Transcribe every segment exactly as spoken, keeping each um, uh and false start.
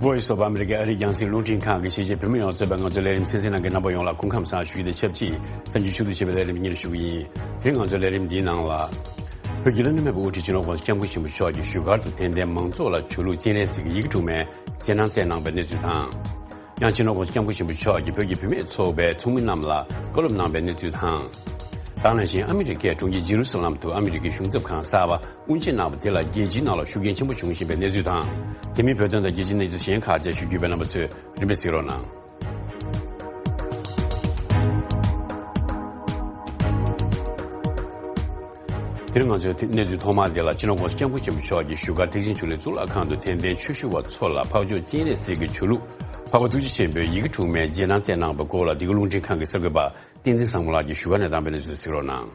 Voice of America ཨ་རིའི་རྒྱང་སྲིང་རླུང་འཕྲིན་ཁང་གི་གཞིས་བྱེས་བོད་མི་ཡོངས་གཙོས་པའི་ང་ཚོའི་ལས་རིམ་གསན་གཟིགས་གནང་མཁན་རྣམ་པ་ཡོངས་ལ་སྐུ་ཁམས་བཟང་ཞུ་རྒྱུ་དང་ཆབས་ཅིག་གསར་འགྱུར་ཕྱོགས་བསྡུས་བྱས་པའི་ལས་རིམ་སྙན་ཞུ་གི་ཡིན། དེ་རིང་ང་ཚོའི་ལས་རིམ་འདིའི་ནང་ལ། བོད་ཀྱི་བླ་ན་མེད་པའི་དབུ་ཁྲིད་སྤྱི་ནོར་༸གོང་ས་༸སྐྱབས་མགོན་ཆེན་པོ་མཆོག་གིས་བཞུགས་སྒར་དུ་དད་ལྡན་མང་ཚོགས་ལ་ཆོས་ལུགས་སྤྱན་རས་གཟིགས་ཀྱི་ཡི་གེ་དྲུག་མའི་རྗེས་གནང་བསྩལ་གནང་བའི་གནས་ཚུལ་དང་། ཡང་སྤྱི་ནོར་༸གོང་ས་༸སྐྱབས་མགོན་ཆེན་པོ་མཆོག་གིས་བོད་ཀྱི་བུད་མེད་ཚོགས་པའི་ཚོགས་མི་རྣམས་ལ་བཀའ་སློབ་གནང་བའི་གནས་ཚུལ་དང་། ད་ག་ནང་བཞིན་ཨ་མི་རི་ཀའི་གྲོང་ཁྱེར་ཇེ་རུ་སཱ་ལམ་དུ་ཨ་མི་རི་ཀའི་གཞུང་ཚབ་ཁང་གསར་པ་དབུ་འབྱེད་གནང་བ་དེ་ལ་རྒྱལ་སྤྱིའི་ནང་ལ་ཤུགས་རྐྱེན་ཆེན་པོ་བྱུང་བཞིན་པའི་གནས་ཚུལ་དང་། དེ་མིན་བོད་དོན་དང་རྒྱལ་སྤྱིའི་གནས་ཚུལ་གཞན་ཁག་བཅས་ཞུ་རྒྱུ་ཡོད་པས་རྣམ་པ་ཚོས་རིམ་པས་གཟིགས་རོགས་གནང་། དེ་རིང་ང་ཚོའི་གནས་ཚུལ་ཐོག་མ་དེ་ལ་སྤྱི་ནོར་༸གོང་ས་༸སྐྱབས་མགོན་ཆེན་པོ་མཆོག་གིས་བཞུགས་སྒར་ཐེག་ཆེན་ཆོས་གླིང་གཙུག་ལག་ཁང་དུ་དད་ལྡན་ཆོས་ཞུ་བ་ཚོ་ལ་འཕགས་མཆོག་སྤྱན་རས་གཟིགས་ཀྱི་ཆོས་ལུགས་འཕགས་པ་ཐུགས་རྗེ་ཆེན་པོའི་ཡི་གེ་དྲུག་མའི་རྗེས་གནང་བསྩལ་གནང་བའི་སྐོར་ལ་འདི་ག་རླུང་འཕྲིན་ཁང་གི་གསར་འགོད་པ་བསྟན་འཛིན་བཟང་མོ་ལགས་ཀྱིས་བཞུགས་སྒར་ནས་བཏང་བའི་གནས་ཚུལ་གཟིགས་རོགས་གནང་།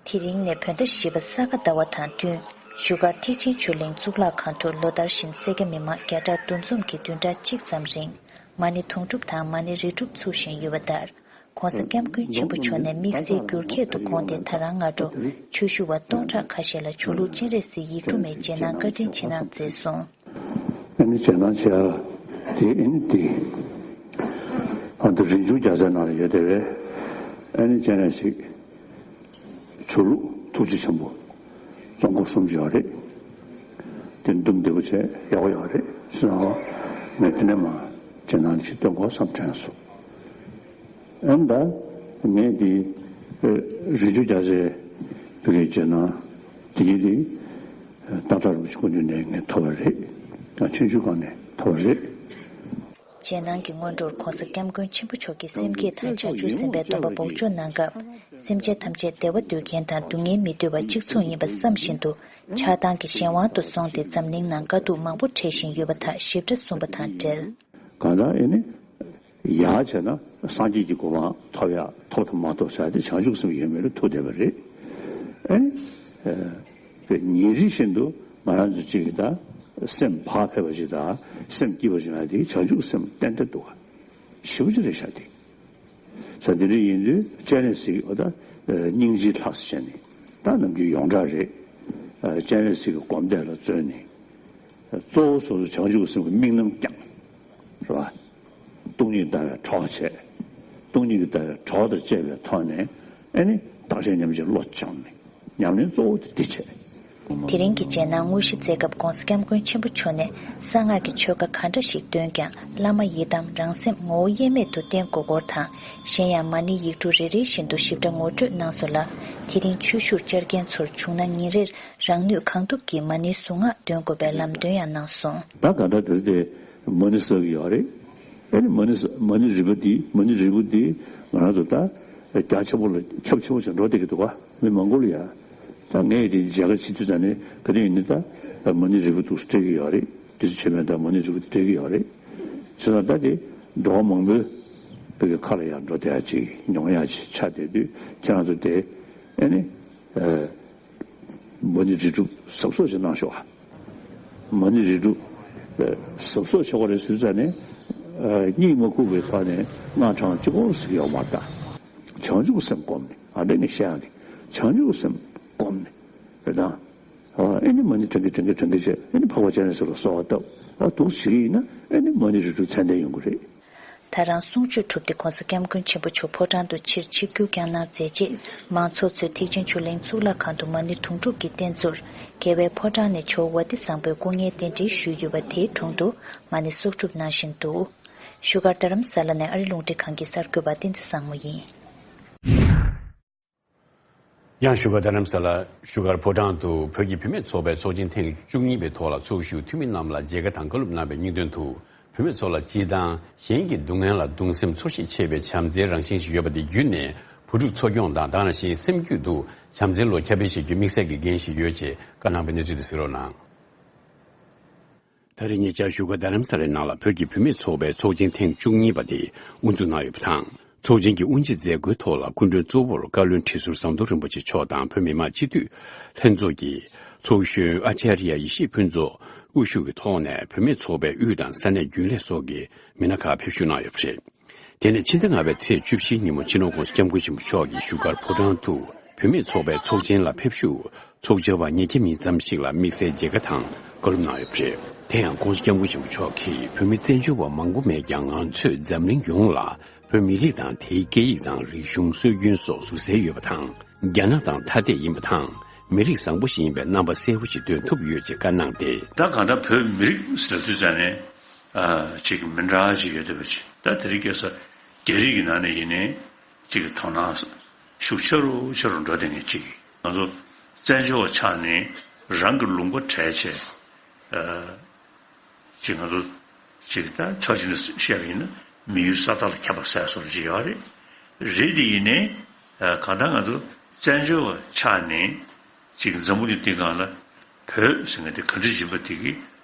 དེ་རིང་ནས་བོད་ཟླ་བཞི་པ་ས་ག་ཟླ་བ་དང་བསྟུན། བཞུགས་སྒར་ཐེག་ཆེན་ཆོས་གླིང་གཙུག་ལག་ཁང་དུ་ལོ་ལྟར་བཞིན་སེར་སྐྱ་མི་མང་བརྒྱ་ཕྲག་བདུན་འཛོམས་ཀྱི་བདུན་ཕྲག་གཅིག་ཙམ་རིང་། མ་ཎི་དུང་སྒྲུབ་དང་མ་ཎི་རི་སྒྲུབ་ཚུགས་བཞིན་ཡོད་པ་ལྟར། ༸གོང་ས་༸སྐྱབས་མགོན་ཆེན་པོ་མཆོག་ནས་དམིགས་བསལ་འགྱུར་ཁྱད་དུ་དགོངས་ཏེ་ད་རང་སྔ་དྲོ་ཆོས་ཞུ་བ་སྟོང་ཕྲག་ཁ་ཤས་ལ་ཆོས་ལུགས་སྤྱན་རས་གཟིགས་ཡིག་དྲུག་མའི་རྗེས་གནང་བཀའ་དྲིན་ཆེ་གནང་མཛད་སོང་། ཨ་ནི་རྗེས་གནང་བྱས་ཡ་དེ་ཨ་ནི་དེ་ཨ་ད་རིག་འཛིན་རྒྱལ་མཚན་ནང་ལ་ཡོད་དེ་བས། ཨ་ནི་སྤྱན་རས་གཟིགས་ཆོས་ལུགས་ཐུགས་རྗེ་ཆེན་པོ་གཙོ་འཁོར་གསུམ་ཅིག་ཡོད་རེད། དེ་འདུམ་བདེ་པོ་བྱས་ཡག་པོ་ཡོད་རེད་ཟེར་ནའང་ངས་དེ་ནས་མ་རྗེས་གནང་ཅིག་སྟོན་དགོས་བསམ་དྲན་སོང་། ཨ་ནི་ད་ངས་དེ་རིག་འཛིན་རྒྱལ་མཚན་བོད་ཀྱི་རྗེས་གནང་དེ་ཡིན་དེ། སྟག་བྲག་རིན་པོ་ཆེ་སྐུ་མདུན་ནས་ངས་ཐོབ་པ་རེད། ཡང་ཆོས་བརྒྱུད་ཁང་ནས་ཐོབ་པ་རེད། རྗེས་གནང་གི་སྔོན་འགྲོར་༸གོང་ས་༸སྐྱབས་མགོན་ཆེན་པོ་མཆོག་གིས་སེམས་བསྐྱེད་དང་བྱང་ཆུབ་སེམས་དཔའི་སྡོམ་པ་འབོགས་ཆོག་གནང་སྐབས། སེམས་ཅན་ཐམས་ཅད་བདེ་བ་འདོད་མཁན་དང་སྡུག་བསྔལ་མི་འདོད་པ་གཅིག་མཚུངས་ཡིན་པ་བསམ་བཞིན་དུ། ཆགས་སྡང་གི་གཞན་དབང་དུ་སོང་སྟེ་འཛམ་གླིང་ནང་དཀའ་སྡུག་མང་པོ་འཕྲད་བཞིན་ཡོད་པ་དག་ཞིབ་ཕྲ་གསུངས་པ་དང་འབྲེལ། གང་ལྟར་ཨེ་ནི། ཡར་བྱས་ན་སངས་རྒྱས་ཀྱི་གོ་འཕང་ཐོབ་ཡ་ཐོབ་དང་མ་ཐོབ་ཟེར་ཏེ་བྱང་ཆུབ་སེམས་ཡོད་མེད་ལ་ཐུག་བསྡད་པ་རེད། ཨེ་ནི། ཨེ། ཉིན་རེ་བཞིན་དུ་ང་རང་ཚོ་གཅིག་གི་ད་སེམས་བག་ཕེབས་པ་ཞིག་དང་སེམས་སྐྱིད་པ་ཞིག་ཡོང་ཡ་དེ་བྱང་ཆུབ་སེམས་ཏན་ཏན་འདུག་ག་ཞེ་པོ་ཅིག་རེད་ཤག་དེ། ས་དེ་འདྲ་ཡིན་དུས་སྤྱན་རས་གཟིགས་འོ་ད་སྙིང་རྗེའི་ལྷ་ཟེར་བྱས་ནས་ད་ནམ་རྒྱུན་ཡོངས་གྲགས་རེད། སྤྱན་རས་གཟིགས་ཀྱི་སྒོམ་བཟླས་ལ་བརྩོན་ནས། གཙོ་བོ་སོ་སོ་བྱང་ཆུབ་སེམས་ཀྱི་དམིགས་རྣམ་བསྐྱངས། རེད་བ། སྟོང་ཉིད་ལྟ་བའི་གྲོགས་བྱས། སྟོང་ཉིད་ཀྱི་ལྟ་བའི་གྲོགས་དང་བཅས་པའི་ཐོག་ནས་ཨེ་ནི་བརྟག་དཔྱད་ཉམས་ལེན་བློ་སྦྱངས་ནས་ཉམས་ལེན་གཙོ་བོ་དེ་འདི་བྱས། དེ་རིང་གི་རྗེས་གནང་དངོས་གཞི་མཛད་སྐབས་༸གོང་ས་༸སྐྱབས་མགོན་ཆེན་པོ་མཆོག་ནས་གསང་སྔགས་ཀྱི་ཆོས་བཀའ་ག་འདྲ་ཞིག་འདོན་ཀྱང་བླ་མ་ཡི་དམ་རང་སེམས་ངོ་བོ་དབྱེར་མེད་དུ་བསྟེན་དགོས་སྐོར་དང་། གཞན་ཡང་མ་ཎི་ཡིག་དྲུག་རེ་རེ་བཞིན་དུ་ཞིབ་ཕྲ་ངོ་སྤྲོད་གནང་སོང་ལ། དེ་རིང་ཆོས་ཞུར་བཅར་མཁན་ཚོར་བྱུང་ན་ཉིན་རེར་རང་ནུས་གང་ཐུབ་ཀྱིས་མ་ཎིའི་གཟུངས་སྔགས་འདོན་དགོས་པའི་ལམ་སྟོན་ཡང་གནང་སོང་། ད་ག་འདྲ་དེར་དེ་མ་ཎི་བསགས་ཀྱི་ཡོད་རེད། ཨེ་ནི་མ་ཎི་ས་མ་ཎི་རིལ་བུ་འདི་མ་ཎི་རིལ་བུ་འདི་ང་རང་ཚོ་ད་རྒྱ་ཆེན་པོ་ལ་ཁྱབ་ཆེན་པོ་ཞིག་འགྲོ་བསྡད་ཀྱི་འདུག་ག་མི་མང་པོ་ལ་ཡ། ད་ངས་དེ་མཇལ་ཁ་བྱེད་དུས་ཙང་ནས་ག་དུས་ཡིན་ནའི་ད་མ་ཎི་རིལ་བུ་འདུག་སྤྲད་ཀྱི་ཡོད་རེད། དུས་ཚོད་ཕྱེད་མའི་ད་མ་ཎི་རིལ་བུ་འདི་སྤྲད་ཀྱི་ཡོད་རེད། བྱས་ཙང་ད་དེ་འགྲོ་བ་མང་པོའི་བོད་ཀྱི་ཁ་ལ་ཡ་འགྲོ་བསྡད་ཡ་ཅིག་མྱོང་ཡ་ཅིག་ཆགས་བསྡད་དུས་ཁྱེད་རང་ཚོ་དེ་ཨེ་ནི། མ་ཎི་རིལ་སྒྲུབ་གཟབ་གཟབ་ཞིག་གནང་ཤོག་ཨ། མ་ཎི་རིལ་སྒྲུབ་གཟབ་གཟབ་བྱེད་དགོས་རེད་ཟེར་ཙང་ནས། གཉིད་མ་ཁུག་པའི་ཐོག་ནས་སྔགས་བགྲང་གཅིག་པོ་ཟེར་གྱི་ཡོད་མ་རེད་ད། བྱང་ཆུབ་སེམས་བསྒོམས་ནས་ཨ་འདྲ་ངས་བཤད་ཡག་དེ་བྱང་ཆུབ་སེམས་བསྒོམས་ནས་རེད་ད། ཨེ་ནི་མ་ཎི་བགྲང་གིན་བགྲང་གིན་བགྲང་གིན་བྱས་ཨེ་ནི་འཕགས་པ་སྤྱན་རས་གཟིགས་ལ་གསོལ་བ་བཏབ་ཨ་འདུག་བྱེད་ཀྱི་ཡིན་ན་ཨེ་ནི་མ་ཎི་རིལ་སྒྲུབ་ཚད་ལྡན་ཡོང་གི་རེད། ད་རང་གསུང་ཆོས་གྲུབ་སྟེ་༸གོང་ས་༸སྐྱབས་མགོན་ཆེན་པོ་མཆོག་ཕོ་བྲང་དུ་ཕྱིར་ཆིབས་བསྒྱུར་བསྐྱངས་གནང་མཛད་རྗེས་མང་ཚོགས་ཚོས་ཐེག་ཆེན་ཆོས་གླིང་གཙུག་ལག་ཁང་དུ་མ་ཎི་དུང་སྒྲུབ་ཀྱི་རྟེན་གཙོར་རྒྱལ་བའི་ཕོ་བྲང་ནས་ཇོ་བོ་ཝ་ཏི་བཟང་པོའི་སྐུ་བརྙན་རྟེན་འབྲེལ་ཞུས་ཡོད་པ་དེའི་དྲུང་དུ་མ་ཎི་གསོག་སྒྲུབ་གནང་བཞིན་འདུག་བཞུགས་སྒར་རྡ་རམ་ས་ལ་ནས་ཨ་རི་རླུང་འཕྲིན་ཁང་གི་གསར་འགོད་པ་བསྟན་འཛིན་བཟང་མོ་ཡིན། ཡང་བཞུགས་སྒར་རྡ་རམ་ས་ལ་བཞུགས་སྒར་ཕོ་བྲང་དུ་བོད་ཀྱི་བུད་མེད་ཚོགས་པའི་ཚོགས་ཆེན་ཐེངས་བཅུ་གཉིས་པའི་ཐོག་ལ་ཚོགས་ཞུགས་འཐུས་མི་རྣམས་ལ་མཇལ་ཁ་དང་བཀའ་སློབ་གནང་བའི་སྙིང་དོན་དུ། བུད་མེད་ཚོ་ལ་སྤྱི་དང་གཞན་གྱི་སྡུག་བསྔལ་ལ་གདུང་སེམས་ཚོར་ཤེས་ཆེ་བའི་བྱམས་བརྩེའི་རང་བཞིན་ཞིག་ཡོད་པ་དེ་བརྒྱུད་ནས་བུ་ཕྲུག་འཚོ་སྐྱོང་དང་དེ་ནང་བཞིན་སེམས་རྒྱུད་དུ་བྱམས་བརྩེའི་བློ་ཁྱབ་སྤེལ་བྱེད་རྒྱུའི་དམིགས་བསལ་གྱི་འགན་ཞིག་ཡོད་ཅེས་བཀའ་གནང་བའི་གནས་ཚུལ་དེ་གཟིགས་རོགས་གནང་། ད་རེས་ཉེ་ཆར་བཞུགས་སྒར་རྡ་རམ་ས་ལའི་ནང་ལ་བོད་ཀྱི་བུད་མེད་ཚོགས་པའི་ཚོགས་ཆེན་ཐེངས་བཅུ་གཉིས་པ་དེ་དབུ་འཛུགས་གནང་ཡོད་པ་དང་། ཚོགས་ཆེན་གྱི་དབུ་འབྱེད་མཛད་སྒོའི་ཐོག་ལ་སྐུ་མགྲོན་གཙོ་བོར་བཀའ་བློན་ཁྲི་ཟུར་ཟམ་གདོང་རིན་པོ་ཆེ་མཆོག་དང་བོད་མི་མང་སྤྱི་འཐུས་ལྷན་ཚོགས་ཀྱི་ཚོགས་གཞོན་ཨ་ཅཱརྱ་ཡེ་ཤེས་ཕུན་ཚོགས་དབུ་བཞུགས་ཀྱི་ཐོག་ནས་བུད་མེད་ཚོགས་པའི་དབུས་དང་ས་གནས་རྒྱུན་ལས་སོགས་ཀྱི་མི་སྣ་ཁག་ཕེབས་ཞུགས་གནང་ཡོད་པ་རེད། དེ་ནས་ཕྱི་ཟླ་ལྔ་པའི་ཚེས་བཅུ་བཞིའི་ཉིན་མོ་སྤྱི་ནོར་༸གོང་ས་༸སྐྱབས་མགོན་ཆེན་པོ་མཆོག་གིས་བཞུགས་སྒར་ཕོ་བྲང་དུ་བུད་མེད་ཚོགས་པའི་ཚོགས་ཆེན་ལ་ཕེབས་ཞུགས་ཚོགས་བཅར་བ་ཉིས་བརྒྱ་མིན་ཙམ་ཞིག་ལ་དམིགས་བསལ་མཇལ་ཁ་དང་བཀའ་སློབ་གནང་ཡོད་པ་རེད། དེ་ཡང་༸གོང་ས་༸སྐྱབས་མགོན་ཆེན་པོ་མཆོག་གིས་བོད་མི་བཙན་བྱོལ་བ་མང་པོ་མེད་ཀྱང་། ང་ཚོས་འཛམ་གླིང་ཡོངས་ལ་བོད་མི་རིགས་དང་དེའི་སྐད་ཡིག་དང་རིག་གཞུང་སྲོལ་རྒྱུན་སོགས་ཟུར་གསལ་ཡོད་པ་དང་། རྒྱ་ནག་དང་ཐ་དད་ཡིན་པ་དང་། མི་རིགས་བཟང་པོ་ཞིག་ཡིན་པའི་རྣམ་པ་གསལ་པོ་ཞིག་སྟོན་ཐུབ་ཡོད་ཅེས་བཀའ་གནང་སྟེ། ད་གང་ལྟར་བོད་མི་རིགས་ཟེར་དུས་ཙང་ནས་ཨ་ཅིག་མི་འདྲ་ཞིག་ཡོད་བསྡད་པ་ཅིག་ད་དེ་རིང་ཁ་སང་རྒྱ་རིགས་ཀྱི་ནང་ནས་ཡིན་ནའི་ཅིག་དོ་སྣང་ཤུགས་ཆེ་རུ་ཆེ་རུ་འགྲོ་བསྡད་མཁན་ཅིག་ང་ཚོ་བཙན་བྱོལ་བ་ཆགས་ནས་རང་གི་ལུང་པ་བྲལ་བྱས། ཨ་ཅིག་ང་ཚོ་ཅིག་ད་ཕྱོགས་གཅིག་ནས་བཤད་པ་ཡིན་ན་མི་ཡུལ་ས་ཐག་ལ་ཁྱབ་པ་ཟེར་སོགས་ཅིག་ཡོད་རེད། རེད་དེ་ཡིན་ནའི་ཨ་གང་ལྟར་ང་ཚོ་བཙན་བྱོལ་བ་ཆགས་ནས་ཅིག་འཛམ་བུ་གླིང་འདི་སྒང་ལ་བོད་ཟེར་མཁན་དེ་ག་འདྲ་ཡིན་པ་དེ་གི་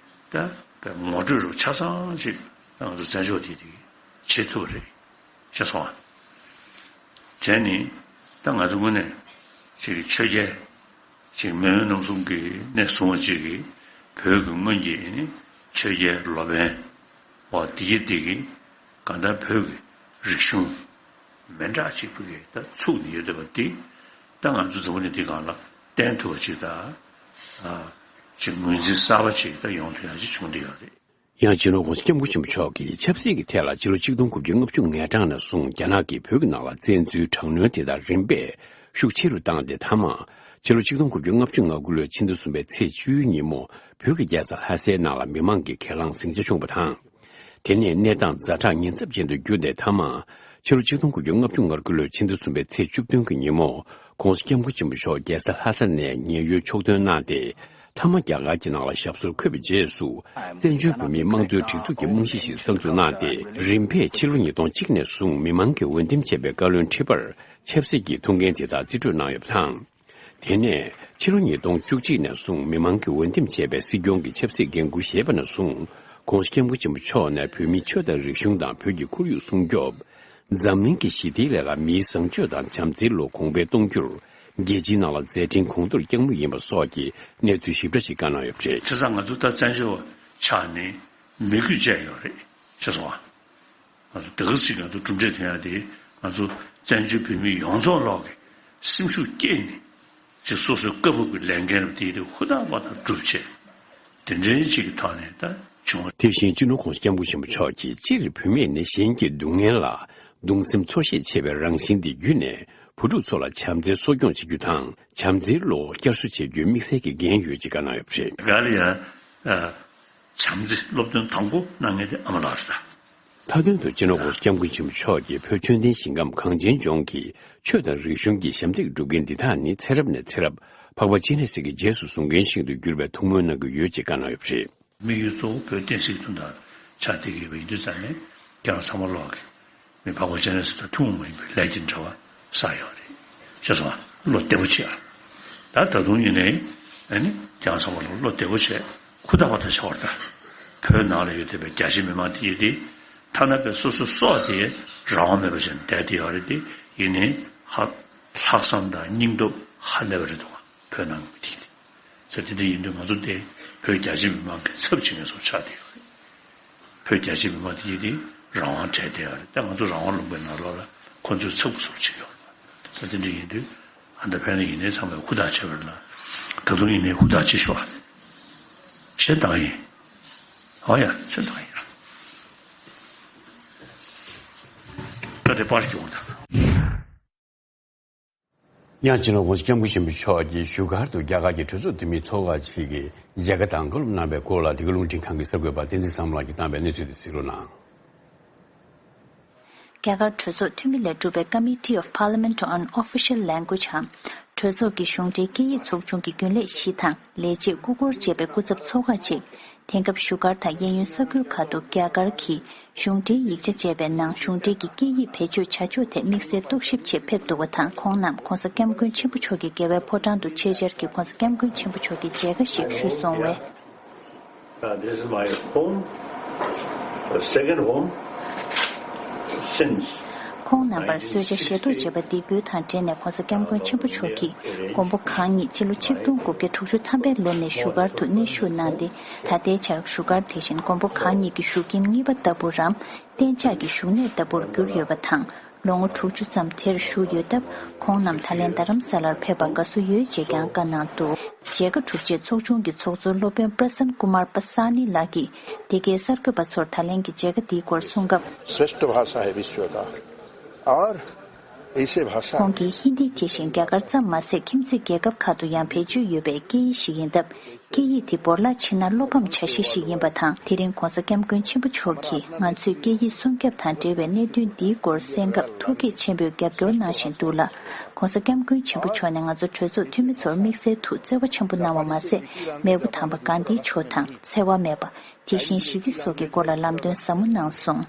ད་ངོ་སྤྲོད་རུ་ཆ་ཚང་ཅིག་ད་ང་ཚོ་བཙན་བྱོལ་དེ་དེ་གི་བྱེད་ཐུབ་པ་རེད། ཤེས་སོང་ཨ། བྱས་ནས་ད་ང་ཚོ་དངོས་གནས་ཅིག་ཆོས་རྒྱལ་ཅིག་མེས་དབོན་རྣམ་གསུམ་གྱི་གནས་བཟུང་བ་ཅིག་གིས་བོད་ཀྱི་སྔོན་གྱི་ཆོས་རྒྱལ་ལོ་པཎ་འོ་དེ་གྱིས་དེ་གིས་གང་ལྟར་བོད་ཀྱི་རིག་གཞུང་མི་འདྲ་ཅིག་བོད་ཀྱི་ད་ཚུགས་ནས་ཡོད་བསྡད་པ་དེ་ད་ང་ཚོ་འཛམ་བུ་གླིང་འདི་སྒང་ལ་བསྟན་ཐུབ་པ་ཅིག་ད་ཨ་ཅིག་ངོས་འཛིན་གསར་པ་ཅིག་ད་ཡོང་ཐུབ་ཡག་ཅིག་བྱུང་བསྡད་ཡོད་རེད། ཡང་སྤྱི་ནོར་༸གོང་ས་༸སྐྱབས་མགོན་ཆེན་པོ་མཆོག་གིས་ཆབ་སྲིད་ཀྱི་ཐད་ལ་ཕྱི་ལོ་ཆིག་སྟོང་དགུ་བརྒྱ་ལྔ་བཅུ་ང་གྲངས་ནས་བཟུང་རྒྱ་ནག་གིས་བོད་ཀྱི་ནང་ལ་བཙན་འཛུལ་དྲག་གནོན་དེ་དག་རིམ་པས་ཤུགས་ཆེ་རུ་བཏང་སྟེ། མཐའ་མ་ཕྱི་ལོ་ཆིག་སྟོང་དགུ་བརྒྱ་ལྔ་བཅུ་ང་དགུ་ལོའི་ཕྱི་ཟླ་གསུམ་པའི་ཚེས་བཅུའི་ཉིན་མོ་བོད་ཀྱི་རྒྱལ་ས་ལྷ་སའི་ནང་ལ་མི་མང་གིས་གྱེན་ལངས་ཟིང་ཆ་བྱུང་བ་དང་། དེ་ནས་གནས་སྟངས་ཛ་དྲག་ཉེན་ཚབས་ཅན་དུ་གྱུར་ཏེ། མཐའ་མ་ཕྱི་ལོ་ཆིག་སྟོང་དགུ་བརྒྱ་ལྔ་བཅུ་ང་དགུ་ལོའི་ཕྱི་ཟླ་གསུམ་པའི་ཚེས་བཅུ་བདུན་གྱི་ཉིན་མོ་༸གོང་ས་༸སྐྱབས་མགོན་ཆེན་པོ་མཆོག་རྒྱལ་ས་ལྷ་ས་ནས་ཉེན་གཡོལ་ཕྱོགས་ཐོན་གནང་སྟེ། མཐའ་མ་རྒྱ་གར་གྱི་ནང་ལ་ཞབས་སོར་འཁོད་པའི་རྗེས་སུ། བཙན་བྱོལ་བོད་མིའི་དམངས་གཙོའི་སྒྲིག་འཛུགས་ཀྱི་རྨང་གཞི་ཞིག་གསར་འཛུགས་གནང་སྟེ། རིམ་པས་ཕྱི་ལོ་ཉིས་སྟོང་གཅིག་ནས་བཟུང་མི་མང་གིས་འོས་འདེམས་བྱས་པའི་བཀའ་བློན་ཁྲི་པར་ཆབ་སྲིད་ཀྱི་ཐུགས་འགན་དེ་དག་རྩིས་སྤྲོད་གནང་ཡོད་པ་དང་། དེ་ནས་ཕྱི་ལོ་ཉིས་སྟོང་བཅུ་གཅིག་ནས་བཟུང་མི་མང་གིས་འོས་འདེམས་བྱས་པའི་སྲིད་སྐྱོང་གི་ཆབ་སྲིད་འགན་འཁུར་བཞེས་པ་ནས་བཟུང་༸གོང་ས་༸སྐྱབས་མགོན་ཆེན་པོ་མཆོག་ནས་བོད་མིའི་ཆོས་དང་རིག་གཞུང་དང་བོད་ཀྱི་ཁོར་ཡུག་སྲུང་སྐྱོབ། འཛམ་གླིང་གི་ཞི་བདེའི་སླད་ལ་མིའི་བཟང་སྤྱོད་དང་བྱམས་བརྩེའི་བློ་གོང་འཕེལ་གཏོང་རྒྱུར། རྒྱལ་སྤྱིའི་ནང་ལ་མཛད་འཕྲིན་གོང་མཐོར་བསྐྱང་མུས་ཡིན་པ་སོགས་ཀྱི་གནས་ཚུལ་ཞིབ་ཕྲ་ཞིག་བཀའ་གནང་ཡོད་པ་རེད། བྱས་ཙང་ང་ཚོ་ད་བཙན་བྱོལ་བ་ཆགས་ནས་མི་དགོས་བྱས་ཡོད་རེད། ཤེས་སོང་ཨ། ང་ཚོ་དེ་ག་ཞིག་ང་ཚོ་གྲུབ་འབྲས་ཐོན་ཡག་དེ་ང་ཚོ་བཙན་བྱོལ་བོད་མི་ཡོངས་རྫོགས་ལོག་གི་སེམས་ཤུགས་སྐྱེད་ནས་ཅིག་སོ་སོའི་སྐབས་བབ་ཀྱི་ལས་འགན་རུ་དེ་དེ་ཧུར་ཐག་པ་ཐག་སྒྲུབ་བྱས། དེ་འདྲའི་ཅིག་གི་ཐོག་ནས་ད་བྱུང་བ། དེ་བཞིན་སྤྱི་ནོར་༸གོང་ས་༸སྐྱབས་མགོན་ཆེན་པོ་མཆོག་གིས་སྤྱིར་བུད་མེད་ནི་གཞན་གྱི་སྡུག་བསྔལ་ལ་གདུང་སེམས་འཚོ་ཤེས་ཆེ་བའི་རང་བཞིན་དེ་བརྒྱུད་ནས་བུ་ཕྲུག་ཚོ་ལ་བྱམས་བརྩེ་གསོ་སྐྱོང་བྱེད་རྒྱུ་དང་། བྱམས་བརྩེའི་བློ་བསྐྱར་གསོ་བྱེད་རྒྱུའི་དམིགས་བསལ་གྱི་འགན་ཡོད་ཅེས་བཀའ་གནང་ཡོད་པ་རེད། ག་ལ་ཡང་། བྱམས་བརྩེ་སློབ་སྟོན་དང་པོ་གནང་མཁན་དེ་ཨ་མ་ལགས་རེད་ད། མཐའ་དོན་དུ་སྤྱི་ནོར་༸གོང་ས་༸སྐྱབས་མགོན་ཆེན་པོ་མཆོག་གིས་བོད་ཆོས་ལྡན་ཞིང་ཁམས་གངས་ཅན་ལྗོངས་ཀྱི་ཆོས་དང་རིག་གཞུང་གི་ཞབས་འདེགས་སྒྲུབ་མཁན་འདི་དག་ནི་ཚེ་རབས་ནས་ཚེ་རབས་འཕགས་པ་སྤྱན་རས་གཟིགས་ཀྱི་རྗེས་སུ་བཟུང་མཁན་ཞིག་ཏུ་འགྱུར་བའི་ཐུགས་སྨོན་གནང་གི་ཡོད་ཅེས་བཀའ་གནང་ཡོད་པ་རེད། དམིགས་ཡུལ་གཙོ་བོ་བོད་བསྟན་སྲིད་མཐུན་སྒྲིལ་ཆགས་བསྡད་ཀྱི་ཡོད་པ་ཡིན་དུས་ཙང་ནས་ཁྱེད་རང་ཚང་མ་ལོག་གི་མི་འཕགས་པ་སྤྱན་རས་གཟིགས་དང་ཐུན་མོང་མ་ཡིན་པའི་ལས་ཀྱི་འབྲེལ་བ་བསགས་ཡོད་རེད། ཤེས་སོང་ཨ། བློ་བདེ་པོ་བྱེད་ཨ། ད་ད་དུང་ཡིན་ནའི་ཨ་ནི་ཁྱེད་རང་ཚང་མ་ལོག་བློ་བདེ་པོ་བྱེད། ཧུར་ཐག་པ་ཐག་བྱེད་པར་ད། བོད་ནང་ལ་ཡོད་བསྡད་པའི་རྒྱ་ཆེ་མི་མང་དེ་ཡིན་ཏེ། ཐ་ན་པའི་སོ་སོ་སྲོག་དེ་རང་དབང་མེད་པ་བྱས་ནས་བསྡད་དེ་ཡོད་རེད་དེ། ཡིན་ནའི་ཧ་ལྷག་བསམ་དང་སྙིང་སྟོབས་ཧ་ལས་པ་རེད་འདུག་བོད་ནང་གི་མི་དེ་ཡིན་ཏེ། ས་དེ་འདྲ་ཡིན་དུས་ང་ཚོ་དེ་བོད་རྒྱ་ཆེ་མི་མང་གི་ཚབ་བྱེད་མཁན་ཚོ་ཆགས་བསྡད་ཡོད་རེད། བོད་རྒྱ་ཆེ་མི་མང་དེ་ཡིན་དེ་རང་དབང་བྲལ་བསྡད་ཡོད་རེད། ད་ང་ཚོ་རང་དབང་ལུང་པའི་ནང་ལོགས་ལ་ཁོ་ཚོས་ཚབ་ཚུབ་བྱེད་ཀྱི་ཡོད་རེད། ད་དེ་འདྲ་ཡིན་དུས་ཨ་ད་ཕན་ནི་ཡིན་ནའི་ཚང་མས་ཧུར་ཐག་བྱེད་པར་ལ། ད་དུང་ཡིན་ནའི་ཧུར་ཐག་བྱེད་ཤོག་ཨ། ཞེས་བཏང་ཡིན། ཨོ་ཡ་ཞེས་བཏང་ཡིན། ད་དེ་པར་སྐྱོང་དང་། ཡང་སྤྱི་ནོར་༸གོང་ས་༸སྐྱབས་མགོན་ཆེན་པོ་མཆོག་གིས་བཞུགས་སྒར་དུ་རྒྱ་གར་གྱི་གྲོས་ཚོགས་འཐུས་མི་ཚོགས་ཁག་ཅིག་གིས་མཇལ་ཁ་དང་བཀའ་སློབ་གནང་བའི་སྐོར་ལ་འདི་ག་རླུང་འཕྲིན་ཁང་གི་གསར་འགོད་པ་བསྟན་འཛིན་བསམ་ལགས་ཀྱིས་བཏང་བའི་གནས་ཚུལ་དེ་གཟིགས་རོགས་གནང་། རྒྱ་གར་གྲོས་ཚོགས་འཐུས་མི་ལས་གྲུབ་པའི་Committee of Parliament on Official Language འམ། གྲོས་ཚོགས་ཀྱི་གཞུང་འབྲེལ་སྐད་ཡིག་ཚོགས་ཆུང་གི་རྒྱུན་ལས་བཞི་དང་ལས་བྱེད་སྐུ་འཁོར་བཅས་པའི་སྐུ་ཚབ་ཚོགས་ཁག་ཅིག་དེང་སྐབས་བཞུགས་སྒར་དང་གཡས་གཡོན་ས་ཁུལ་ཁག་ཏུ་རྒྱ་གར་གྱི་གཞུང་འབྲེལ་ཡིག་ཆ་སྤྱད་པའི་ནང་གཞུང་འབྲེལ་གྱི་སྐད་ཡིག་བེད་སྤྱོད་བྱ་ཕྱོགས་ཐད་དམིགས་བསལ་རྟོག་ཞིབ་ཆེད་ཕེབས་འདུག་པ་དང་། ཁོང་རྣམས་༸གོང་ས་༸སྐྱབས་མགོན་ཆེན་པོ་མཆོག་གི་རྒྱལ་བའི་ཕོ་བྲང་དུ་ཆེད་བཅར་གྱིས་༸གོང་ས་༸སྐྱབས་མགོན་ཆེན་པོ་མཆོག་གི་མཇལ་ཁ་ཞིག་ཞུས་སོང་བས། Uh, this is my home, the second home since ཁོང་རྣམ་པར་གསོལ་ཇ་ཞལ་ཏོག་བཅས་པ་འདེགས་འབུལ་དང་འབྲེལ་ནས་༸གོང་ས་༸སྐྱབས་མགོན་ཆེན་པོ་མཆོག་གིས་མགོན་པོ་གང་ཉིད་སྤྱི་ལོ་ཆིག་སྟོང་དགུ་བརྒྱ་དྲུག་ཅུ་ཐམ་པའི་ལོ་ནས་བཞུགས་སྒར་དུ་གནས་བཞུགས་གནང་སྟེ། ད་ལྟའི་ཆར་བཞུགས་སྒར་དེ་བཞིན་མགོན་པོ་གང་ཉིད་ཀྱི་བཞུགས་ཁྱིམ་གཉིས་པ་ལྟ་བུ་རམ། གཏན་འཇགས་ཀྱི་བཞུགས་གནས་ལྟ་བུར་གྱུར་ཡོད་པ་དང་། ལོ་ངོ་དྲུག་ཅུ་ཙམ་དེར་བཞུགས་ཡོད་སྟབས། ཁོང་རྣམས་ད་ལན་རྡ་རམ་ས་ལར་ཕེབས་པར་དགའ་བསུ་ཡོད་ཅེས་ཀྱང་བཀའ་གནང་འདུག་མཇལ་ཁ་གྲུབ་རྗེས་ཚོགས་ཆུང་གི་ཚོགས་གཙོ་སློབ་དཔོན་པྲ་སན་ཀུ་མར་པ་ས་ནི་ལགས་ཀྱིས་འདི་གའི་གསར་འགོད་པ་ཚོར་ད་ལན་གྱི་མཇལ་ཁ་འདིའི་སྐོར་གསུངས་སྐབས། श्रेष्ठ भाषा है विश्व का। और ऐसे भाषा། ཁོང་གིས་ཧིན་དི་དེ་བཞིན་རྒྱ་གར་ཙམ་མ་ཟད། ཁྱིམ་མཚེས་རྒྱལ་ཁབ་ཁག་ཏུ་ཡང་བེད་སྤྱོད་ཡོད་པའི་སྐད་ཡིག་ཞིག་ཡིན་སྟབས། སྐད་ཡིག་དེ་བོར་བརླག་ཕྱིན་ན་བློ་ཕམ་བྱ་གཞི་ཞིག་ཡིན་པ་དང་། དེ་རིང་༧གོང་ས་༧སྐྱབས་མགོན་ཆེན་པོ་མཆོག་གིས་ང་ཚོས་སྐད་ཡིག་སྲུང་སྐྱོབ་དང་འབྲེལ་བའི་གནད་དོན་འདིའི་སྐོར་གསན་སྐབས་ཐུགས་བསྐྱེད་ཆེན་པོས་རྒྱབ་སྐྱོར་གནང་བཞིན་འདུག་ལ། ༧གོང་ས་༧སྐྱབས་མགོན་ཆེན་པོ་མཆོག་ནས་ང་ཚོ་གྲོས་ཚོགས་འཐུས་མི་ཚོར་དམིགས་བསལ་ཐུགས་བརྩེ་བ་ཆེན་པོ་གནང་བ་མ་ཟད། མེས་པོ་དམ་པ་གྷན་དྷི་མཆོག་དང་འཚེ་བ་མེད་པ། དེ་བཞིན་ཞི་བདེ་སོགས་ཀྱི་སྐོར་ལ་ལམ་སྟོན་ཟབ་མོ་གནང་སོང་།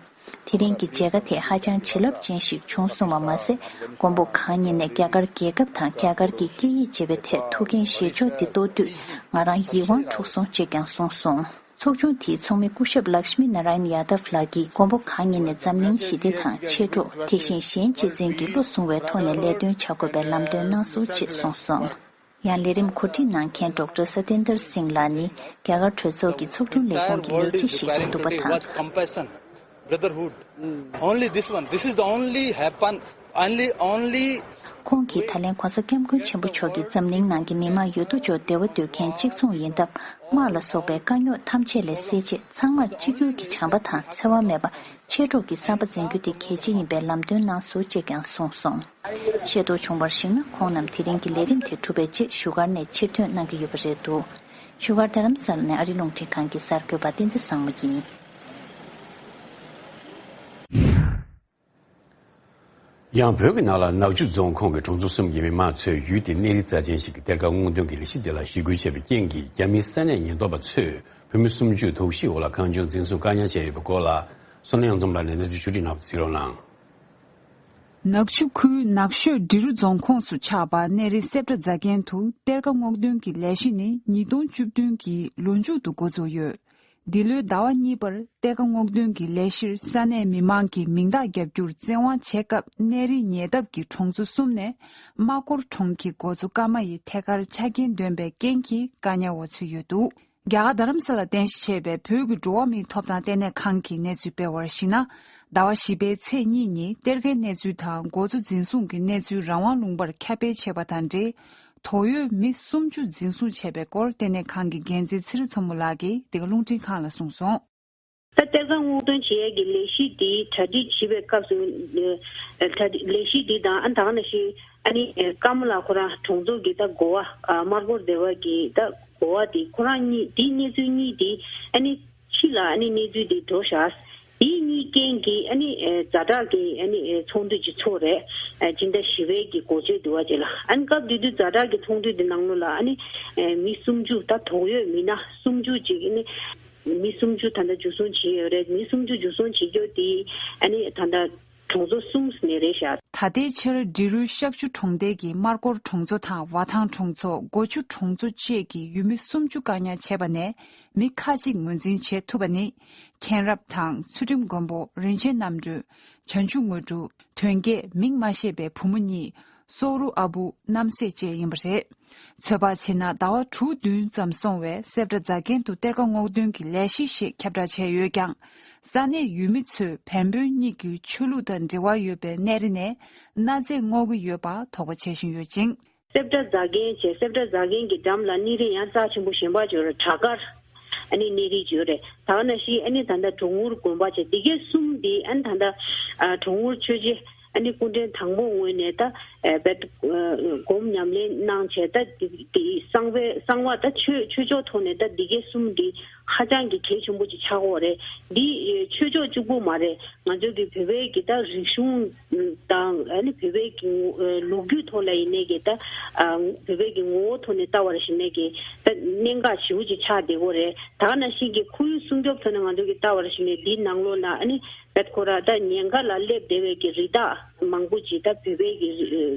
དེ་རིང་གི་མཇལ་ཁ་དེ་ཧ་ཅང་བྱིན་རླབས་ཅན་ཞིག་བྱུང་སོང་བ་མ་ཟད། མགོན་པོ་གང་ཉིད་ནས་རྒྱ་གར་རྒྱལ་ཁབ་དང་རྒྱ་གར་གྱི་སྐད་ཡིག་ཅེས་པའི་ཐད་ཐུགས་འགན་བཞེས་ཕྱོགས་འདི་རྟོགས་དུས། ང་རང་ཡིད་དབང་འཕྲོག་སོང་ཅེས་ཀྱང་གསུངས་སོང་། ཚོགས་ཆུང་དེའི་ཚོགས་མི་སྐུ་ཞབས་ལཀྵྨི་ནཱ་ར་ཡན་ཡ་དབ་ལགས་ཀྱིས་མགོན་པོ་གང་ཉིད་ནས་འཛམ་གླིང་ཞི་བདེ་དང་མཆེད་གྲོགས། དེ་བཞིན་གཞན་གཅེས་འཛིན་གྱི་བློ་བཟུང་བའི་ཐོག་ནས་ལས་དོན་བྱ་དགོས་པའི་ལམ་སྟོན་གནང་སོང་ཅེས་གསུངས་སོང་། ཡང་ལས་རིམ་གོ་སྒྲིག་གནང་མཁན་ཌོག་ཊར་སཏེན་དར་སིང་ལགས་ནི་རྒྱ་གར་གྲོས་ཚོགས་ཀྱི་ཚོགས་དྲུང་ལས་ཁུངས་ཀྱི་ལས་བྱེད་ཞིག་ཀྱང་འདུག་པ་དང་། Brotherhood. Only this one. This is the only happen. Only, only. ཁོང་གིས་ད་ལན་༧གོང་ས་༧སྐྱབས་མགོན་ཆེན་པོ་མཆོག་གིས་འཛམ་གླིང་ནང་གི་མི་དམངས་ཡོད་དོ་ཅོག་བདེ་བ་འདོད་མཁན་གཅིག་མཚུངས་ཡིན་སྟབས། དམག་ལ་སོགས་པའི་དཀའ་རྙོག་ཐམས་ཅད་ལས་སེལ་ཆེད་ཚང་མར་གཅིག་གྱུར་གྱི་བྱམས་པ་དང་འཚེ་བ་མེད་པ། མཆེད་གྲོགས་ཀྱི་བསམ་པ་འཛིན་རྒྱུ་དེ་གལ་ཆེ་ཡིན་པའི་ལམ་སྟོན་གནང་སོང་ཅེས་ཀྱང་གསུངས་སོང་། ཤེས་རྟོགས་བྱུང་བར་གཞིགས་ན། ཁོང་རྣམས་དེ་རིང་གི་ལས་རིམ་དེ་གྲུབ་པའི་རྗེས་བཞུགས་སྒར་ནས་ཕྱིར་ཐོན་གནང་གི་ཡོད་པ་རེད་འདུག་བཞུགས་སྒར་རྡ་རམ་ས་ལ་ནས་ཨ་རི་རླུང་འཕྲིན་ཁང་གི་གསར་འགོད་པ་བསྟན་འཛིན་བཟང་མོ་ཡིན། ཡང་བོད་ཀྱི་ནང་ལ་ནག་ཆུ་རྫོང་ཁོངས་ཀྱི་གྲོང་ཚོ་གསུམ་གྱི་མི་མང་ཚོས་ཡུལ་དེའི་གནས་རི་རྩ་ཆེན་ཞིག་གི་གཏེར་ཁ་སྔོག་འདོན་གྱི་ལས་གཞི་དེ་ལ་ཞི་རྒོལ་བྱས་པའི་རྐྱེན་གྱིས། རྒྱ་མིའི་ས་གནས་ཉེན་རྟོག་པ་ཚོས་བོད་མི་སུམ་ཅུ་དོགས་གཞིའི་འོག་ལ་གང་བྱུང་འཛིན་བཟུང་བཀག་ཉར་བྱས་ཡོད་པའི་སྐོར་ལ། བསོད་ནམས་དབྱངས་འཛོམས་ལགས་ནས་གནས་ཚུལ་ཕྱོགས་སྒྲིག་གནང་བ་གཟིགས་རོགས་གནང་། ནག་ཆུ་ཁུལ་ནགས་ཤོད་འབྲི་རུ་རྫོང་ཁོངས་སུ་ཆགས་པ་གནས་རི་སེབ་ཏྲ་རྫ་མཁན་དུ་གཏེར་ཁ་སྔོག་འདོན་གྱི་ལས་གཞི་ནི་ཉིས་སྟོང་བཅུ་བདུན་གྱི་ལོ་མཇུག་ཏུ་འགོ་འཛུགས་ཡོད། འདི་ལོའི་ཟླ་བ་གཉིས་པར་གཏེར་ཁ་སྔོག་འདོན་གྱི་ལས་གཞིར་ས་གནས་མི་མང་གིས་མིང་རྟགས་རྒྱབ་རྒྱུར་བཙན་དབང་བྱེད་སྐབས། གནས་རི་ཉེ་འདབས་ཀྱི་གྲོང་ཚོ་གསུམ་ནས་རྨ་སྐོར་གྲོང་གི་འགོ་གཙོ་ཀརྨ་ཡི་ཐད་ཀར་ཆ་རྐྱེན་འདོན་པའི་རྐྱེན་གྱིས་བཀག་ཉར་འོག་ཚུད་ཡོད་འདུག་རྒྱ་གར་རྡ་རམ་ས་ལར་རྟེན་གཞི་བྱས་པའི་བོད་ཀྱི་འགྲོ་བ་མིའི་ཐོབ་ཐང་ལྟེ་གནས་ཁང་གིས་གནས་ཚུལ་སྤེལ་བར་གཞིགས་ན། ཟླ་བ་བཞི་པའི་ཚེས་གཉིས་ཉིན་གཏེར་ཁའི་གནས་ཚུལ་དང་འགོ་གཙོ་འཛིན་བཟུང་གི་གནས་ཚུལ་རང་དབང་ལུང་པར་ཁྱབ་སྤེལ་བྱས་པ་དང་འབྲེལ། དོགས་ཡོད་མི་སུམ་ཅུ་འཛིན་བཟུང་བྱས་པའི་སྐོར་ལྟེ་གནས་ཁང་གི་འགན་འཛིན་ཚེ་རིང་མཚོ་མོ་ལགས་ཀྱིས་འདི་ག་རླུང་འཕྲིན་ཁང་ལ་གསུངས་སོང་། ད་གཏེར་ཁ་སྔོག་འདོན་བྱེད་ཡས་ཀྱི་ལས་གཞི་འདི་གྲ་སྒྲིག་བྱེད་པའི་སྐབས་སུ། ཨ་གྲ་སྒྲིག་ལས་གཞི་འདི་དང་། ཨ་ད་ག་ནང་བཞིན་ཨ་ནི་ཀརྨ་ལགས་ཁོ་རང་གྲོང་ཚོ་གི་ད་འགོ་བ། ཨ་རྨ་སྐོར་སྡེ་བ་གི་ད་འགོ་བ་འདི་ཁོ་རང་གཉིས། འདི་གནས་ཚུལ་གཉིས་འདི་ཨ་ནི་ཕྱི་ལ་ཨ་ནི་གནས་ཚུལ་འདི་འགྲོ་བཞག་འདི་གཉིས་རྐྱེན་གྱིས་ཨ་ནི་ཨ་ཛ་དྲག་གི་ཨ་ནི་ཨ་ཚོགས་འདུ་ཅིག་ཚོགས་རེད། ཨ་སྤྱི་ཟླ་བཞི་པའི་གི་འགོ་སྤྱོད་དུ་བ་ཅིག་ལ། ཨ་ནི་སྐབས་དེ་དུས་ཛ་དྲག་གི་ཚོགས་འདུ་འདི་ནང་ལོགས་ལ་ཨ་ནི་ཨ་མི་སུམ་ཅུ། ད་དོགས་ཡོད་མི་སྣ་སུམ་ཅུ་ཅིག་ཨ་ནི། མི་སུམ་ཅུ་ད་ལྟ་འཇུ་བཟུང་བྱས་ཡོད་རེད། མི་སུམ་ཅུ་འཇུ་བཟུང་བྱེད་རྒྱུ་དེ་ཨ་ནི་ད་ལྟ་གྲོང་ཚོ་གསུམ་ནས་རེད་ཤག་ད་ལྟའི་ཆར་འབྲི་རུའི་ཤག་ཆུ་གྲོང་རྡལ་གྱི་རྨ་སྐོར་གྲོང་ཚོ་དང་བ་ཐང་གྲོང་ཚོ། སྒོ་ཆུ་གྲོང་ཚོ་བཅས་ཀྱི་ཡུལ་མི་སུམ་ཅུ་བཀག་ཉར་བྱས་པ་ནས་མི་ཁག་ཅིག་ངོས་འཛིན་བྱེད་ཐུབ་པ་ནི། མཁྱེན་རབ་དང་། ཚུལ་ཁྲིམས་མགོན་པོ། རིན་ཆེན་རྣམ་གྲོལ། བྱང་ཆུབ་དངོས་གྲུབ། དོན་རྒྱས། མིང་མ་ཤེས་པའི་བུ་མོ་གཉིས། སོག་རུ་ཨ་བུ། རྣམ་སྲས་བཅས་ཡིན་པ་རེད། ཚོད་དཔག་བྱས་ན་ཟླ་བ་དྲུག་བདུན་ཙམ་སོང་བའི་སེབ་ཏྲ་རྫ་མཁན་དུ་གཏེར་ཁ་སྔོག་འདོན་གྱི་ལས་གཞི་ཞེས་ཁྱབ་བསྒྲགས་བྱས་ཡོད་ཀྱང་། ས་གནས་ཡུལ་མི་ཚོས་བན་བོན་གཉིས་ཀྱི་ཆོས་ལུགས་དང་འབྲེལ་བ་ཡོད་པའི་གནས་རི་ནས་གནའ་རྫས་སྔོག་གི་ཡོད་པ་དོགས་པ་བྱེད་བཞིན་ཡོད་ཅིང་། སེབ་ཏྲ་རྫ་མཁན་བྱས། སེབ་ཏྲ་རྫ་མཁན་གྱི་འགྲམ་ལ་གནས་རི་ཡང་རྩ་ཆེན་པོ་གཞན་པ་ཅིག་ཡོད་རེད། བྲག་དཀར། ཨ་ནི་གནས་རི་ཅིག་ཡོད་རེད། ད་ག་ནང་བཞིན་ཨ་ནི་ད་ལྟ་གྲོང་ཨུར་དགོན་པ་བྱས། འདི་གའི་གསུམ་འདི་ཨ་ནི་ད་ལྟ་ཨ་གྲོང་ཨུར་ཆོས་རྗེ་ཨ་ནི་སྐུ་ཕྲེང་དང་པོ་ངོས་ནས་ད་ཨ་བེད་ཨ་སྒོམ་ཉམས་ལེན་གནང་བྱས། ད་འདི་འདི་གསང་བའི་གསང་བ་ད་ཆོས་ཆོས་ཕྱོགས་ཐོག་ནས་ད་འདི་གའི་གསུམ་འདི་ཧ་ཅང་གི་གལ་ཆེན་པོ་ཅིག་ཆགས་ཀྱི་ཡོད་རེད། འདི་ཨ་ཆོས་ཕྱོགས་གཅིག་པུ་མ་རེད། ང་ཚོ་གི་བོད་པའི་གི་ད་རིག་གཞུང་དང་། ཨ་ནི་བོད་པའི་གི་ངོ་ཨ་ལོ་རྒྱུས་ཐོག་ལ་ཡིན་ནའི་གི་ད་ཨ་བོད་པའི་གི་ངོ་བོ་ཐོག་ནས་ལྟ་བར་ཞིག་ནས་གི་ད་གནད་འགག་ཆེ་བོ་ཅིག་ཆགས་བསྡད་ཀྱི་ཡོད་རེད། ད་ག་ནང་བཞིན་གི་ཁོར་ཡུག་སྲུང་སྐྱོབ་ཐོག་ནས་ང་ཚོ་གི་ལྟ་བར་ཞིག་ནས་འདིའི་ནང་ལོགས་ལ་ཨ་ནི་བེད་ཁོ་ར་ད་ཉེན་ཁ་ལ་སླེབས་བསྡད་པའི་གི་རི་དྭགས་མང་པོ་ཅིག་ད་བོད་པའི་གི་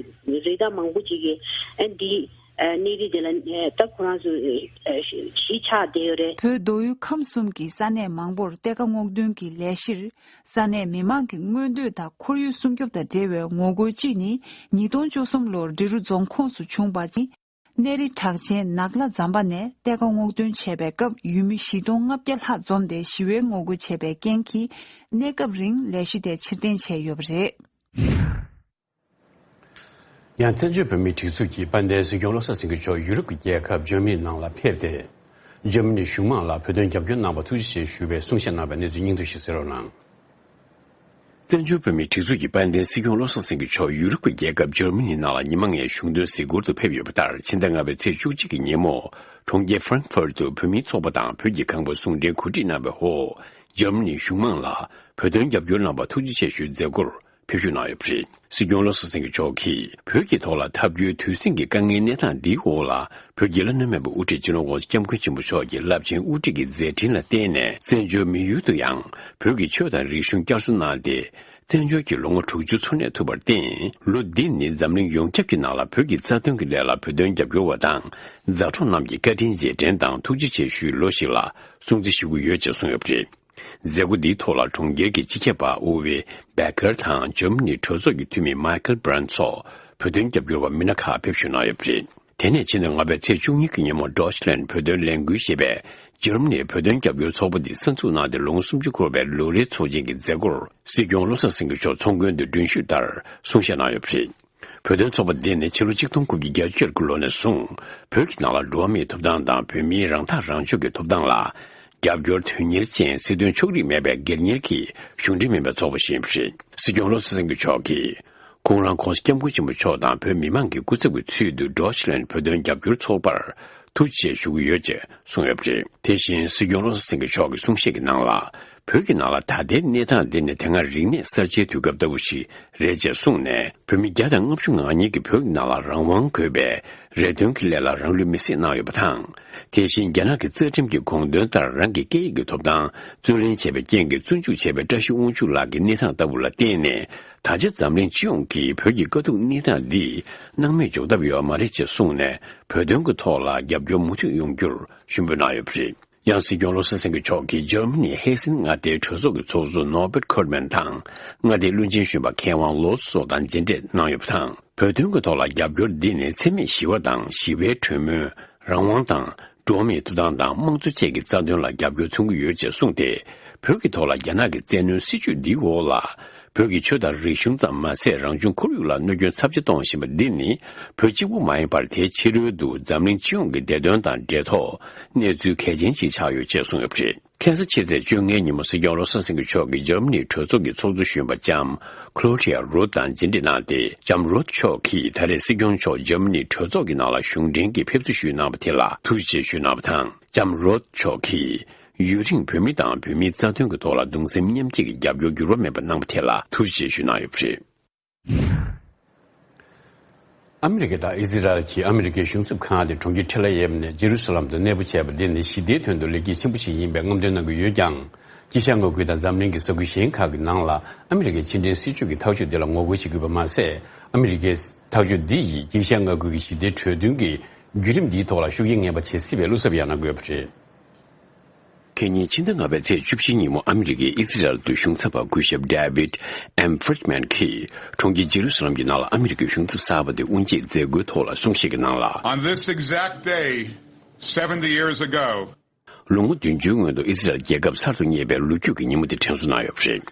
རི་དྭགས་མང་པོ་ཅིག་གི་ཨ་འདི་ཨ་གནས་རི་དེ་ལ་ཨ་ད་ཁོ་རང་ཚོ་ཨ་གཞིས་ཆགས་བསྡད་ཡོད་རེད། བོད་མདོ་དབུས་ཁམས་གསུམ་གྱི་ས་གནས་མང་པོར་གཏེར་ཁ་སྔོག་འདོན་གྱི་ལས་གཞིར། ས་གནས་མི་མང་གི་མངོན་འདོད་དང་ཁོར་ཡུག་སྲུང་སྐྱོབ་དང་འབྲེལ་བའི་ངོ་རྒོལ་གཅིག་ནི། ཉིས་སྟོང་བཅུ་གསུམ་ལོར་འབྲི་རུ་རྫོང་ཁོངས་སུ་བྱུང་བ་ཅིང་། གནས་རི་གྲགས་ཅན་ནག་ལྷ་ཛམ་པ་ནས་གཏེར་ཁ་སྔོག་འདོན་བྱས་པའི་སྐབས། ཡུལ་མི་བཞི་སྟོང་ལྔ་བརྒྱ་ལྷག་འཛོམས་ཏེ་ཞི་བའི་ངོ་རྒོལ་བྱས་པའི་རྐྱེན་གྱིས། གནས་སྐབས་རིང་ལས་གཞི་དེ་ཕྱིར་འཐེན་བྱས་ཡོད་པ་རེད། ཡང་བཙན་བྱོལ་བོད་མིའི་སྒྲིག་འཛུགས་ཀྱི་དཔལ་ལྡན་སྲིད་སྐྱོང་བློ་བཟང་སེང་གེ་མཆོག་ཡུ་རོབ་ཀྱི་རྒྱལ་ཁབ་འཇར་མ་ནི་ནང་ལ་ཕེབས་ཏེ། འཇར་མ་ནི་གཞུང་མང་ལ་བོད་དོན་རྒྱབ་སྐྱོར་གནང་བར་ཐུགས་རྗེ་ཆེ་ཞུ་བའི་གསུང་བཤད་གནང་བའི་གནས་ཚུལ་སྙིང་བསྡུས་ཤིག་གསན་རོགས་གནང་། བཙན་བྱོལ་བོད་མིའི་སྒྲིག་འཛུགས་ཀྱི་དཔལ་ལྡན་སྲིད་སྐྱོང་བློ་བཟང་སེང་གེ་མཆོག་ཡུ་རོབ་ཀྱི་རྒྱལ་ཁབ་འཇར་མ་ནི་ནང་ལ་ཉི་མ་ལྔའི་གཞུང་དོན་གཟིགས་སྐོར་དུ་ཕེབས་ཡོད་པ་ལྟར། ཕྱི་ཟླ་ལྔ་པའི་ཚེས་བཅུ་གཅིག་གི་ཉིན་མོ། གྲོང་ཁྱེར་ཧྥ་རན་ཧྥུར་ཏུ་བོད་མིའི་ཚོགས་པ་དང་བོད་ཀྱི་ཁང་པ་ཟུང་འབྲེལ་གོ་སྒྲིག་གནང་བའི་འོག་འཇར་མ་ནིའི་གཞུང་མང་ལ་བོད་དོན་རྒྱབ་སྐྱོར་གནང་བར་ཐུགས་རྗེ་ཆེ་ཞུའི་མཛད་སྒོར་ཕེབས་ཞུགས་གནང་ཡོད་པ་རེད། སྲིད་སྐྱོང་བློ་བཟང་སེང་གེ་མཆོག་གིས་བོད་ཀྱི་ཐོག་ལ་འཐབ་རྒྱུའི་དུས་ཟིང་གི་དཀའ་ངལ་གནས་སྟངས་འདིའི་འོག་ལ། བོད་ཀྱི་བླ་ན་མེད་པའི་དབུ་ཁྲིད་སྤྱི་ནོར་༸གོང་ས་༸སྐྱབས་མགོན་ཆེན་པོ་མཆོག་གི་རླབས་ཆེན་དབུ་ཁྲིད་ཀྱི་མཛད་འཕྲིན་ལ་བརྟེན་ནས། བཙན་བྱོལ་མི་ཡུལ་དུ་ཡང་བོད་ཀྱི་ཆོས་དང་རིག་གཞུང་བསྐྱར་གསོ་གནང་སྟེ། བཙན་བྱོལ་གྱི་ལོ་ངོ་དྲུག་ཅུ་འཚོ་གནས་ཐུབ་པར་བརྟེན། ལོ་འདི་ནི་འཛམ་གླིང་ཡོངས་ཁྱབ་ཀྱི་ནང་ལ་བོད་ཀྱི་རྩ་དོན་གྱི་ལས་ལ་བོད་དོན་རྒྱབ་སྐྱོར་བ་དང་མཛའ་གྲོགས་རྣམས་ཀྱི་བཀའ་དྲིན་རྗེས་དྲན་དང་ཐུགས་རྗེ་ཆེ་ཞུའི་ལོ་ཞིག་ལ་སྲུང་བརྩི་ཞུ་གི་ཡོད་ཅེས་གསུངས་ཡོད་པ་རེད། མཛད་སྒོ་འདིའི་ཐོག་ལ་གྲོང་ཁྱེར་གྱི་སྤྱི་ཁྱབ་པ་ཨུ་ཝེ་བྷེ་ཀར་དང་འཇར་མ་ནིའི་གྲོས་ཚོགས་ཀྱི་འཐུས་མི་མའི་ཁལ་བྷི་རན་སོགས་བོད་དོན་རྒྱབ་སྐྱོར་བ་མི་སྣ་ཁག་ཕེབས་ཞུགས་གནང་ཡོད་པ་རེད། དེ་ནས་ཕྱི་ཟླ་ལྔ་པའི་ཚེས་བཅུ་གཉིས་ཀྱི་ཉིན་མོ་ཌོཆ་ལན་བོད་དོན་ལས་འགུལ་ཞེས་པའི་འཇར་མ་ནིའི་བོད་དོན་རྒྱབ་སྐྱོར་ཚོགས་པ་འདི་གསར་འཛུགས་གནང་སྟེ་ལོ་ངོ་སུམ་ཅུ་འཁོར་བའི་ལོ་རེའི་ཚོགས་ཆེན་གྱི་མཛད་སྒོར་སྲིད་སྐྱོང་བློ་བཟང་སེང་གེ་མཆོག་ཚོགས་མགོན་དུ་མགྲོན་ཞུས་ལྟར་གསུང་བཤད་གནང་ཡོད་པ་རེད། བོད་དོན་ཚོགས་པ་འདི་ནི་ཕྱི་ལོ་ཆིག་སྟོང་དགུ་བརྒྱ་བརྒྱད་ཅུ་གྱ་དགུ་ལོ་ནས་བཟུང་བོད་ཀྱི་ནང་ལ་འགྲོ་བ་མིའི་ཐོབ་ཐང་དང་བོད་མིའི་རང་ཐག་རང་གཅོད་ཀྱི་ཐོབ་ཐང་ལ་རྒྱབ་སྐྱོར་དོན་གཉེར་ཅན་སྲིད་དོན་ཕྱོགས་རིས་མེད་པའི་སྒེར་གཉེར་གྱི་གཞུང་འབྲེལ་མིན་པའི་ཚོགས་པ་ཞིག་ཡིན་པ་རེད། སྲིད་སྐྱོང་བློ་བཟང་སེང་གེ་མཆོག་གིས་ཁོང་རང་༸གོང་ས་༸སྐྱབས་མགོན་ཆེན་པོ་མཆོག་དང་བོད་མི་མང་གི་སྐུ་ཚབ་ཀྱི་ཚུལ་དུ་ཌོཆ་ལན་བོད་དོན་རྒྱབ་སྐྱོར་ཚོགས་པར་ཐུགས་རྗེ་ཆེ་ཞུ་གི་ཡོད་ཅེས་གསུངས་ཡོད་པ་རེད། དེ་བཞིན་སྲིད་སྐྱོང་བློ་བཟང་སེང་གེ་མཆོག་གི་གསུང་བཤད་ཀྱི་ནང་ལ། བོད་ཀྱི་ནང་ལ་ད་ལྟའི་གནས་སྟངས་འདི་ནི་དེ་སྔ་རིག་གནས་གསར་བརྗེའི་དུས་སྐབས་ལྟ་བུ་ཞིག་རེད་ཅེས་གསུངས་ནས། བོད་མི་བརྒྱ་དང་ལྔ་བཅུ་ང་གཉིས་ཀྱིས་བོད་ཀྱི་ནང་ལ་རང་དབང་དགོས་པའི་རེ་འདུན་གྱི་སླད་ལ་རང་ལུས་མེར་སྲེག་གནང་ཡོད་པ་དང་། དེ་བཞིན་རྒྱ་ནག་གི་རྩ་ཁྲིམས་ཀྱི་དགོངས་དོན་ལྟར་རང་གི་སྐད་ཡིག་གི་ཐོབ་ཐང་རྩོད་ལེན་བྱས་པའི་རྐྱེན་གྱིས་བཙོན་འཇུག་བྱས་པའི་བཀྲ་ཤིས་དབང་ཕྱུག་ལགས་ཀྱི་གནས་སྟངས་ལྟ་བུ་ལ་བརྟེན་ནས། ད་ཆ་འཛམ་གླིང་སྤྱི་ཡོངས་ཀྱིས་བོད་ཀྱི་དཀའ་སྡུག་གནས་སྟངས་འདི་སྣང་མེད་འཇོག་ཐབས་ཡོད་མ་རེད་ཅེས་གསུངས་ནས། བོད་དོན་གྱི་ཐོག་ལ་རྒྱབ་སྐྱོར་མུ་མཐུད་ཡོང་རྒྱུར་ཞུ་འབོད་གནང་ཡོད་པ་རེད། ཡང་སྲིད་སྐྱོང་བློ་བཟང་སེང་གེ་མཆོག་གིས་འཇར་མ་ནིའི་ཧེ་སེན་མངའ་སྡེའི་གྲོས་ཚོགས་ཀྱི་ཚོགས་གཙོ་ནོར་བེར་ཁོར་མན་དང་མངའ་སྡེའི་བློན་ཆེན་གཞོན་པ་མཁས་དབང་ལོ་སོགས་དང་མཇལ་འཕྲད་གནང་ཡོད་པ་དང་། བོད་དོན་གྱི་ཐོག་ལ་རྒྱབ་སྐྱོར་འདི་ནི་འཚེ་མེད་ཞི་བ་དང་ཞི་བའི་གྲོས་མོལ། རང་དབང་དང་། འགྲོ་བ་མིའི་ཐོབ་ཐང་དང་དམངས་གཙོ་བཅས་ཀྱི་རྩ་དོན་ལ་རྒྱབ་སྐྱོར་མཚོན་གྱི་ཡོད་ཅེས་གསུངས་ཏེ། བོད་ཀྱི་ཐོག་ལ་རྒྱ་ནག་གི་བཙན་གནོན་སྲིད་བྱུས་འདིའི་འོག་ལ། བོད་ཀྱི་ཆོས་དང་རིག་གཞུང་ཙམ་མ་ཟད་རང་བྱུང་ཁོར་ཡུག་ལ་གནོད་སྐྱོན་ཚབས་ཆེ་གཏོང་བཞིན་པ་འདི་ནི། བོད་གཅིག་པུ་མ་ཡིན་པར་དེའི་ཕྱི་རོལ་དུ་འཛམ་གླིང་སྤྱི་ཡོངས་ཀྱི་བདེ་དོན་དང་འབྲེལ་ཐོགས་གནས་ཚུལ་གལ་ཆེན་ཞིག་ཆགས་ཡོད་ཅེས་གསུངས་ཡོད་པ་རེད། ཁ་སང་ཕྱི་ཚེས་བཅོ་ལྔའི་ཉིན་མོ་སྲིད་སྐྱོང་བློ་བཟང་སེང་གེ་མཆོག་གིས་འཇར་མ་ནིའི་གྲོས་ཚོགས་ཀྱི་ཚོགས་གཙོ་གཞོན་པ་ལྕམ་ཁློ་ཌི་ཡ་རུད་དང་མཇལ་འཕྲད་གནང་སྟེ། ལྕམ་རུད་མཆོག་གིས་ད་རེས་སྲིད་སྐྱོང་མཆོག་འཇར་མ་ནིའི་གྲོས་ཚོགས་ཀྱི་ནང་ལ་གཞུང་འབྲེལ་གྱི་ཕེབས་བསུ་ཞུས་གནང་བ་དེ་ལ་ཐུགས་རྗེ་ཆེ་ཞུས་གནང་བ་དང་། ལྕམ་རུད་མཆོག་གིས་ཡུན་རིང་བོད་མི་དང་བོད་མིའི་རྩ་དོན་གྱི་ཐོག་ལ་གདུང་སེམས་མཉམ་སྐྱེད་ཀྱི་རྒྱབ་སྐྱོར་འགྱུར་བ་མེད་པ་གནང་བ་དེ་ལ་ཐུགས་རྗེ་ཆེ་ཞུས་གནང་ཡོད་པ་རེད། ཨ་མི་རི་ཀ་དང་ཨི་ཟི་རལ་གྱིས་ཨ་མི་རི་ཀའི་གཞུང་ཚབ་ཁང་དེ་གྲོང་ཁྱེར་ཐེལ་ཨ་ཡེབ་ནས་ཇེ་རུ་སཱ་ལམ་དུ་གནས་སྤོ་བྱས་པ་འདི་ནི་ཞི་བདེའི་དོན་དུ་ལེགས་སྐྱེས་ཆེན་པོ་ཞིག་ཡིན་པའི་རྔམ་སྟོན་གནང་གི་ཡོད་ཀྱང་། དཀྱིལ་ཤར་མངའ་ཁུལ་དང་འཛམ་གླིང་གི་ས་ཁུལ་གཞན་ཁག་གི་ནང་ལ་ཨ་མི་རི་ཀའི་ཕྱི་འབྲེལ་སྲིད་ཇུས་ཀྱི་ཐག་གཅོད་འདི་ལ་ངོ་རྒོལ་བྱེད་དགོས་པ་མ་ཟད། ཨ་མི་རི་ཀའི་ཐག་གཅོད་འདི་ཡིས་དཀྱིལ་ཤར་མངའ་ཁུལ་གྱི་ཞི་བདེའི་གྲོས་མཐུན་གྱི་བརྒྱུད་རིམ་འདིའི་ཐོག་ལ་ཤུགས་རྐྱེན་ངན་པ་བྱེད་སྲིད་པའི་བློ་འཚབ་ཡང་གནང་གི་ཡོད་པ་རེད། ཁེ་ཉིན་ཕྱི་ཟླ་ལྔ་པའི་ཚེས་བཅུ་བཞི་ཉིན་མོ་ཨ་མི་རི་ཀའི་ཨི་སི་རལ་དུ་གཞུང་ཚབ་པ་སྐུ་ཞབས་David M Friedman གྱིས་གྲོང་ཁྱེར་ཇེ་རུ་སཱ་ལམ་གྱི་ནང་ལ་ཨ་མི་རི་ཀའི་གཞུང་ཚབ་གསར་པ་དེ་དབུ་འབྱེད་མཛད་སྒོའི་ཐོག་ལ་གསུང་བཤད་ཀྱི་ནང་ལ། On this exact day, seventy years ago, ལོ་ངོ་བདུན་ཅུའི་སྔོན་དུ་ཨི་སི་རལ་རྒྱལ་ཁབ་གསར་དུ་རྙེད་པའི་ལོ་རྒྱུས་ཀྱི་ཉིན་མོ་དེ་དྲན་གསོ་གནང་ཡོད་པ་རེད།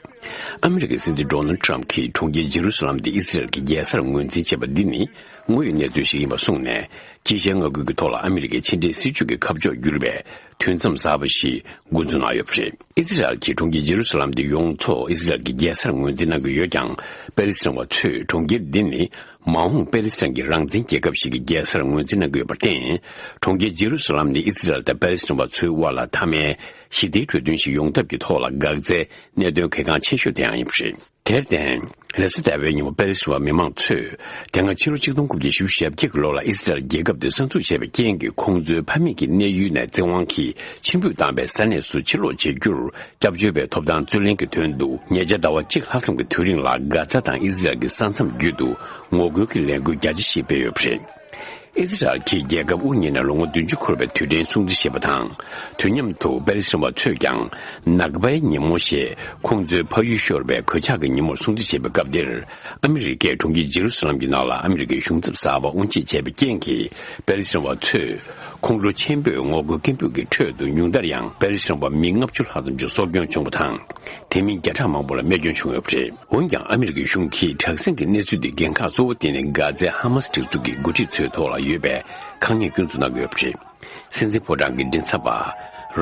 ཨ་མི་རི་ཀའི་སྲིད་འཛིན་Donald Trump གྱིས་གྲོང་ཁྱེར་ཇེ་རུ་སཱ་ལམ་དེ་ཨི་སི་རལ་གྱི་རྒྱལ་སར་ངོས་འཛིན་བྱས་པ་འདི་ནི་དངོས་ཡོད་གནས་ཚུལ་ཞིག་ཡིན་པ་གསུངས་ནས། དཀྱིལ་ཤར་མངའ་ཁུལ་གྱི་ཐོག་ལ་ཨ་མི་རི་ཀའི་ཕྱི་འབྲེལ་སྲིད་ཇུས་ཀྱི་ཁ་ཕྱོགས་བསྒྱུར་བའི་དུས་མཚམས་གསར་པ་ཞིག་འགོ་འཛུགས་གནང་ཡོད་པ་རེད། ཨི་སི་རལ་གྱིས་གྲོང་ཁྱེར་ཇེ་རུ་སཱ་ལམ་དེ་ཡོངས་རྫོགས་ཨི་སི་རལ་གྱི་རྒྱལ་སར་ངོས་འཛིན་གནང་གི་ཡོད་ཀྱང་། པེ་ལི་སི་ཐན་པ་ཚོས་གྲོང་ཁྱེར་འདི་ནི་མ་འོངས་པེ་ལི་སི་ཐན་གྱི་རང་བཙན་རྒྱལ་ཁབ་ཞིག་གི་རྒྱལ་སར་ངོས་འཛིན་གནང་གི་ཡོད་པར་བརྟེན། གྲོང་ཁྱེར་ཇེ་རུ་སཱ་ལམ་ནི་ཨི་སི་རལ་དང་པེ་ལི་སི་ཐན་པ་ཚོའི་དབར་ལ་མཐའ་མའི་ཞི་བདེའི་གྲོས་མཐུན་ཞིག་ཡོང་ཐབས་ཀྱི་ཐོག་ལ་འགག་རྩའི་གནད་དོན་གལ་འགངས་ཆེ་ཤོས་དེ་ཡང་ཡིན་པ་རེད། དེར་བརྟེན། རེས་གཟའ་ཟླ་བའི་ཉིན་མོ་པེ་ལི་སི་ཐན་པ་མི་མང་ཚོས་དེ་སྔ་ཕྱི་ལོ་ཆིག་སྟོང་དགུ་བརྒྱ་བཞི་བཅུ་ཞེ་བརྒྱད་ཀྱི་ལོ་ལ་ཨི་སི་རལ་རྒྱལ་ཁབ་དེ་གསར་འཛུགས་བྱས་པའི་རྐྱེན་གྱིས། ཁོང་ཚོའི་ཕ་མེས་ཀྱི་གནས་ཡུལ་ནས་བཙན་དབང་གིས་ཕྱིར་འབུད་བཏང་པའི་ས་གནས་སུ་ཕྱིར་ལོག་བྱེད་རྒྱུར་སྐྱབས་བཅོལ་བའི་ཐོབ་ཐང་རྩོད་ལེན་གྱི་དོན་དུ། ཉེ་ཆར་ཟླ་བ་གཅིག་ལྷག་ཙམ་གྱི་དུས་རིང་ལ་གྷ་ཛ་དང་ཨི་སི་རལ་གྱི་ས་མཚམས་བརྒྱུད་དུ་ངོ་རྒོལ་གྱི་ལས་འགུལ་རྒྱ་ཆེ་ཞིག་སྤེལ་ཡོད་པ་རེད། ཨི་སི་རལ་གྱིས་རྒྱལ་ཁབ་དབུ་བརྙེས་ནས་ལོ་ངོ་བདུན་ཅུ་འཁོར་བའི་དུས་དྲན་སྲུང་བརྩི་བྱེད་པ་དང་། དུས་མཉམ་དུ་པེ་ལི་སི་ཐན་པ་ཚོས་ཀྱང་ནག་པའི་ཉིན་མོ་ཞེས་ཁོང་ཚོའི་ཕ་ཡུལ་ཤོར་བའི་གོད་ཆག་གི་ཉིན་མོར་སྲུང་བརྩི་བྱེད་པའི་སྐབས་འདིར། ཨ་མི་རི་ཀས་གྲོང་ཁྱེར་ཇེ་རུ་སཱ་ལམ་གྱི་ནང་ལ་ཨ་མི་རི་ཀའི་གཞུང་ཚབ་གསར་པ་དབུ་འབྱེད་བྱས་པའི་རྐྱེན་གྱིས། པེ་ལི་སི་ཐན་པ་ཚོས་ ཁོང་ཁྲོ་ཆེན་པོས་ངོ་རྒོལ་སྐད་འབོད་ཀྱི་ཁྲོད་དུ་ཉུང་མཐར་ཡང་པེ་ལི་སི་ཐན་པ་མི་ལྔ་བཅུ་ལྷག་ཙམ་གྱི་སྲོག་སྐྱོན་བྱུང་བ་དང་། དེ་མིན་བརྒྱ་ཕྲག་མང་པོ་ལ་རྨས་སྐྱོན་བྱུང་ཡོད་པ་རེད། འོན་ཀྱང་ཨ་མི་རི་ཀའི་གཞུང་གིས་དྲག་ཟིང་གི་གནས་ཚུལ་དེ་འགན་ཁག་གཙོ་བོ་དེ་ནི་གྷ་ཛའི་ཧ་མ་སི་སྒྲིག་འཛུགས་ཀྱི་འགོ་ཁྲིད་ཚོའི་ཐོག་ལ་ཡོད་པའི་ཁག་ཉེས་སྐྱོན་འཛུགས་གནང་གི་ཡོད་པ་རེད། སྲིད་འཛིན་ཕོ་བྲང་གི་མགྲིན་ཚབ་པ་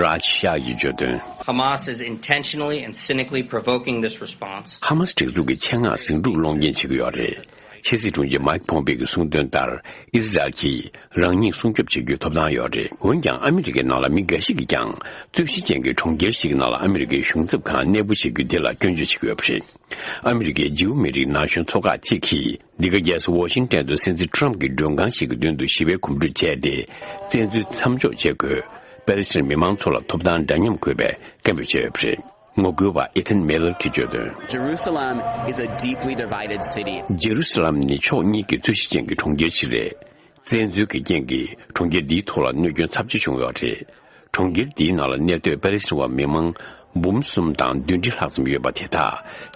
རཱཇ་ཤཱ་ཡིས་བརྗོད་དོན། Hamas is intentionally and cynically provoking this response. ཧ་མ་སི་སྒྲིག་འཛུགས་ཀྱིས་ཆེད་མངགས་ཟིང་འཁྲུག་སློང་རྐྱེན་བྱེད་ཀྱི་ཡོད་རེད། ཕྱི་སྲིད་དྲུང་ཆེ་མའིག་ཕོམ་པེ་གིས་གསུངས་དོན་ལྟར། ཨི་ཟི་རལ་གྱིས་རང་ཉིད་སྲུང་སྐྱོབ་བྱེད་རྒྱུའི་ཐོབ་ཐང་ཡོད་རེད། འོན་ཀྱང་ཨ་མི་རི་ཀའི་ནང་ལ་མི་འགའ་ཞིག་གིས་ཀྱང་རྩོད་གཞི་ཅན་གྱི་གྲོང་ཁྱེར་ཞིག་གི་ནང་ལ་ཨ་མི་རི་ཀའི་གཞུང་ཚབ་ཁང་གནས་སྤོ་བྱེད་རྒྱུ་དེ་ལ་སྐྱོན་བརྗོད་བྱེད་ཀྱི་ཡོད་པ་རེད། ཨ་མི་རི་ཀའི་ཇིའུ་མི་རིགས་ན་གཞོན་ཚོགས་ཁག་ཅིག་གིས། འདི་ག་རྒྱལ་ས་ཝ་ཤིང་ཏན་དུ་སྲིད་འཛིན་ཊམ་གྱི་མགྲོན་ཁང་ཞིག་གི་མདུན་དུ་ཞི་བའི་གོམ་བགྲོད་བྱས་ཏེ། བཙན་འཛུལ་མཚམས་འཇོག་བྱེད་དགོས། པེ་ལི་སི་ཐན་མི་མང་ཚོ་ལ་ཐོབ་ཐང་འདྲ་མཉམ་དགོས་པའི་སྐད་འབོད་བྱས་ཡོད་པ་རེད། ངོ་རྒོལ་བ་ཨི་ཐན་མེ་ལར་གྱིས་བརྗོད་དོན། Jerusalem is a deeply divided city. ཇེ་རུ་སི་ལམ་ནི་ཕྱོགས་གཉིས་ཀྱི་རྩོད་གཞི་ཅན་གྱི་གྲོང་ཁྱེར་ཞིག་རེད། བཙན་འཛུལ་གྱི་རྐྱེན་གྱིས་གྲོང་ཁྱེར་འདིའི་ཐོག་ལ་གནོད་སྐྱོན་ཚབས་ཆེ་བྱུང་ཡོད་རེད། གྲོང་ཁྱེར་འདིའི་ནང་ལ་གནས་སྡོད་པེ་ལི་སི་ཐན་པ་མི་མང་འབུམ་གསུམ་དང་བདུན་ཁྲི་ལྷག་ཙམ་ཡོད་པ་དེ་དག་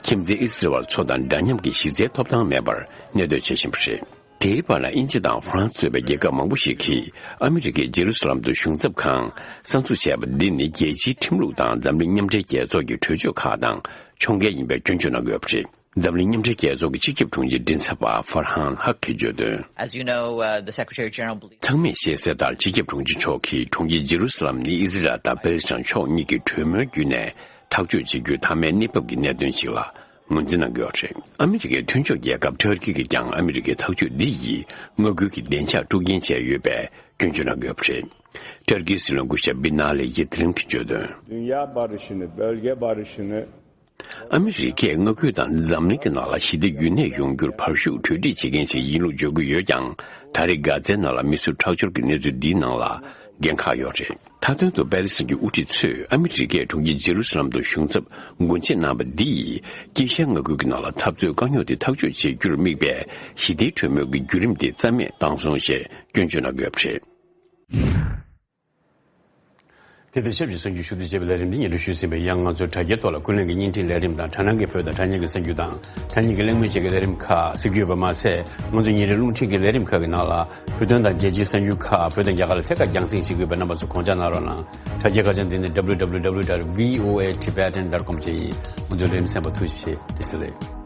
ཁྱིམ་མཚེས་ཨི་སི་རལ་བ་ཚོ་དང་འདྲ་མཉམ་གྱི་གཞི་རྩའི་ཐོབ་ཐང་མེད་པར་གནས་སྡོད་བྱེད་བཞིན་པ་རེད། དེའི་བར་ན་དབྱིན་ཇི་དང་ཧྥ་རན་སི་གཙོས་པའི་རྒྱལ་ཁབ་མང་པོ་ཞིག་གིས་ཨ་མི་རི་ཀས་ཇེ་རུ་སི་ལམ་དུ་གཞུང་ཚབ་ཁང་གསར་འཛུགས་བྱས་པ་འདི་ནི་རྒྱལ་སྤྱིའི་ཁྲིམས་ལུགས་དང་འཛམ་གླིང་མཉམ་འབྲེལ་རྒྱལ་ཚོགས་ཀྱི་གྲོས་ཆོད་ཁག་དང་ཕྱོགས་འགལ་ཡིན་པའི་སྐྱོན་བརྗོད་གནང་གི་ཡོད་པ་རེད། འཛམ་གླིང་མཉམ་འབྲེལ་རྒྱལ་ཚོགས་ཀྱི་སྤྱི་ཁྱབ་དྲུང་ཆེ་མགྲིན་ཚབ་པ་ཧྥར་ཧན་ཧག་གིས་བརྗོད་དོན། As you know, uh, the Secretary General believes. ཚང་མས་ཤེས་གསལ་ལྟར། སྤྱི་ཁྱབ་དྲུང་ཆེ་མཆོག་གིས་གྲོང་ཁྱེར་ཇེ་རུ་སི་ལམ་ནི་ཨི་ཟི་རལ་དང་པེ་ལི་སི་ཐན་ཕྱོགས་གཉིས་ཀྱིས་གྲོས་མོལ་བརྒྱུད་ནས་ཐག་གཅོད་བྱེད་རྒྱུའི་མཐའ་མའི་གནས་བབ་ཀྱི་གནད་དོན་ཞིག་ལ་ངོས་འཛིན་གནང་གི་ཡོད་རེད། ཨ་མི་རི་ཀའི་མཐུན་ཕྱོགས་རྒྱལ་ཁབ་ཐར་ཀི་གིས་ཀྱང་ཨ་མི་རི་ཀའི་ཐག་གཅོད་འདི་ཡིས་མངའ་ཁུལ་གྱི་བདེ་འཇགས་དཀྲུག་རྐྱེན་བྱས་ཡོད་པའི་སྐྱོན་བརྗོད་གནང་གི་ཡོད་པ་རེད། ཐར་ཀིའི་སྲིད་བློན་སྐུ་ཞབས་བི་ན་ལི་ཡི་ཏི་རིམ་གྱིས་བརྗོད་དོན། Dünya barışını, bölge barışını. ཨ་མི་རི་ཀས་མངའ་ཁུལ་དང་འཛམ་གླིང་གི་ནང་ལ་ཞི་བདེ་རྒྱུན་གནས་ཡོང་རྒྱུར་བར་ཤུགས་གྲོས་འགྲིག་བྱེད་མཁན་ཞིག་ཡིན་ལུགས་བརྗོད་ཀྱི་ཡོད་ཀྱང་། ད་རེས་གྷ་ཛའི་ནང་ལ་མི་གསོད་ཁྲག་སྦྱོར་གྱི་གནས་ཚུལ་འདིའི་ནང་ལ་འགན་ཁག་ཡོད་རེད། མཐའ་དོན་དུ་པེ་ལི་སི་ཐན་གྱི་དབུ་ཁྲིད་ཚོས་ཨ་མི་རི་ཀས་གྲོང་ཁྱེར་ཇེ་རུ་སི་ལམ་དུ་གཞུང་ཚབ་སྒོ་འབྱེད་གནང་བ་འདི་ཡིས་དཀྱིལ་ཤར་མངའ་ཁུལ་གྱི་ནང་ལ་འཐབ་རྩོད་དཀའ་རྙོག་དེ་ཐག་གཅོད་བྱེད་རྒྱུར་དམིགས་པའི་ཞི་བདེའི་གྲོས་མོལ་གྱི་བརྒྱུད་རིམ་དེ་རྩ་མེད་བཏང་སོང་ཞེས་སྐྱོན་བརྗོད་གནང་གི་ཡོད་པ་རེད། དེ་ལྟར་ཆབས་ཅིག་གསར་འགྱུར་ཞུ་གཏུག་བྱས་པའི་ལས་རིམ་འདི་སྙན་སྒྲོན་ཞུས་ཟིན་པའི་ཡང་ང་ཚོའི་དྲ་རྒྱའི་ཐོག་ལ་ཀུན་གླེང་གི་བརྙན་འཕྲིན་ལས་རིམ་དང་དྲ་སྣང་གི་བོད་དང་དྲ་བརྙན་གྱི་གསར་འགྱུར་དང་དྲ་བརྙན་གྱི་གླེང་མོལ་བཅས་ཀྱི་ལས་རིམ་ཁག་གཟིགས་རྒྱུ་ཡོད་པ་མ་ཟད། ང་ཚོའི་ཉིན་རེའི་རླུང་འཕྲིན་གྱི་ལས་རིམ་ཁག་གི་ནང་ལ་བོད་དོན་དང་རྒྱལ་སྤྱིའི་གསར་འགྱུར་ཁག་བོད་དང་རྒྱ་གར་ལ་ཐད་ཀར་རྒྱང་སྲིང་བྱེད་ཀྱི་ཡོད་པས། རྣམ་པ་ཚོ་དགོངས་འཇགས་གནང་རོགས་གནང་། དྲ་རྒྱའི་ཁ་བྱང་འདི་ནི་W W W dot V O A Tibetan dot com བཅས་ཡིན། ང་ཚོའི་ལས་རིམ་གསན་པར་ཐུགས་རྗེ་ཆེ། བཀྲ་ཤིས་བདེ་ལེགས།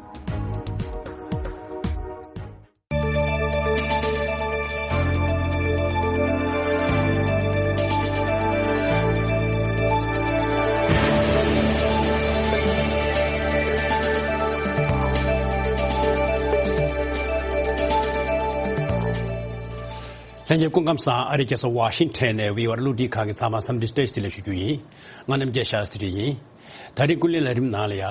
ལྷན་རྒྱས་སྐུ་ཁམས་བཟང་། ཨ་རིའི་རྒྱལ་ས་ཝ་ཤིང་ཊོན་ནས་བྷི་ཨོ་ཨེ་གློག་བརྙན་ཁང་གི་ཚང་མར་འཚམས་འདྲི་བཀྲ་ཤིས་བདེ་ལེགས་ཞུ་རྒྱུ་ཡིན། ང་རྣམ་རྒྱལ་ཤཱ་སྟྲི་ཡིན། ད་རིང་ཀུན་གླེང་ལས་རིམ་ནང་ལ་ཡ།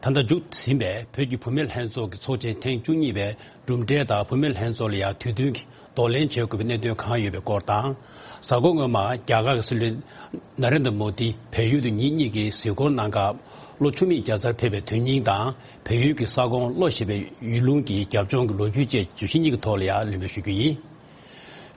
ད་ལྟ་མཇུག་ཟིན་པའི་བོད་ཀྱི་བུད་མེད་ལྷན་ཚོགས་ཀྱི་ཚོགས་ཆེན་ཐེངས་བཅུ་གཉིས་པའི་གྲུབ་འབྲས་དང་བུད་མེད་ལྷན་ཚོགས་ལ་ཡ་དུས་མཐུན་གྱི་གདོང་ལེན་བྱེད་དགོས་པའི་གནད་དོན་གང་ཡོད་པའི་སྐོར་དང་། གཟའ་འཁོར་སྔོན་མ་རྒྱ་གར་གྱི་སྲིད་བློན་ན་རེན་དྲ་མོ་དི་བལ་ཡུལ་དུ་ཉིན་གཉིས་ཀྱི་གཟིགས་སྐོར་གནང་སྐབས། ལོ་བཅུ་མེད་རྒྱལ་སར་ཕེབས་པའི་དོན་སྙིང་དང་། བལ་ཡུལ་གྱི་ས་ཁོངས་བློ་ཞེས་པའི་ཡུལ་ལུང་གི་རྒྱབ་ལྗོངས་ཀྱི་ལོ་རྒྱུས་བཅས་བརྗོད་གཞི་གཉིས་ཀྱི་ཐོག་ལ་ཡང་ལན་འབེབས་ཞུ་རྒྱུ་ཡིན།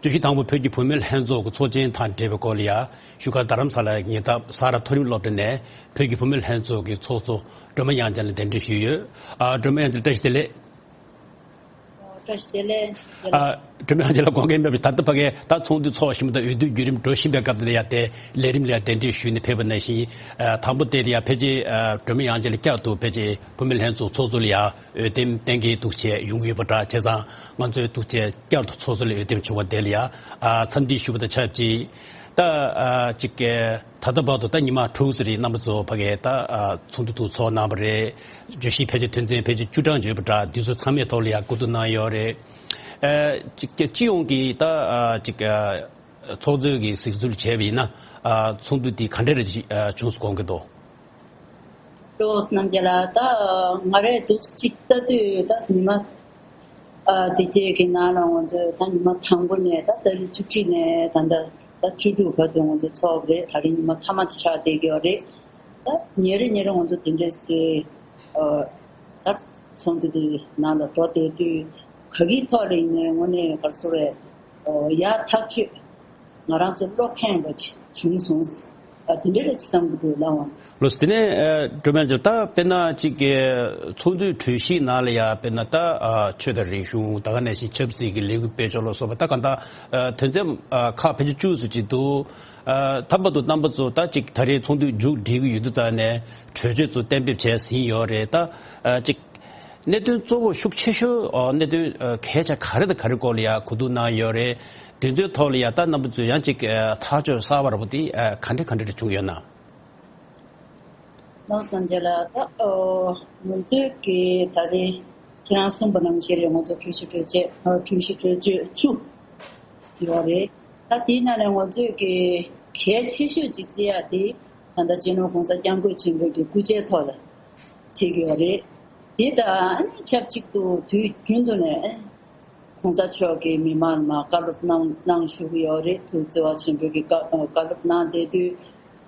བརྗོད་གཞི་དང་པོ། བོད་ཀྱི་བུད་མེད་ལྷན་ཚོགས་ཀྱི་ཚོགས་ཆེན་དང་འབྲེལ་བའི་སྐོར་ལ་ཡང་བཞུགས་སྒར་རྡ་རམ་ས་ལའི་ཉེ་འདབས་ས་རཱ་མཐོ་རིམ་སློབ་གྲྭ་ནས་བོད་ཀྱི་བུད་མེད་ལྷན་ཚོགས་ཀྱི་ཚོགས་གཙོ་སྒྲོལ་མ་དབྱངས་ཅན་ལ་གདན་འདྲེན་ཞུས་ཡོད། ཨ། སྒྲོལ་མ་དབྱངས་ཅན་ལགས་བཀྲ་ཤིས་བདེ་ལེགས། བཀྲ་ཤིས་བདེ་ལེགས། ཨ། སྒྲོལ་མ་དབྱངས་ཅན་ལགས་དགོངས་འགལ་མེད་པ་ཞིག་ད་ལྟ་ཕ་གིར་ད་ཚོགས་འདུ་ཚོགས་བཞིན་པ་དང་འོས་བསྡུ་བརྒྱུད་རིམ་འགྲོ་བཞིན་པའི་སྐབས་དེ་ལ་ཡང་དེ་ལས་རིམ་ལ་ཡང་གདན་འདྲེན་ཞུས་ནས་ཕེབས་པ་ནང་བཞིན། ཨ། དང་པོ་དེ་ཡང་ཕལ་ཆེར། ཨ། སྒྲོལ་མ་དབྱངས་ཅན་ལགས་བསྐྱར་དུ་ཕལ་ཆེར་བུད་མེད་ལྷན་ཚོགས་ཚོགས་གཙོ་ལ་ཡང་འོས་འདེམས་གཏན་འཁེལ་འདུག་བྱས་ཡོང་གི་ཡོད་པ་འདྲ། བྱས་ཙང་ང་ཚོས་འདུག་བྱས་བསྐྱར་དུ་ཚོགས་གཙོ་ལ་འོས་འདེམས་བྱུང་བ་དེ་ལ་ཡང་། ཨ། འཚམས་འདྲི་ཞུ་བ་དང་ཆབས་ཅིག་ད། ཨ། ཅིག་ད་ལྟ་བར་དུ་ད་ཉི་མ་དྲུག་ཙམ་རིང་རྣམ་པ་ཚོ་ཕ་གིར་ད། ཨ། ཚོགས་འདུ་དུ་ཚོགས་གནང་བ་རེད། བརྗོད་གཞི་ཕལ་ཆེར་དོན་ཚན་ཕལ་ཆེར་བཅུ་གྲངས་ཡོད་པ་འདྲ། འདི་ཚོ་ཚང་མའི་ཐོག་ལ་ཡང་བསྐུལ་བསྡུ་གནང་ཡོད་རེད། ཨ། ཅིག་སྤྱི་ཡོངས་ཀྱི་ད། ཨ། ཅིག་ཚོགས་གཙོས་ཀྱི་གཟིགས་ཚུལ་བྱས་པ་ཡིན་ན། ཨ། ཚོགས་འདུ་འདི་ག་འདྲ་རེ་ཅིག་ཨ། བྱུང་སོང་དགོངས་ཀྱི་འདུག་ཀྲོས་རྣམ་རྒྱལ་ལགས། ད་ང་རས་འདུག་ཅིག་ལྟ་དུས་ད་ཉི་མ། ཨ། དེ་རྗེས་ཀྱི་ནང་ལ་ང་ཚོས་ད་ཉི་མ་དང་པོ་ནས་ད་ཏ་རིག་བཅུ་གཅིག་ནས་ད་ལྟ་ད་བཅུ་དྲུག་བར་དུ་ང་ཚོ་ཚོགས་རེད། ད་རིང་ཉི་མ་མཐའ་མ་དེ་ཆགས་བསྡད་ཀྱི་ཡོད་རེད། ད་ཉིན་རེ་ཉིན་རེ་ང་ཚོ་དེ་འདྲས་སེ། ཨ། ད་ཚོགས་འདུ་དེ་ནང་ལ་འགྲོ་བསྡད་དུས་ག་གི་ཐོག་ལ་ཡིན་ནའི་དངོས་གནས་ག་རེ་ཟེར་རེད། ཨོ། ཡག་ཐག་ཆོད་ང་རང་ཚོ་བློ་ཁེངས་པ་ཅིག་བྱུང་སོང་། ཨ་དེ་འདྲ་རེད་ཅེས་བསམ་གྱི་འདུག་ལགས་འོང་། ལགས་སོ། དེ་ནས་ཨ་སྒྲོལ་མ་ལགས་ད་དཔེར་ན་ཅིག་གི་ཚོགས་འདུའི་གྲོས་གཞི་ནང་ལ་ཡ་དཔེར་ན་ད་ཨ་ཆོས་དང་རིག་གཞུང་ད་ག་ནང་བཞིན་ཆབ་སྲིད་ཀྱི་ལས་འགུལ་སྤེལ་ཕྱོགས་ལ་སོགས་པ་ད་གང་ལྟར་ཨ་དོན་ཚན་ཨ་ཁག་ཕལ་ཆེར་བཅུ་ཙམ་ཅིག་འདུག་ཨ་ད་བར་དུ་རྣམ་པ་ཚོ་ད་ཅིག་ད་རེས་ཚོགས་འདུ་མཇུག་སྒྲིལ་གྱི་ཡོད་དུས་ཙང་ནས་གྲོས་ཆོད་ཚོ་གཏན་འབེབས་བྱས་ཟིན་ཡོད་རེད། ད་ཨ་ཅིག་གནད་དོན་གཙོ་བོ་ཤུགས་ཆེ་ཤོས་ཨ་གནད་དོན་ཨ་གལ་ཆེ་ག་རེ་དང་ག་རེ་སྐོར་ལ་ཡ་གོ་བསྡུར་གནང་ཡོད་རེད། དེ་ཚོའི་ཐོག་ལ་ཡ་ད་རྣམ་པ་ཚོས་ཡང་ཅིག་ཨ་ཐག་གཅོད་གསར་པ་ར་བོ་དེ་ཨ་ག་འདྲ་ག་འདྲ་བྱུང་ཡོད་ན། ལགས་སོ། རྣམ་རྒྱལ་ལགས། ད་ཨོ་ང་ཚོས་ཀྱི་ད་རེས་ཁྱེད་རང་གསུངས་པ་ནང་བཞིན་རེད། ང་ཚོ་གྲོས་གཞི་གྲོས་ཆོད་ཨ་གྲོས་གཞི་གྲོས་ཆོད་བཅུ་ཡོད་རེད། ད་དེའི་ནང་ནས་ང་ཚོས་ཀྱི་གལ་ཆེ་ཤོས་ཅིག་བརྩི་ཡ་དེ་ད་ལྟ་སྤྱི་ནོར་༸གོང་ས་༸སྐྱབས་མགོན་ཆེན་པོའི་གི་སྐུ་ཕྱྭའི་ཐོག་ལ་བརྩི་གི་ཡོད་རེད། དེ་དང་ཨ་ནི་ཆབས་ཅིག་ཏུ་དུས་རྒྱུན་དུ་ནས་༸གོང་ས་མཆོག་གིས་མི་མང་ལ་མར་བཀའ་སློབ་གནང་གནང་བཞུགས་ཀྱི་ཡོད་རེད། ཐུགས་བརྩེ་བ་ཆེན་པོས་ཀྱི་བཀའ་བཀའ་སློབ་གནང་བསྡད་དུས།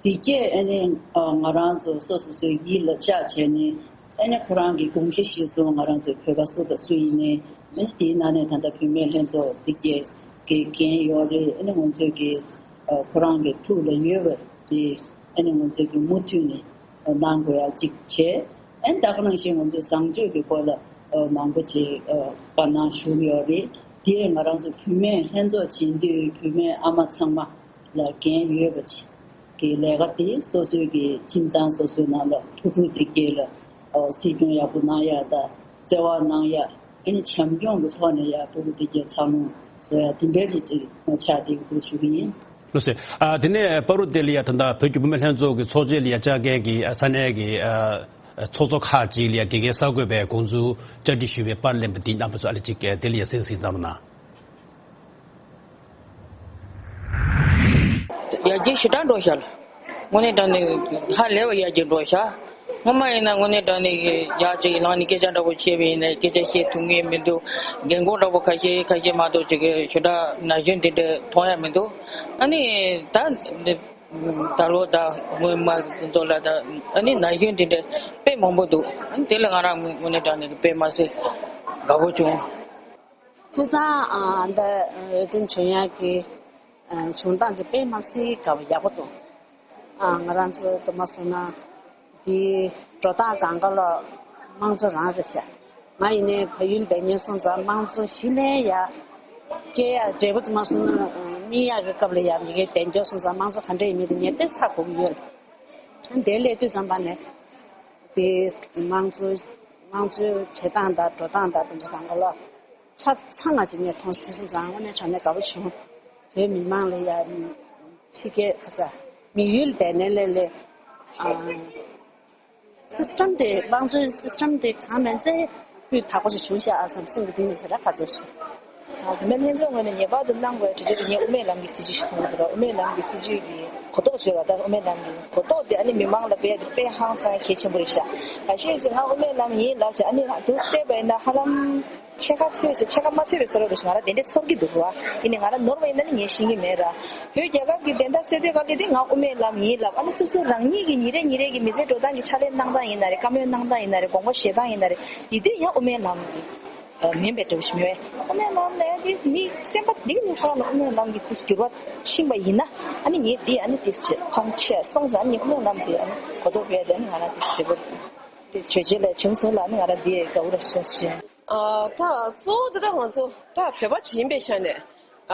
དེ་སྐད་ཨ་ནི་ང་རང་ཚོ་སོ་སོ་སོའི་ཡིད་ལ་བཅགས་བྱས་ནས་ཨ་ནི་ཁོ་རང་གི་དགོངས་གཞི་གཞིར་བཟུང་ང་རང་ཚོའི་བོད་པ་སུ་དང་སུ་ཡིན་ནའི་ཨ་ནི་དེའི་ནང་ནས་ད་ལྟ་བུད་མེད་ལྷན་ཚོགས་དེ་སྐད་ཀྱི་འགན་ཡོད་རེད། ཨ་ནི་ང་ཚོས་ཀྱི་ཁོ་རང་གི་ཐུགས་ལ་ཡོད་པ་དེ་ཨ་ནི་ང་ཚོས་ཀྱི་མུ་མཐུད་ནས་གནང་དགོས་ཡ་གཅིག་བྱས། ཨ་ནི་ད་ག་ནང་བཞིན་ང་ཚོས་བཟང་སྤྱོད་ཀྱི་སྐོར་ལ་མང་པོ་ཅིག་བཀའ་གནང་ཞུས་ཡོད་རེད། དེས་ང་རང་ཚོ་བུད་མེད་ལྷན་ཚོགས་བྱེད་དུས་བུད་མེད་ཨ་མ་ཚང་མ་ལ་འགན་ཡོད་པ་ཅིག་གི་ལས་ཀ་དེ་སོ་སོའི་གི་ཁྱིམ་ཚང་སོ་སོའི་ནང་ལ་ཕྲུ་གུ་དེ་གས་ལ་ཨོ་སྲིད་སྐྱོང་ཡག་པོ་གནང་ཡ་དང་བརྩེ་བ་གནང་ཡ། ཨ་ནི་བྱམས་སྐྱོང་གི་ཐོག་ནས་ཡ་ཕྲུ་གུ་དེ་གས་འཚར་ལོངས་བཟོ་ཡ་དེ་འདྲའི་རིགས་ཅིག་ཆགས་བསྡད་ཀྱི་འདུག་ཞུ་གི་ཡིན། ལགས་སོ། ཨ་དེ་ནས་བར་དུ་དེ་ལ་ཡ་ད་ལྟ་བོད་ཀྱི་བུད་མེད་ལྷན་ཚོགས་ཀྱི་ཚོགས་ཆེན་ལ་ཡ་བཅར་མཁན་གྱི་ཨ་ས་གནས་ཀྱི་ཨ་ཚོགས་གཙོ་ཁག་ཅིག་ལ་ཡ་དགེ་རྒན་གསར་འགོད་པས་དགོངས་ཚུལ་བཅར་འདྲི་ཞུས་པའི་པར་ལེན་པ་འདི་རྣམ་པ་ཚོ་ཨ་ལེ་གཅིག་དེ་ལ་ཡ་གསན་གཟིགས་གནང་རོགས་གནང་། ཡར་རྒྱས་ཞེ་དྲག་འགྲོ་ཤག་ལ། དངོས་གནས་དྲང་གནས་ཧ་ལས་པ་ཡར་རྒྱས་འགྲོ་ཤག་སྔོན་མ་ཡིན་ན་དངོས་གནས་དྲང་གནས་ཀྱི་ཡར་ཅིག་ལངས་ནས་སྐད་ཆ་འདྲ་པོ་བཤད་པ་ཡིན་ན་སྐད་ཆ་བཤད་ཐུབ་ངེས་མི་འདུག་རྒན་གོག་འདྲ་པོ་ཁ་ཤས་ཁ་ཤས་མ་གཏོགས་ཅིག་གི་ཞེ་དྲག་ན་གཞོན་དེ་འདྲ་མཐོང་ཡ་མི་འདུག་ཨ་ནི་ད་ད་ལོ་ད་སྔོན་མ་དེ་ཚོ་ལ་ད་ཨ་ནི་ན་གཞོན་དེ་འདྲ་དཔེ་མང་པོ་འདུག་ཨ་ནི་དེ་ལ་ང་རང་དངོས་གནས་དྲང་གནས་ཀྱི་དཔེ་མ་སྲིད་དགའ་པོ་བྱུང་། སྤྱིར་བཏང་ཨ་འདི་འོས་འདེམས་བྱུང་ཡག་གི་ཨ་བྱུང་སྟངས་དེ་དཔེ་མ་སྲིད་དགའ་པོ་ཡག་པོ་འདུག་ཨ་ང་རང་ཚོ་དུ་མ་སོང་ན་དེ་འགྲོ་སྟངས་གང་ག་ལ་དམངས་གཙོ་རང་རེད་ཤག་ང་ཡིན་ནའི་བལ་ཡུལ་བསྡད་མཁན་སོང་ཙང་དམངས་གཙོ་གཞི་ནས་ཡ་སྐྱེ་ཡ་འབྲས་བུ་དུ་མ་སོང་ན་སྨིན་ཡག་གི་སྐབས་ལ་ཡ་མི་སྒེར་བསྡད་མཁན་སོང་ཙང་དམངས་གཙོ་ག་འདྲ་ཡིན་མིན་དེ་ངས་ཏོག་ཙམ་ཧ་གོ་གི་ཡོད། ཨ་འདིར་སླེབས་དུས་ཙམ་པ་ནས་དེ་དམངས་གཙོ་དམངས་གཙོའི་བྱེད་སྟངས་དང་འགྲོ་སྟངས་དང་དེ་ཚོ་གང་ག་ལ། ཆ་ཚང་ང་ཅིག་ངས་མཐོང་སོང་དེ་སོང་ཙང་དངོས་གནས་དྲང་གནས་དགའ་པོ་བྱུང་། བོད་མི་མང་ལ་ཡ་ཕྱི་རྒྱལ་ཁ་ས་དམིགས་ཡུལ་དེ་ནས་ལས་ལས་ཨ་སི་སི་ཊམ་དེ་དམངས་གཙོའི་སི་སི་ཊམ་དེ་གང་མིན་ཚེ་སྤུས་དག་པོ་ཞིག་བྱུང་ཤག་ཨ་བསམ་སེམས་ཀྱི་གཏིང་ནས་ཞེ་དྲག་དགའ་ཚོར་བྱུང་། ཨ་བུད་མེད་ལྷན་ཚོགས་ངོས་ནས་ངེས་པར་དུ་གནང་དགོས་ཡ་གྲོས་ཆོད་དེ་ངས་དབུ་མའི་ལམ་གྱི་སྲིད་བྱུས་ཤིག་མཐོང་གི་འདུག་དབུ་མའི་ལམ་གྱི་སྲིད་བྱུས་ཀྱི་གོ་རྟོགས་བྱོས་པ་དང་དབུ་མའི་ལམ་གྱི་གོ་རྟོགས་དེ་ཨ་ནི་མི་མང་ལ་སྤེལ་ཡ་དེ་དཔེ་ཧང་སང་གལ་ཆེན་པོ་རེད་ཤག་ཁ་ཤས་ཀྱིས་ང་དབུ་མའི་ལམ་ཡིན་ལབ་བྱས་ཨ་ནི་འདུག་བལྟས་པ་ཡིན་ན་ཧ་ལམ་ཕྱེད་ཀ་ཚོད་ཅིག་ཕྱེད་ཀ་མ་ཚོད་པའི་བཟོ་འདྲ་འདུག་ང་རང་དེ་འདྲས་ཚོར་གྱི་འདུག་བ། ཡིན་ནའི་ང་རང་ནོར་བ་ཡིན་ན་ནི་ངས་ཤེས་ཀྱི་མེད་ར། བོད་རྒྱལ་ཁབ་ཀྱི་བདེན་མཐའ་གསལ་སྟོན་སྒང་ལ་དེ་ང་དབུ་མའི་ལམ་ཡིན་ལབ་ཨ་ནི་སོ་སོ་རང་ཉིད་ཀྱི་ཉིན་རེ་ཉིན་རེ་གི་མི་ཚེ་འགྲོ་སྟངས་ཀྱི་ཕྱག་ལས་གནང་སྟངས་ཡིན་ན་རེད། བཀའ་མོལ་གནང་སྟངས་ཡིན་ན་རེད། དགོངས་པ་བཞེས་སྟངས་ཡིན་ན་རེད། དེ་དུས་ཡང་དབུ་མའི་ལམ་གྱི་མིན་པའི་འདྲ་བོ་ཞིག་མི་འོས། དབུ་མའི་ལམ་ལབ་ཡ་དེ་མི་སེམས་པ་འདི་ག་ནས་ཧ་ལམ་དབུ་མའི་ལམ་གྱི་དེ་འགྱུར་བ་ཕྱིན་པ་ཡིན་ན་ཨ་ནི་ངས་འདི་ཨ་ནི་དེ་མཐོང་ཆེ་སོང་ཙང་ཨ་ནི་དབུ་མའི་ལམ་དེ་ཨ་ནི་གོ་རྟོགས་སྤེལ་ཏེ་ཨ་ནི་ང་རང་དེ་འདྲ་པོ་དེ་གྲོས་ཆོད་ལ་བྱུང་སོང་ལ་ཨ་ནི་ང་རང་དེ་དགའ་པོ་ར་སོང་ཞེས། ཨ་ད་གཙོ་བོ་དེ་ད་ང་ཚོ་ད་བོད་པ་ཅིག་ཡིན་པའི་ཆ་ནས་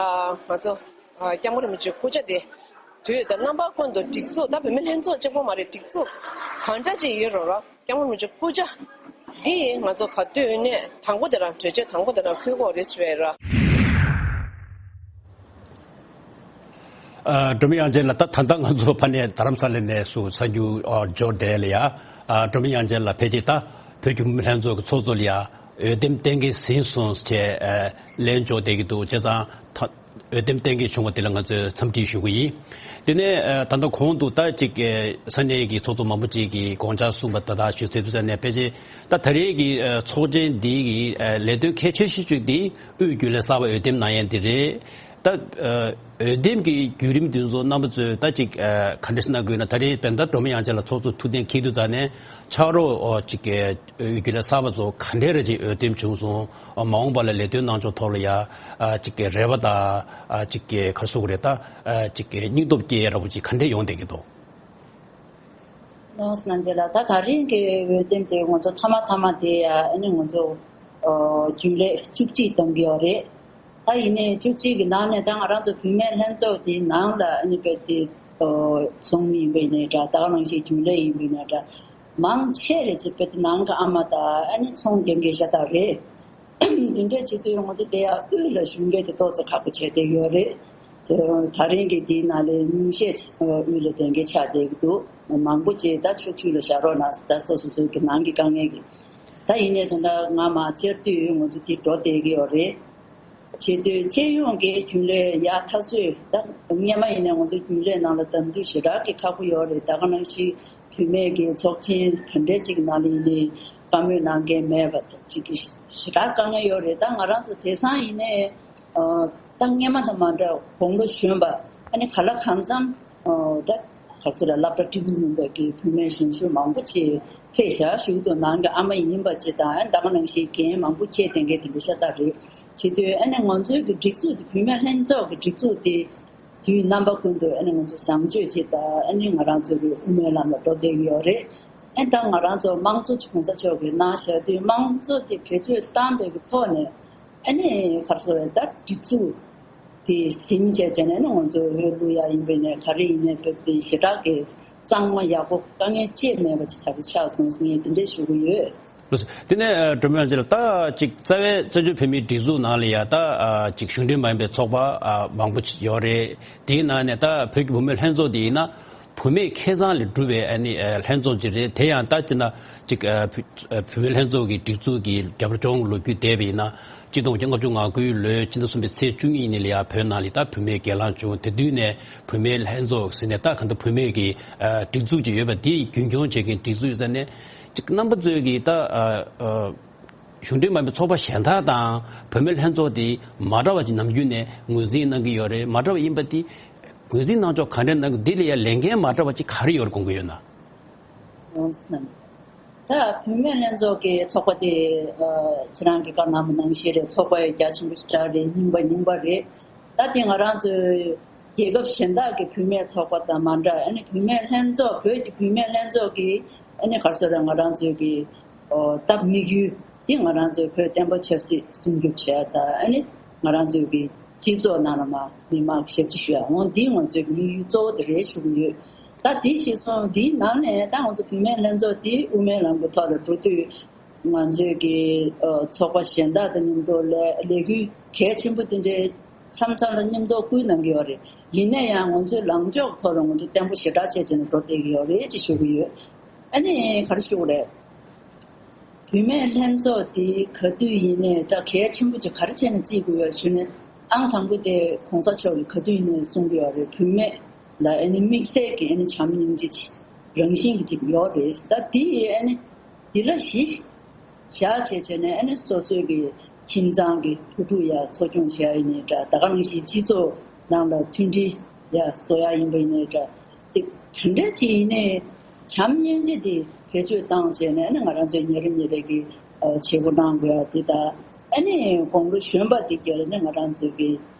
ཨ་ང་ཚོ་ཨ་སྐྱབས་མགོན་རིན་པོ་ཆེའི་སྐུ་ཕྱྭ་དེ་དུས་དང་རྣམ་པ་ཀུན་ཏུ་སྒྲིག་འཛུགས་ད་བོད་མི་ལྷན་ཚོགས་གཅིག་པོ་མ་རེད། སྒྲིག་འཛུགས་གང་འདྲ་ཅིག་ཡོད་རུང་ར། སྐྱབས་མགོན་རིན་པོ་ཆེ་སྐུ་ཕྱྭ་འདི་ཡིས་ང་ཚོ་ག་དུས་ནས་དང་པོ་དེ་རང་གྲོས་ཆོད་དང་པོ་དེ་རང་འཁུར་དགོས་རེད་ཟེར་བའི་ར། ཨ་སྒྲོལ་མ་དབྱངས་ཅན་ལགས། ད་ད་ལྟ་ང་ཚོ་ཕ་ནས་རྡ་རམ་ས་ལ་ནས་སུ་གསར་འགྱུར་ཨ་འབྱོར་བསྡད་ལ་ཡ། ཨ་སྒྲོལ་མ་དབྱངས་ཅན་ལགས་ཕལ་ཆེར་ད་བོད་ཀྱི་མི་ལྷན་ཚོགས་ཀྱི་ཚོགས་གཙོ་ལ་ཡ་འོས་འདེམས་གཏན་འཁེལ་ཟིན་སོང་ཅེས་ཨ་ལན་འབྱོར་བསྡད་ཀྱི་འདུག་བྱས་ཙང་ད་འོས་འདེམས་གཏན་འཁེལ་བྱུང་བ་དེ་ལ་ང་ཚོས་འཚམས་འདྲི་ཞུ་གི་ཡིན། དེ་ནས་ཨ་ད་ལྟ་གོང་དུ་ད་ཅིག་ཨ་ས་གནས་ཀྱི་ཚོགས་གཙོ་མང་པོ་ཅིག་གིས་དགོངས་འཆར་གསུངས་པ་ད་ལྟ་ཞུ་ཚར་དུས་ཙམ་ནས་ཕལ་ཆེར་ད་ད་རེས་ཀྱི་ཨ་ཚོགས་ཆེན་འདི་གི་ཨ་ལས་དོན་གལ་ཆེ་ཤོས་ཤིག་འདི་དབུས་རྒྱུན་ལས་གསར་པ་འོས་འདེམས་གནང་ཡས་འདི་རེད། ད་ཨ་འོས་འདེམས་ཀྱི་བརྒྱུད་རིམ་འདི་ཚོ་རྣམ་པ་ཚོས་ད་ཅིག་ཨ་ག་འདྲ་ཞིག་གནང་དགོས་ན། ད་རེས་བོད་ཟླ་སྒྲོལ་མ་དབྱངས་ཅན་ལགས་ཚོགས་གཙོ་ཐུགས་གཏན་འཁེལ་དུས་ཙམ་ནས་ཕྱག་རོགས་ཨོ་ཅིག་གི་འོས་བསྡུ་ལས་གསར་པ་ཚོ་ག་འདྲས་རེ་ཅིག་འོས་འདེམས་བྱུང་སོང་། མ་འོངས་པ་ལ་ལས་དོན་གནང་ཕྱོགས་ཐོག་ལ་ཡ་ཨ་ཅིག་གི་རེ་བ་དང་ཨ་ཅིག་གི་ག་རེ་ཟེར་དགོས་རེད། ད་ཨ་ཅིག་གི་སྙིང་སྟོབས་སྐྱེ་ཡ་འདྲ་པོ་ཅིག་ག་འདྲས་ཡོང་བསྡད་ཀྱི་འདུག་ཡོངས་སུ་རྣམ་འབྱེད་ལ། ད་ད་རིང་གི་འོས་འདེམས་དེ་ང་ཚོ་མཐའ་མ་མཐའ་མ་དེ་ཨ་ནི་ང་ཚོ་ཨ་རྒྱུན་ལས་བཅུ་གཅིག་གཏོང་གི་ཡོད་རེད། ད་ཡིན་ནའི་བཅུ་གཅིག་གི་ནང་ནས་ད་ང་རང་ཚོ་བུད་མེད་ལྷན་ཚོགས་དེའི་ནང་ལ་ཨ་ནི་དཔེ་དེ་ཨ་ཚོགས་མི་ཡིན་པ་ཡིན་ནའི་འདྲ། ད་ག་ནང་བཞིན་རྒྱུན་ལས་ཡིན་པ་ཡིན་ནའི་འདྲ། མང་ཆེ་རེད་ཅེས་དཔེ་དེ་ནང་གི་ཨ་མ་དང་ཨ་ནི་ཚོང་རྒྱག་མཁན་ཤ་སྟག་རེད། དེ་འདྲ་བྱེད་དུས་ང་ཚོ་དེ་ཡང་དབུས་ལ་ཞུགས་མཁན་དེ་ཏོག་ཙམ་ཁག་པོ་བྱས་བསྡད་ཡོད་རེད། དེ་ད་རིང་གི་དེའི་ནང་ལས་ཉུང་ཤས་དབུས་ལ་བསྡད་མཁན་ཆགས་བསྡད་ཀྱི་འདུག། མང་པོ་ཅིག་ད་ཕྱོགས་བཅུ་ལ་བཞག་རོགས་གནང་ཟེར། ད་སོ་སོ་སོའི་གི་ནང་གི་དཀའ་ངལ་གྱིས། ད་ཡིན་ནའི་ད་ལྟ་ང་མ་བཅར་དུས་ང་ཚོ་དེ་འགྲོ་བསྡད་ཀྱི་ཡོད་རེད། བྱེད་དུས་སྤྱི་ཡོངས་ཀྱི་རྒྱུན་ལས་ཡག་ཐག་ཆོད། ད་སྔོན་མ་ཡིན་ནའི་ང་ཚོ་རྒྱུན་ལས་ནང་ལ་གདམ་འཐུས་ཞེ་དྲག་གི་ཁག་པོ་ཡོད་རེད། ད་ག་ནང་བཞིན་བུད་མེད་ཀྱི་ཚོགས་ཆེན་ག་འདྲས་ཅིག་ནང་ལ་ཡིན་ནའི་བཀའ་མོལ་གནང་མཁན་མེད་པ་ཅིག་གི་ཞེ་དྲག་དཀའ་ངལ་ཡོད་རེད། ད་ང་རང་ཚོ་དེང་སང་ཡིན་ནའི་ཨ་ད་སྔོན་མ་དང་མ་འདྲ་དགུང་ལོ་གཞོན་པ་ཨ་ནི་ག་ལ་གང་འཚམ་ཨ་ད་ག་ཚོད་ལ་སློབ་གྲྭ་འགྲིམ་ཡོང་བའི་གི་བུད་མེད་གཞོན་གཞོན་མང་པོ་ཅིག་ཕེབས་ཤག། གཞུག་ཏུ་ནང་གི་ཨ་མ་ཡིན་པ་ཅིག་དང་ཨ་ནི་ད་ག་ནང་བཞིན་རྒན་མང་པོ་ཁྱེད་དེ་འདྲ་དེ་འདྲ་ཤ་སྟག་རེད། བྱེད་དུས་ཨ་ནི་ང་ཚོའི་གི་སྒྲིག་འཛུགས་དེ་བུད་མེད་ལྷན་ཚོགས་ཀྱི་སྒྲིག་འཛུགས་དེ་དུས་རྣམ་པ་ཀུན་ཏུ་ཨ་ནི་ང་ཚོ་བཟང་སྤྱོད་ཅིག་དང་ཨ་ནི་ང་རང་ཚོ་གི་དབུ་མའི་ལམ་ལ་འགྲོ་བསྡད་ཀྱི་ཡོད་རེད། ཨ་ནི་ད་ང་རང་ཚོ་དམངས་གཙོ་གོང་ས་མཆོག་གིས་གནང་བཞག་དུས་དམངས་གཙོ་དེ་བེད་སྤྱོད་བཏང་བའི་གི་ཐོག་ནས་ཨ་ནི་ག་རེ་ཟེར་ད་སྒྲིག་འཛུགས་དེ་ཟིན་བྱས་བྱས་ནས་ཨ་ནི་ང་ཚོ་འོས་བླུག་ཡག་ཡིན་པ་ཡིན་ནའི་ག་རེ་ཡིན་ནའི་བོད་དེ་ཞེ་དྲག་གི་གཙང་མ་ཡག་པོ་དཀའ་ངལ་ཅི་མེད་པ་ཅིག་ད་ག་ཆགས་སོང་ཟེར་ངས་དེ་འདྲས་ཞུ་གི་ཡོད། དེ་ནས་ཨ་སྒྲོལ་མ་ལགས་ལ་ད་ཅིག་རྩ་བའི་བཙན་བྱོལ་བོད་མིའི་སྒྲིག་འཛུགས་ནང་ལ་ཡ་ད་ཨ་ཅིག་གཞུང་འབྲེལ་མ་ཡིན་པའི་ཚོགས་པ་ཨ་མང་པོ་ཅིག་ཡོད་རེད། དེའི་ནང་ནས་ད་བོད་ཀྱི་བུད་མེད་ལྷན་ཚོགས་དེ་ཡིན་ན་བུད་མེད་ཁེ་བཟང་ལས་གྲུབ་པའི་ཨ་ནི་ཨ་ལྷན་ཚོགས་ཅིག་རེད། དེ་ཡང་ད་ཅིག་ན་ཅིག་ཨ་བུ་ཨ་བུད་མེད་ལྷན་ཚོགས་ཀྱི་སྒྲིག་འཛུགས་ཀྱི་རྒྱབ་ལྗོངས་ལོ་རྒྱུས་བལྟས་པ་ཡིན་ན། གཅིག་སྟོང་དགུ་བརྒྱ་ལྔ་བཅུ་ང་དགུའི་ལོའི་ཕྱི་ཟླ་གསུམ་པའི་ཚེས་བཅུ་གཉིས་ཉིན་ལ་ཡ་བོད་ནང་ལ་ད་བུད་མེད་སྒེར་ལངས་བྱུང་། དེ་དུས་ནས་བུད་མེད་ལྷན་ཚོགས་ཟེར་ནས་ད་གང་ལྟར་བུད་མེད་ཀྱི་ཨ་སྒྲིག་འཛུགས་ཅིག་ཡོད་པ་དེ་རྒྱུན་སྐྱོང་བྱེད་མཁན་སྒྲིག་འཛུགས་ཡིན་ཙང་ནས་ཅིག་རྣམ་པ་ཚོས་ཀྱིས་ད་ཨ་ཨ་གཞུང་འབྲེལ་མ་ཡིན་པའི་ཚོགས་པ་གཞན་དག་དང་བུད་མེད་ལྷན་ཚོགས་དེ་མ་འདྲ་བ་ཅིག་ནམ་རྒྱུན་ནས་ངོས་འཛིན་གནང་གི་ཡོད་རེད། མ་འདྲ་བ་ཡིན་པ་དེ་ངོས་འཛིན་གནང་ཕྱོགས་ག་འདྲ་གནང་གི། འདི་ལ་ཡ་ལས་འགན་མ་འདྲ་བ་ཅིག་ག་རེ་ཡོད་རེད་དགོངས་ཀྱི་ཡོད་ན། ཡོངས་སུ་གནང་། ད་བུད་མེད་ལྷན་ཚོགས་ཀྱི་ཚོགས་པ་དེ་ཨ་ཁྱེད་རང་གིས་བཀའ་གནང་བ་ནང་བཞིན་རེད། ཚོགས་པ་ཡང་རྒྱ་ཆེན་པོ་ཞེ་དྲག་རེད། རྙིང་པ་རྙིང་པ་རེད། ད་དེ་ང་རང་ཚོའི་རྒྱལ་ཁབ་གཞན་དག་གི་བུད་མེད་ཚོགས་པ་དང་མ་འདྲ། ཨ་ནི་བུད་མེད་ལྷན་ཚོགས་བོད་ཀྱི་བུད་མེད་ལྷན་ཚོགས་ཀྱི་ཨ་ནི་ག་རེ་ཟེར་རེད། ང་རང་ཚོའི་གི་ཨོ་ད་དམིགས་ཡུལ་དེ་ང་རང་ཚོའི་བོད་བསྟན་པ་ཆབ་སྲིད་སྲུང་སྐྱོབ་བྱེད་ཡ་དང་ཨ་ནི་ང་རང་ཚོའི་གི་སྤྱི་ཚོགས་ནང་ལ་མ་མི་མང་ཞབས་ཕྱི་ཞུ་ཡ་འོང་། འདི་ང་ཚོའི་གི་དམིགས་ཡུལ་གཙོ་བོ་དེ་རེད་ཞུ་གི་ཡོད། ད་དེ་ཤེས་སོང་། དེའི་ནང་ནས་ད་ང་ཚོ་བུད་མེད་ལྷན་ཚོགས་དེ་དབུ་མའི་ལམ་གྱི་ཐོག་ལ་འགྲོ་དུས་ང་ཚོའི་གི་ཨ་ཚོགས་པ་གཞན་དག་དང་མཉམ་དུ་ལས་ལས་འགུལ་གལ་ཆེན་པོ་དེ་འདྲའི་མཚམས་མཚམས་ལ་མཉམ་དུ་སྐུལ་གནང་གི་ཡོད་རེད། ཡིན་ན་ཡང་ང་ཚོའི་ལངས་ཕྱོགས་ཐོག་ལ་ང་ཚོ་བརྟན་པོ་ཞེ་དྲག་བྱས་བྱས་ནས་འགྲོ་བསྡད་ཀྱི་ཡོད་རེད་ཅེས་ཞུ་གི་ཡོད། ཨ་ནི་ག་རེ་ཞུ་དགོས་རེད། བུད་མེད་ལྷན་ཚོགས་འདི་ག་དུས་ཡིན་ནའི་ད་གལ་ཆེན་པོ་ཅིག་ག་རེ་བྱས་ནས་བརྩི་དགོས་ཡོད་ཞུ་ན། ཨང་དང་པོ་དེ་གོང་ས་མཆོག་གིས་ག་དུས་ཡིན་ནའི་གསུང་གི་ཡོད་རེད། བུད་མེད་ལ་ཨ་ནི་དམིགས་བསལ་གྱི་ཨ་ནི་བྱམས་སྙིང་རྗེ་ཅིག་རང་བཞིན་གྱི་ཅིག་ཡོད་རེད། ད་འདི་ཨ་ནི་འདི་ལ་གཞི་བཞག་བྱས་བྱས་ནས་ཨ་ནི་སོ་སོའི་གི་ཁྱིམ་ཚང་གི་བུ་ཕྲུག་ཡ་འཚོ་སྐྱོང་བྱེད་ཡ་ཡིན་ནའི་འདྲ། ད་ག་ནང་བཞིན་སྤྱི་ཚོགས་ནང་ལ་མཐུན་སྒྲིལ་ཡ་བཟོ་ཡ་ཡིན་པ་ཡིན་ནའི་འདྲ། དེ་ག་འདྲ་ཅིག་ཡིན་ནའི་བྱམས་སྙིང་རྗེ་དེ་བེད་སྤྱོད་བཏང་བྱས་ནས་ཨ་ནི་ང་རང་ཚོའི་ཉིན་རེ་ཉིན་རེ་གི་ཨ་བྱེད་སྒོ་གནང་དགོས་ཡ་དེ་དང་། ཨ་ནི་དགུང་ལོ་གཞོན་པ་དེ་གྱུར་ནས་ང་རང་ཚོའི་གི་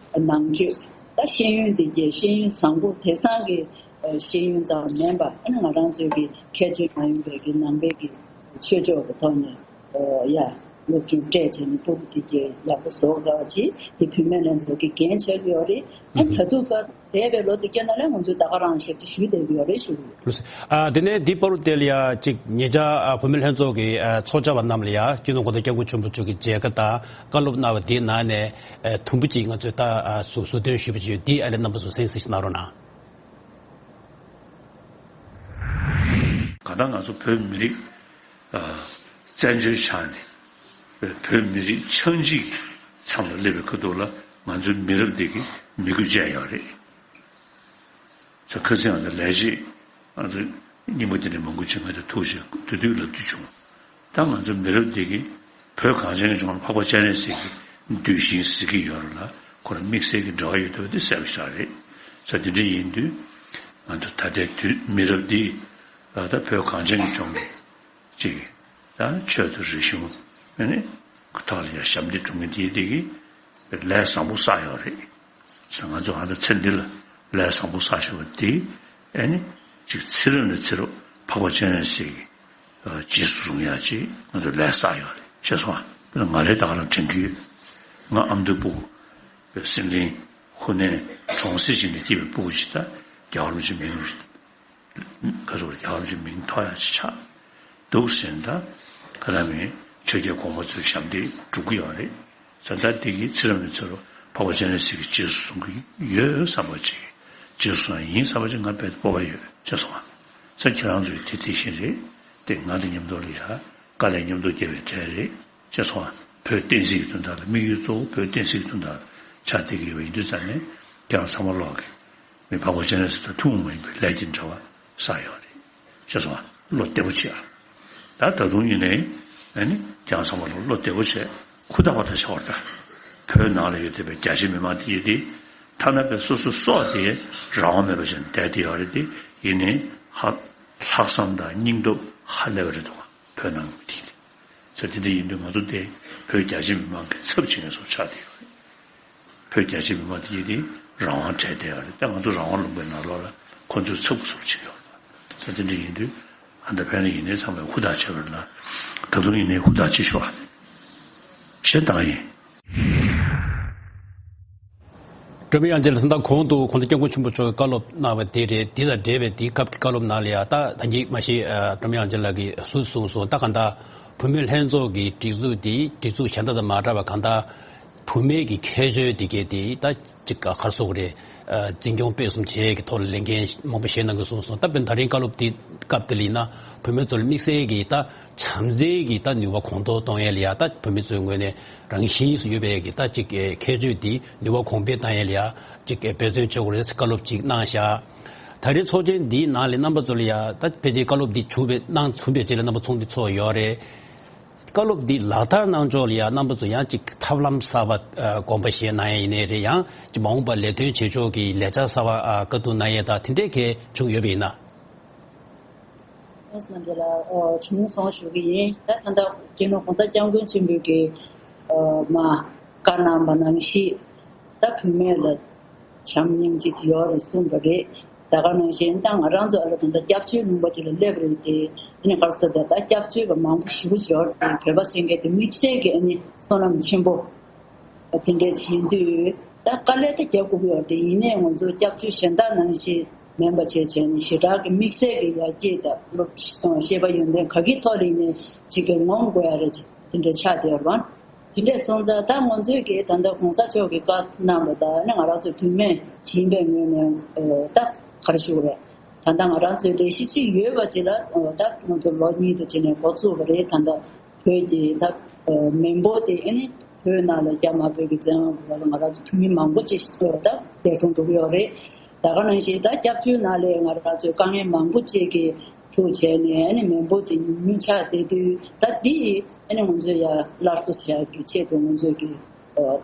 ནང་ཆོས་ད་ཤེས་ཡོན་དེ་གྱུར་ཤེས་ཡོན་བཟང་པོ་དེང་སང་གི་ཨ་ཤེས་ཡོན་ཙམ་མིན་པ་ཨ་ནི་ང་རང་ཚོའི་གི་ཁྱད་ཆོས་མ་ཡིན་པའི་གི་ནང་པའི་གི་ཆོས་ཕྱོགས་ཀྱི་ཐོག་ནས་ཨ་ཡ་སློབ་སྦྱོང་སྤྲད་བྱས་ནས་སྤུ་གུ་དེ་གྱུར་ཡག་པོ་བཟོ་དགོས་ཅེས་དེ་བུད་མེད་ལྷན་ཚོགས་ཀྱི་འགན་ཆགས་ཀྱི་ཡོད་རེད། ཨ་ནི་ད་དུང་ཁ་འདས་པའི་ལོ་དེ་སྐྱེལ་ན་ལས་ང་ཚོས་ད་ག་རང་ཞབས་ཕྱི་ཞུས་བསྡད་ཀྱི་ཡོད་རེད་ཞུ་གི་ཡོད། ཨ་དེ་ནས་འདི་བར་དུ་དེ་ལ་ཡ་གཅིག་ཉེ་ཆར་ཨ་བུད་མེད་ལྷན་ཚོགས་ཀྱི་ཨ་ཚོགས་བཅར་བ་རྣམས་ལ་ཡ་སྤྱི་ནོར་གོང་ས་སྐྱབས་མགོན་ཆེན་པོ་མཆོག་གི་མཇལ་ཁ་དང་བཀའ་སློབ་གནང་བ་དེའི་ནང་ནས་ཨ་དུམ་བུ་གཅིག་ང་ཚོས་ད་ཨ་ཟུར་ཟུར་འདོན་ཞུས་པ་ཅིག་ཡོད། འདི་ཨ་ལས་རྣམ་པ་ཚོ་གསན་གཟིགས་ཤིག་གནང་རོགས་གནང་། གང་ལྟར་ང་ཚོ་བོད་མི་རིགས་ཨ་བཙན་བྱོལ་ཆགས་ནས་བོད་མི་རིགས་ཆགས་འཇིག་གི་མཚམས་ལ་སླེབས་པའི་ཁ་ཐུག་ལ་ང་ཚོའི་མི་རབས་འདི་གི་མི་དགོས་ཅན་ཡོད་རེད། ཚ་ཁ་སང་ང་ཚོ་ལས་བྱེད་ང་ཚོ་རྙིང་པ་དེ་འདྲ་མང་པོ་ཅིག་ང་ཚོ་ཐུག་བྱས་དུས་དུས་ལབ་དུས་བྱུང་། ད་ང་ཚོ་མི་རབས་འདི་གི་བོད་གངས་ཅན་གྱི་ལྗོངས་ལ་འཕགས་པ་སྤྱན་རས་གཟིགས་ཀྱི་གདུལ་ཞིང་ཟེར་གྱི་ཡོད་རེད་ལ་ཁོ་རང་དམིགས་བསལ་གྱི་འབྲེལ་བ་ཡོད་ཐུབ་པ་དེ་གསལ་པོ་ཞིག་རེད། ས་དེ་འདྲ་ཡིན་དུས་ང་ཚོ་ད་ལྟའི་དུས་མི་རབས་འདི་ད་བོད་གངས་ཅན་གྱི་ལྗོངས་ཀྱི་ཅིག་ད་ཆོས་དང་རིག་གཞུང་ཨ་ནི་ཐོག་ལ་ཡང་ཞབས་འདེགས་སྒྲུབ་མཁན་དེ་དེ་གི་ལས་བཟང་པོ་བསགས་ཡོད་རེད། ས་ང་ཚོ་ཨ་ད་ཚེ་འདི་ལ་ལས་བཟང་པོ་བསགས་བྱས་པ་དེ་ཨ་ནི་ཅིག་ཚེ་རབས་ནས་ཚེ་རབས་ འཕགས་པ་སྤྱན་རས་གཟིགས་ཀྱི་རྗེས་སུ་བཟུང་ཡག་ཅིག་ང་ཚོ་ལས་བསགས་ཡོད་རེད། ཤེས་སོང་ང་། དཔེར་ན་ང་རའི་ད་ག་རང་དྲན་གྱི་ཡོད། ང་ཨ་མདོའི་སྤུ་གུ་སེང་གླིང་ཧུ་ནན་གྲོང་གསེབ་ཅིག་ནས་སྐྱེས་པའི་སྤུ་གུ་ཅིག་ད་རྒྱལ་བ་རིན་པོ་ཆེའི་མིང་ག་ཚོད་རྒྱལ་བ་རིན་པོ་ཆེའི་མིང་ཐོགས་ཡག་ཅིག་ཆགས་འདུག་ཟེར་ན། ད་ག་ལ་མིན་ཆོས་རྒྱལ་གོང་མ་ཚོའི་ཞབས་འདེགས་སྒྲུབ་ཀྱི་ཡོད་རེད། ད་ལྟ་འདི་གི་ཚེ་རབས་ནས་ཚེ་རབས་འཕགས་པ་སྤྱན་རས་གཟིགས་ཀྱི་རྗེས་སུ་བཟུང་གི་ཡོད་བསམ་པ་ཅིག་རྗེས་སུ་བཟུང་ཡིན་བསམ་པ་ཅིག་ང་དཔེ་སྤོབས་པ་ཡོད། ཤེས་སོང་ང་། ས་ཁྱེད་རང་ཚོའི་དེ་དེ་བཞིན་རེད། དེ་ང་དང་མཉམ་དུ་ལ་ཡ་དཀའ་ལས་མཉམ་དུ་བརྒྱབ་པའི་གྲས་རེད། ཤེས་སོང་ང་། བོད་བསྟན་སྲིད་ཀྱི་དོན་དག་ལ་དམིགས་ཡུལ་གཙོ་བོ་བོད་བསྟན་སྲིད་ཀྱི་དོན་དག་ལ་ཆགས་བསྡད་ཀྱི་ཡོད་པ་ཡིན་དུས་ཙང་ནས་ཁྱེད་རང་ཚང་མ་ལོག་གི་མི་འཕགས་པ་སྤྱན་རས་གཟིགས་དང་ཐུན་མོང་མ་ཡིན་པའི་ལས་ཀྱི་འབྲེལ་བ་བསགས་ཡོད་རེད། ཤེས་སོང་ང་། བློ་བདེ་པོ་བྱེད་ཨ། ད་ད་དུང་ཡིན་ནའི་ཨ་ནི་ཁྱེད་རང་ཚང་མ་ལོག་བློ་བདེ་པོ་བྱེད། ཧུར་ཐག་པ་ཐག་བྱ་བར་ད། བོད་ནང་ལ་ཡོད་བསྡད་པའི་རྒྱ་ཆེ་མི་མང་དེ་ཡིན་ཏེ། ཐ་ན་པའི་སོ་སོ་སྲོག་དེ་རང་དབང་མེད་པ་བྱས་ནས་བསྡད་དེ་ཡོད་རེད་དེ། ཡིན་ནའི་ཧ་ལྷག་བསམ་དང་སྙིང་སྟོབས་ཧ་ལས་པ་རེད་འདུག་ག་བོད་ནང་གི་མི་དེ་ཡིན་ཏེ། ས་དེ་འདྲ་ཡིན་དུས་ང་ཚོ་དེ་བོད་རྒྱ་ཆེ་མི་མང་གི་ཚབ་བྱེད་མཁན་ཚོ་ཆགས་བསྡད་ཡོད་རེད། བོད་རྒྱ་ཆེ་མི་མང་དེ་ཡིན་ཏེ་རང་དབང་བྲལ་བསྡད་ཡོད་རེད། ད་ང་ཚོ་རང་དབང་ལུང་པའི་ནང་ལོགས་ལ་ཁོ་ཚོས་ཚབ་ཚུབ་བྱེད་ཀྱི་ཡོད་རེད། ས་དེ་འདྲ་ཡིན་དུས་ཨ་ད་ཕན་ནི་ཡིན་ནའི་ཚང་མས་ཧུར་ཐག་བྱེད་པ་ན། ད་དུང་ཡིན་ནའི་ཧུར་ཐག་བྱེད་ཤོག་ཨ། ཞེས་བཏང་ཡིན། སྒྲོལ་མ་དབྱངས་ཅན་ལགས་ད་ལྟ་གོང་དུ་གོང་ས་སྐྱབས་མགོན་ཆེན་པོ་མཆོག་གིས་བཀའ་སློབ་གནང་བ་དེ་རེད། དེ་དང་འབྲེལ་བའི་དེའི་སྐབས་ཀྱི་བཀའ་སློབ་ནང་ལ་ཡང་ད་ད་གིན་མ་གཞི་སྒྲོལ་མ་དབྱངས་ཅན་ལགས་ཀྱིས་ཟུར་གསུངས་སོང་། ད་གང་ལྟར་བུད་མེད་ལྷན་ཚོགས་ཀྱི་སྒྲིག་འཛུགས་དེ་སྒྲིག་འཛུགས་གཞན་དག་དང་མ་འདྲ་བ་གང་ལྟར་བུད་མེད་ཀྱི་ཁྱད་ཆོས་དེ་གས་དེ་ད་ཅིག་ག་རེ་ཟེར་དགོས་རེད། འཛིན་སྐྱོང་སྤེལ་གསུམ་བྱེད་ཡས་ཀྱི་ཐོག་ལ་ལས་འགན་མང་པོ་བཞེས་གནང་གི་གསུངས་སོང་། ད་དཔེར་ན་ད་རིང་བཀའ་སློབ་དེ་སྐབས་དེ་ལ་ཡིན་ན་བུད་མེད་ཚོ་ལ་དམིགས་བསལ་གྱི་ད་བྱམས་བརྩེ་གི་ད་ནུས་པ་གོང་མཐོར་གཏོང་ཡས་ལ་ཡ་ད་བུད་མེད་ཚོའི་ངོས་ནས་རང་བཞིན་སུ་ཡོད་པའི་གི་ད་ཅིག་ཁྱད་ཆོས་དེ་ནུས་པ་གོང་འཕེལ་བཏང་ཡས་ལ་ཡ་ཅིག་འབད་བརྩོན་བྱེད་དགོས་རེད་ཟེར་བཀའ་སློབ་ཅིག་གནང་བཞག་ད་རེས་ཚོགས་ཆེན་འདིའི་ནང་ལ་རྣམ་པ་ཚོ་ལ་ཡ་ད་ཕལ་ཆེར་བཀའ་སློབ་འདི་ཚུགས་པའི་གནང་ཚུགས་པའི་རྗེས་ལ་རྣམ་པ་ཚོགས་འདུ་ཚོགས་ཡོད་རེད། བཀའ་སློབ་འདི་ལག་བསྟར་གནང་ཕྱོགས་ལ་ཡང་རྣམ་པ་ཚོ་ཡང་ཅིག་ཐབས་ལམ་གསར་པ་ཨ་དགོངས་པ་བཞེས་གནང་ཡ་ཡིན་ནའི་རེད། ཡང་ཅིག་མ་འོངས་པར་ལས་དོན་བྱེད་ཕྱོགས་ཀྱི་ལས་འཆར་གསར་པ་ཨ་བཀའ་བསྡུར་གནང་ཡས་དང་དེ་འདྲས་གས་བྱུང་ཡོད་པ་ཡིན་ན། ཁོང་རྣམ་པ་ལ་ཨོ་བྱུང་སོང་ཞུ་གི་ཡིན། ད་ད་ལྟ་སྤྱི་ནོར་༸གོང་ས་༸སྐྱབས་མགོན་ཆེན་པོས་ཀྱི་ཨོ་མ་བཀའ་གནང་བ་ནང་བཞིན་ད་བུད་མེད་ལ་བྱམས་སྙིང་རྗེ་དེ་ཡོད་རེད་གསུངས་པ་རེད། ད་ག་ནང་བཞིན་ད་ང་རང་ཚོ་ཨ་ལ་ད་ལྟ་སྐྱབས་བཅོལ་ལུང་པ་ཅིག་ལ་སླེབས་རེད་དེ། ཨ་ནི་ག་རེ་ཟེར་ད་ད་སྐྱབས་བཅོལ་བ་མང་པོ་ཞེ་པོ་ཅིག་ཡོད་རེད་དེ། བོད་པ་ཟེར་མཁན་དེ་དམིགས་བསལ་གྱི་ཨ་ནི་བསོད་ནམས་ཆེན་པོ་དེ་འདྲས་ཡིན་དུས་ད་དཀའ་ལས་ད་རྒྱག་དགོས་ཀྱི་ཡོད་རེད་དེ། ཡིན་ནའི་ང་ཚོ་སྐྱབས་བཅོལ་གཞན་དག་ནང་བཞིན་མིན་པ་བྱས་བྱས་ནས་ཞེ་དྲག་གི་དམིགས་བསལ་གྱི་ཡར་རྒྱས་དང་སློབ་སྦྱོང་ཤེས་པ་ཡོན་ཏན་ག་གི་ཐོག་ལ་ཡིན་ནའི་ཅིག་གི་ངོམ་དགོས་ཡ་རེད་ཅིག་དེ་འདྲས་ཆགས་བསྡད་ཡོད་རེད་བ། དེ་འདྲས་སོང་ཙང་ད་ང་ཚོས་ཀྱིས་ད་ལྟ་གོང་ས་མཆོག་གིས་བཀའ་གནང་བ་དང་ནི་ང་རང་ཚོ་བུད་མེད་ཡིན་པའི་ངོས་ནས་ད་ག་རེ་ཞུ་དགོས་རེད། ད་ལྟ་ང་རང་ཚོའི་ལས་གཞི་གཅིག་ཡོད་པ་ཅིག་ལ་ད་ང་ཚོ་ལོ་གཉིས་དང་ཕྱེད་ནས་འགོ་བཙུགས་པ་རེད། ད་ལྟ་བོད་ཀྱི་ད་མི་འབོར་དེ་ཨ་ནི་བོད་ནང་ལ་རྒྱ་དམར་པོའི་གི་བཙན་དབང་གི་འོག་ལ་ང་རང་ཚོ་བོད་མི་མང་པོ་ཅིག་ད་འདས་གྲོངས་འགྲོ་གི་ཡོད་རེད། ད་ག་ནང་བཞིན་ད་སྐྱབས་བཅོལ་ནང་ལ་ང་རང་ཚོའི་དཀའ་ངལ་མང་པོ་ཅིག་གི་ཐུག་བྱས་ནས་ཨ་ནི་མི་འབོར་དེ་ཉུང་ཉུང་ཆགས་བསྡད་དུས་ད་འདི་ཨ་ནི་ང་ཚོས་ཡ་སླར་གསོ་བྱ་ཡག་གི་ཆེད་དུ་ང་ཚོས་ཀྱི་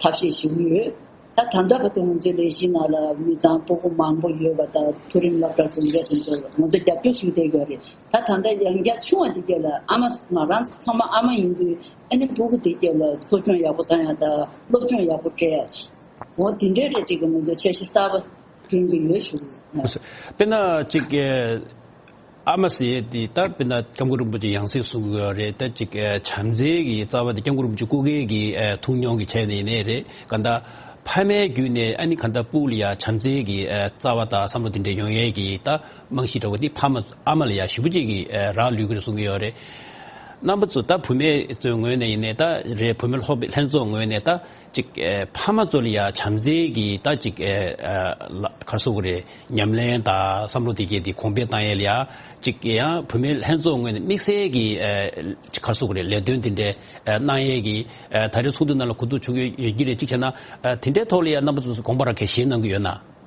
ཐབས་ཤེས་ཞུ་གི་ཡོད། ད་ད་ལྟ་བར་དུ་ང་ཚོའི་ལས་གཞི་ནང་ལ་མི་ཚང་སྤུ་གུ་མང་པོ་ཡོད་པ་དང་མཐོ་རིམ་སློབ་གྲྭ་འཛིན་གྲྭ་དེ་ཚོ་ང་ཚོ་རྒྱབ་སྐྱོར་ཞུ་བསྡད་ཡོད་རེད། ད་ད་ལྟ་ཡང་བསྐྱར་ཆུང་བ་དེ་གས་ལ་ཨ་མ་ང་རང་ཚོ་ཚང་མ་ཨ་མ་ཡིན་དུས་ཨ་ནི་སྤུ་གུ་དེ་གས་ལ་འཚོ་སྐྱོང་ཡག་པོ་བཏང་ཡག་དང་སློབ་སྦྱོང་ཡག་པོ་སྤྲད་ཡག་ཅིག་འོ་དེ་འདྲའི་རེད་ཅིག་གི་ང་ཚོ་འཆར་གཞི་གསར་པ་བསྐྲུན་གྱི་ཡོད་ཞུ། དཔེར་ན་ཅིག་ཨ་མ་ཟེར་ཡས་དེ་ད་དཔེར་ན་སྐྱབས་མགོན་རིན་པོ་ཆེ་ཡང་སེ་གསུང་གི་ཡོད་རེད། ད་ཅིག་བྱམས་བརྩེ་གི་རྩ་བ་དེ་སྐྱབས་མགོན་རིན་པོ་ཆེ་སྐུ་སྒེར་གྱི་ཐུགས་མྱོང་གི་ཆ་ནས་ཡིན་ནའི་རེད། གང་ལྟར་ཕ་མའི་བརྒྱུད་ནས་ཨ་ནི་གང་ལྟར་སྤུ་གུ་ལ་ཡ་བྱམས་བརྩེ་གི་རྩ་བ་དང་བསམ་བློ་དེ་འདྲ་ཡོང་ཡས་ཀྱི་ད་རྨང་གཞི་འདྲ་བོ་དེ་ཕ་མ་ཨ་མ་ལ་ཡ་ཞེ་པོ་ཅིག་གི་རག་ལུས་ཀྱི་རེད་གསུང་གི་ཡོད་རེད། རྣམ་པ་ཚོ་ད་བུད་མེད་ཚོའི་ངོས་ནས་ཡིན་ནའི་ད་རེད། བུད་མེད་སློབ་ལྷན་ཚོགས་ངོས་ནས་ད་ཅིག་ཨེ་ཕ་མ་ཚོ་ལ་ཡ་བྱམས་བརྩེ་གི་ད་ཅིག་ཨེ་ཨ་ལ་ག་རེ་ཟེར་དགོས་རེད། ཉམས་ལེན་དང་བསམ་བློ་དེ་གས་དེ་གོང་འཕེལ་བཏང་ཡས་ལ་ཡ་ཅིག་ཡང་བུད་མེད་ལྷན་ཚོགས་ངོས་ནས་དམིགས་བསལ་གྱི་ཨེ་ག་རེ་ཟེར་དགོས་རེད། ལས་དོན་དེ་འདྲའི་ཨེ་གནང་ཡས་ཀྱི་ཨེ་ད་རེས་ཚོགས་འདུ་ནང་ལ་གོ་བསྡུར་བྱུང་ཡོད་ཡོད་ཀྱི་རེད། གཅིག་བྱས་ན་ཨེ་དེ་འདྲའི་ཐོག་ལ་ཡ་རྣམ་པ་ཚོས་དགོངས་པ་རང་གས་བཞེས་གནང་གི་ཡོད་ན།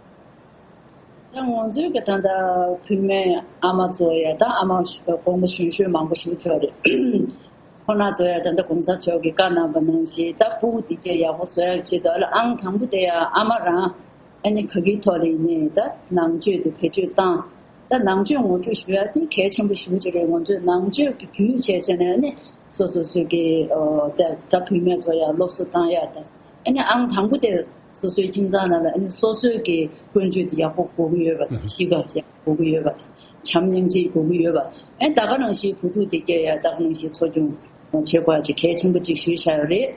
ད་ང་ཚོའི་གི་ད་ལྟ་བུད་མེད་ཨ་མ་ཚོ་ཡ་ད་ཨ་མ་དགོངས་པ་གཞོན་གཞོན་མང་པོ་ཞིག་ཚོ་རེད། ཁོ་ན་ཚོ་ཡ་ད་ལྟ་གོང་ས་མཆོག་གིས་བཀའ་གནང་བ་ནང་བཞིན་ད་སྤུ་གུ་དེ་གས་ཡག་པོ་བཟོ་ཡག་ཆེད་དུ་ཨ་ལ་ཨང་དང་པོ་དེ་ཡ་ཨ་མ་རང་ཨ་ནི་ག་གི་ཐོག་ལ་ཡིན་ནའི་ད་ནང་ཆོས་དེ་བེད་སྤྱོད་བཏང་། ད་ནང་ཆོས་ངོ་སྤྲོད་ཞུ་ཡག་དེ་གལ་ཆེན་པོ་ཞེ་པོ་ཅིག་རེད། ང་ཚོས་ནང་ཆོས་ཀྱི་བེད་སྤྱོད་བྱས་བྱས་ནས་ཨ་ནི་སོ་སོ་སོ་གི་ཨོ་ད་ད་བུད་མེད་ཚོ་ཡ་སློབ་གསོ་བཏང་ཡག་ད། ཨ་ནི་ཨང་དང་པོ་དེ་སོ་སོའི་ཁྱིམ་ཚང་ནང་ལ་ཨ་ནི་སོ་སོའི་གི་ཀུན་སྤྱོད་དེ་ཡག་པོ་དགོས་ཀྱི་ཡོད་པ་དང་། གཤིས་ཀ་ཡག་པོ་དགོས་ཀྱི་ཡོད་པ་དང་ བྱམས་སྙིང་རྗེ་དགོས་ཀྱི་ཡོད་པ། ཨེ་ད་ག་ནང་བཞིན་བུ་ཕྲུག་དེ་སྐྱེ་ཡ་ད་ག་ནང་བཞིན་འཚོ་སྐྱོང་བྱེད་དགོས་ཡ་ཅིག་གལ་ཆེན་པོ་ཅིག་ཞུས་བཞག་ཡོད་རེད།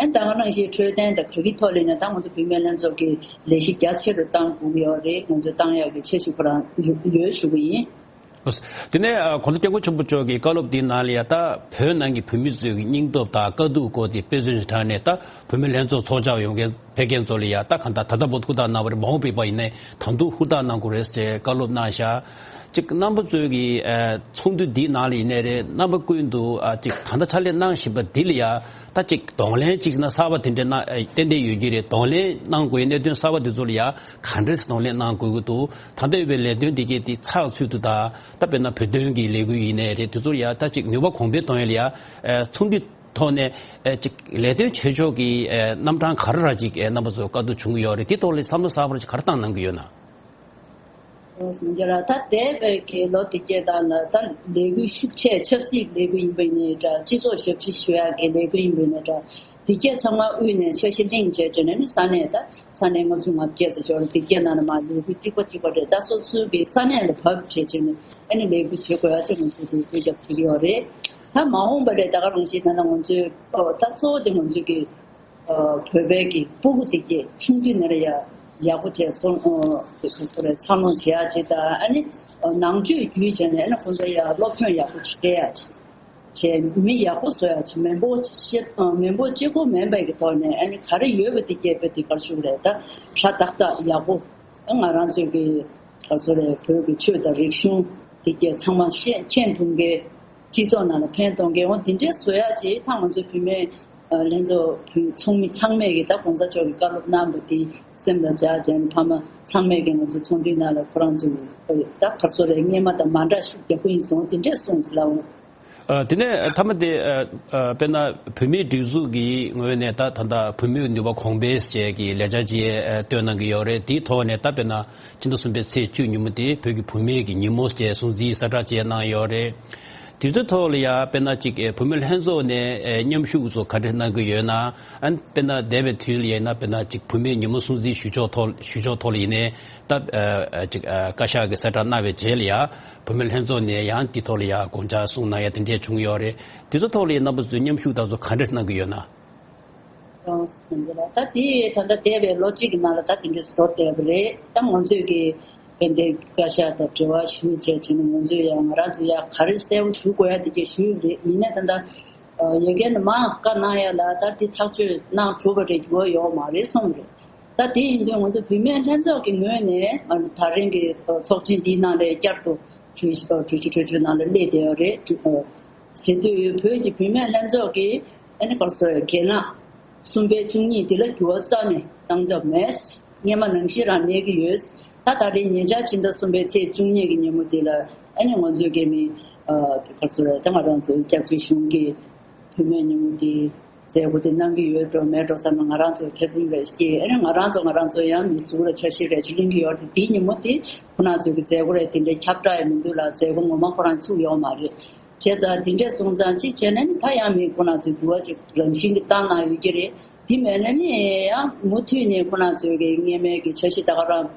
ཨེ་ད་ག་ནང་བཞིན་འཕྲོད་བསྟེན་དང་ག་གི་ཐོག་ལ་ཡིན་ན་ད་ང་ཚོ་བུད་མེད་ལྷན་ཚོགས་ཀྱིས་ལས་གཞི་རྒྱ་ཆེ་རུ་བཏང་དགོས་ཀྱི་ཡོད་རེད། ང་ཚོ་བཏང་ཡག་གི་ཆེ་ཞུ་ཁོ་རང་ཡོད་ཞུ་གི་ཡིན། དེ་ནས་ཨ་༸གོང་ས་༸སྐྱབས་མགོན་ཆེན་པོ་མཆོག་གི་བཀའ་སློབ་འདིའི་ནང་ལ་ཡ་ད་བོད་ནང་གི་བོད་མི་ཚོའི་སྙིང་སྟོབས་དང་དཀའ་སྡུག་སྐོར་དེ་དཔེ་མཚོན་ཞིག་དྲངས་ནས། ད་བུད་མེད་ལྷན་ཚོགས་ཚོགས་བཅར་ཡོང་མཁན་ཕེབས་མཁན་ཚོ་ལ་ཡ་ད་གང་ལྟར་ད་ལྟ་བར་དུ་ཧུར་ཐག་གནང་བ་རེད། མ་འོངས་པའི་བར་ཡིན་ནའི་ད་དུང་ཧུར་ཐག་གནང་དགོས་རེད་ཅེས་བཀའ་སློབ་གནང་བཞག་ཅིག་རྣམ་པ་ཚོས་ཀྱི་ཨ་ཚོགས་འདུ་འདིའི་ནང་ལ་ཡིན་ནའི་རེད། རྣམ་པ་ཀུན་ཏུ་ཨ་ཅིག་ད་ལྟ་ཕྱག་ལས་གནང་བཞིན་པ་འདི་ལ་ཡ་ད་ཅིག་གདོང་ལེན་ཅིག་བྱས་ན་གསར་པ་དེ་འདྲ་གནང་ཨ་ཏན་ཏན་ཡོད་ཀྱི་རེད། གདོང་ལེན་གནང་དགོས་པའི་གནད་དོན་གསར་པ་འདི་ཚོ་ལ་ཡ་ག་འདྲས་གདོང་ལེན་གནང་དགོས་ཀྱི་འདུག་ད་ལྟ་ཡོད་པའི་ལས་དོན་འདི་གས་འདི་ཚགས་ཚུད་དུ་དང་། ད་དཔེར་ན་བོད་དོན་གྱི་ལས་འགུལ་ཡིན་ནའི་རེད། དེ་ཚོར་ཡ་ད་ཅིག་ནུས་པ་གོང་འཕེལ་གཏོང་ཡ་ལ་ཡ་ཨ་ཚོགས་འདུ་ཐོག་ནས་ཨ་ཅིག་ལས་དོན་བྱེད་ཕྱོགས་ཀྱི་ཨ་རྣམ་གྲངས་ག་རེ་ར་ཅིག་ཨ་རྣམ་པ་ཚོ་བཀའ་བསྡུར་བྱུང་གི་ཡོད་རེད། དེ་ཐོག་ལ་བསམ་བློ་གསར་པ་ཅིག་ག་རེ་བཏང་གནང་གི་ཡོད་ན། ཨོ་སངས་རྒྱས་ལགས། ད་འདས་པའི་གི་ལོ་དེ་གས་དག་ལ་ད་ལས་འགུལ་ཤུགས་ཆེ་ཆབ་སྲིད་ལས་འགུལ་ཡིན་པ་ཡིན་ནའི་འདྲ། སྤྱི་ཚོགས་ཞབས་ཕྱི་ཞུ་ཡག་གི་ལས་འགུལ་ཡིན་པ་ཡིན་ནའི་འདྲ། དེ་གས་ཚང་མ་དབུས་ནས་འཆར་གཞི་གླེང་བྱས་བྱས་ནས་ནི་ས་གནས་ད་ས་གནས་ལྔ་བཅུ་ང་བརྒྱད་ཙམ་ཅིག་ཡོད་རེད། དེ་གས་ནང་ནས་མར་ལས་འགུལ་གཅིག་པ་གཅིག་པ་རེད། ད་སོ་སོའི་གི་ས་གནས་ལ་བབས་བྱས་བྱས་ནས་ཨ་ནི་ལས་འགུལ་བྱེད་དགོས་ཡ་ཅིག་ང་ཚོས་འགུལ་སྐྱོད་བྱེད་ཀྱི་ཡོད་རེད། ད་མ་འོངས་པ་ལ་ད་ག་རང་བཞིན་ད་ལྟ་ང་ཚོའི་ཨོ་ད་གཙོ་བོ་དེ་ང་ཚོའི་གི་ཨ་བོད་པའི་གི་སྤུ་གུ་དེ་གས་ཆུང་དུས་ནས་ར་ཡ་ཡག་པོ་བྱས་ཚོང་ཨ་དེ་ག་ཚོ་རེད། འཚར་ལོངས་བྱེད་ཡག་ཅིག་དང་། ཨ་ནི་ཨ་ནང་ཆོས་བརྒྱུད་བྱས་ནས་ཨ་ནི་ཁོང་ཚོ་ཡ་སློབ་སྦྱོང་ཡག་པོ་བྱེད་ཡག་ཅིག་བྱས། མི་ཡག་པོ་བཟོ་ཡག་ཅིག་མི་འབོར་ཤེས་ཨ་མི་འབོར་གཅིག་པོ་མིན་པའི་གི་ཐོག་ནས་ཨ་ནི་ག་རེ་ཡོད་པ་དེ་གས་དཔེ་དེ་གར་ཞུགས་རེད། ད་ཧྲ་ཏག་ཏག་ཡག་པོ། ང་རང་ཚོའི་གི་ག་ཚོ་རེད། བོད་ཀྱི་ཆོས་དང་རིག་གཞུང་དེ་གས་ཚང་མ་ཤེས་མཁྱེན་ཐུབ་མཁན། སྤྱི་ཚོགས་ནང་ལ་ཕན་གཏོང་མཁན། འོ་དེ་འདྲའི་བཟོ་ཡག་ཅིག་ད་ང་ཚོའི་བུད་མེད་ཨ་ལྷན་ཚོགས་བུ་ཚོགས་མི་ཚང་མས་ཀྱིས་ད་གོང་ས་མཆོག་གིས་བཀའ་སློབ་གནང་བ་དེ་སེམས་ལ་འཇགས་བྱས་ནས། ཕ་མ་ཚང་མས་ཀྱིས་ང་ཚོ་ཚོགས་འདུའི་ནང་ལ་ཁོ་རང་ཚོ་ད་ག་ཚོ་རེད། སྔས་མ་དང་མ་འདྲ་ཤུགས་རྒྱག་གི་ཡིན་གསུངས། དེ་འདྲས་གསུངས་ཟེར་ལབ་འོང་། ཨ་དེ་ནས་མཐའ་མ་དེ་ཨ་ཨ་དཔེར་ན་བོད་མིའི་སྒྲིག་འཛུགས་ཀྱི་ངོས་ནས་ད་ད་ལྟ་བུད་མེད་ནུས་པ་གོང་འཕེལ་ཅེས་ཀྱི་ལས་འཆར་ཅིག་ཨ་བཏོན་གནང་གི་ཡོད་རེད། དེའི་ཐོག་ནས་ད་དཔེར་ན་ཕྱི་ཟླ་གསུམ་པའི་ཚེས་བཅུ་ཉིན་མོ་དེ་བོད་ཀྱི་བུད་མེད་ཀྱི་ཉིན་མོ་ཅེས་སྲུང་བརྩི་གསལ་བསྒྲགས་བྱས་གནང་ཡོད་རེད། དེ་ཚོའི་ཐོག་ལ་ཡ་དཔེར་ན་ཅིག་ཨ་བུད་མེད་ལྷན་ཚོགས་ནས་ཨ་མཉམ་ཞུགས་ཚོ་ག་འདྲ་གནང་གི་ཡོད་ན། ཨ་དཔེར་ན་འདས་པའི་དུས་ལ་ཡིན་ན་དཔེར་ན་ཅིག་བུད་མེད་ཉིན་མོ་སྲུང་བརྩི་ཞུ་ཕྱོགས་ཐོག་ཞུ་ཕྱོགས་ཐོག་ལ་ཡིན་ནའི་ད་ཨ་ཨ་ཅིག་ཨ་བཀའ་ཤག་གིས་གསལ་བསྒྲགས་གནང་བའི་རྗེས་ལ་ཡ་བུད་མེད་ལྷན་ཚོགས་ནས་ཡང་དེ་ཐོག་ལ་ཡ་དགོངས་འཆར་གསུངས་གནང་ཡ་དེ་འདྲས་བྱུང་ཡོད་རེད། དེ་ཚོ་ཐོག་ལ་ཡ་རྣམ་པ་ཚོས་མཉམ་ཞུགས་དང་ཚོ་ག་འདྲས་གནང་གི་ཡོད་ན། ཡོངས་སུ་མི་འཛིན་ལ། ད་དེ་ད་ལྟ་འདས་པའི་ལོ་གཅིག་གི་ནང་ལ་ད་དེ་འདྲས་སུ་འགྲོ་བསྡད་པ་རེད། ད་ང་ཚོས་ཀྱི་དཔལ་ལྡན་བཀའ་ཤག་དང་འབྲེལ་བ་ཞུས་བྱས་བྱས་ནས་ང་ཚོས་ཡང་ང་རང་ཚོ་ཡང་ག་རེ་གསལ་པོ་ཞུ་དགོས་ཡ་དེ་གས་ཞུས་ཡོད་རེད། ཡིན་ནའི་ད་ལྟ་ཡ་གི་ནས་མར་བཀའ་གནང་ཡ་ལ་ད་དེ་ཐག་གཅོད་གནང་གྲུབ་པ་རེད། འགྱུར་བ་ཡོད་མ་རེད་གསུངས་རེད། ད་དེ་ཡིན་དུས་ང་ཚོ་བུད་མེད་ལྷན་ཚོགས་ཀྱི་ངོས་ནས་ང་ད་རིང་གི་ཚོགས་ཆེན་འདིའི་ནང་ལ་བསྐྱར་དུ་གྲོས་གྲོས་ཆོད་གྲོས་ཆོད་ནང་ལ་སླེབས་བསྡད་ཡོད་རེད། ཟེར་དུས་བོད་ཀྱི་བུད་མེད་ལྷན་ཚོགས་ཀྱིས་ཨ་ནི་ག་རེ་ཟེར། རྒན་ལགས་གསུམ་པའི་བཅུ་གཉིས་འདི་ལ་འགྱུར་བ་རྩ་ནས་བཏང་ཐབས་མེད། སྔས་མ་ནང་བཞིན་རང་གནས་ཀྱི་ཡོད། ད་ད་རེས་ཉེ་ཆར་ཕྱི་ཟླ་གསུམ་པའི་ཚེས་བཅུ་གཉིས་ཀྱི་ཉིན་མོ་འདི་ལ་ཨ་ནི་ང་ཚོའི་རྒན་མི་ཨ་ག་རེ་ཟེར། ད་ང་རང་ཚོའི་སྐྱབས་བཅོལ་གཞུང་གི་བུད་མེད་ཉིན་མོ་འདི་མཛད་སྒོ་དེ་གནང་གི་ཡོད་འགྲོ་མེད་འགྲོ་བསམ་ན་ང་རང་ཚོ་ཐེ་ཚོམ་རེ་སྐྱེས། ཨ་ནི་ང་རང་ཚོ་ང་རང་ཚོ་ཡང་མི་ཟུར་ལ་འཆར་གཞི་རེ་ཞིག་གླེང་གི་ཡོད་རེད། དེའི་ཉིན་མོ་དེ་ཁོ་རང་ཚོའི་གི་མཛད་སྒོ་རེ་དེ་འདྲའི་ཁྱབ་བསྒྲགས་ཡང་མི་འདུག་ལ། མཛད་སྒོ་ངོ་མ་ཁོ་རང་ཚུགས་ཡོད་མ་རེད། བྱས་ཙང་དེ་འདྲས་སོང་ཙང་གཅིག་བྱས་ན་ནི་ད་ཡང་མི་ཁོ་རང་ཚོའི་འགྱུར་བ་ཅིག་རང་བཞིན་གྱི་བཏང་གནང་ཡོད་ཀྱི་རེད། དེ་མེད་ན་ནི་ཡང་མུ་མཐུད་ནས་ཁོ་རང་ཚོའི་གི་སྔས་མའི་གི་འཆར་གཞི་ད་ག་རང་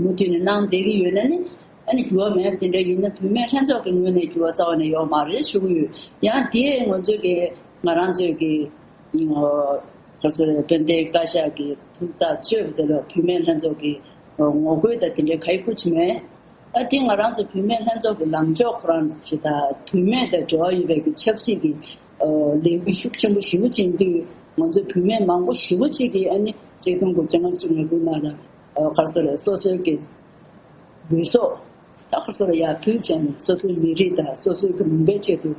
མུ་མཐུད་ནས་གནང་བསྡད་ཀྱི་ཡོད་ན་ནི་ཨ་ནི་འགྱུར་བ་མེད་པ་དེ་འདྲ་ཡིན་ན་བུད་མེད་ལྷན་ཚོགས་ཀྱི་ངོས་ནས་འགྱུར་བ་རྩ་བ་ནས་ཡོད་མ་རེད་ཞུ་གི་ཡོད། ཡང་དེ་ང་ཚོའི་གི་ང་རང་ཚོའི་གི་ཨ་ག་ཚོད་རེད། དཔལ་ལྡན་བཀའ་ཤག་གི་ཐུགས་ཐག་གཅོད་པ་དེ་ལ་བུད་མེད་ལྷན་ཚོགས་ཀྱི་ངོ་རྒོལ་དང་དེ་འདྲའི་ག་ཡི་ཁུར་ཆུ་མེད། ཨ་དེ་ང་རང་ཚོ་བུད་མེད་ལྷན་ཚོགས་ཀྱི་ལངས་ཕྱོགས་ཁོ་རང་ཞིག་དང་བུད་མེད་དང་འབྲེལ་བ་ཡོད་པའི་གི་ཆབ་སྲིད་ཀྱི་ཨ་ལས་འགུལ་ཤུགས་ཆེན་པོ་ཞེ་པོ་ཅིག་ཡིན་དུས་ང་ཚོ་བུད་མེད་མང་པོ་ཞེ་པོ་ཅིག་གིས་ཨ་ནི་ཆིག་སྟོང་དགུ་བརྒྱ་ལྔ་བཅུ་ང་དགུ་ནང་ལ་ཨ་ག་རེ་ཟེར་རེད། སོ་སོའི་གི་ལུས་སྲོག་ད་ག་རེ་ཟེར་རེད། ཡར་ཕུལ་བྱས་ནས་སོ་སོའི་མི་རིགས་དང་སོ་སོའི་གི་ལུང་པའི་ཆེད་དུ་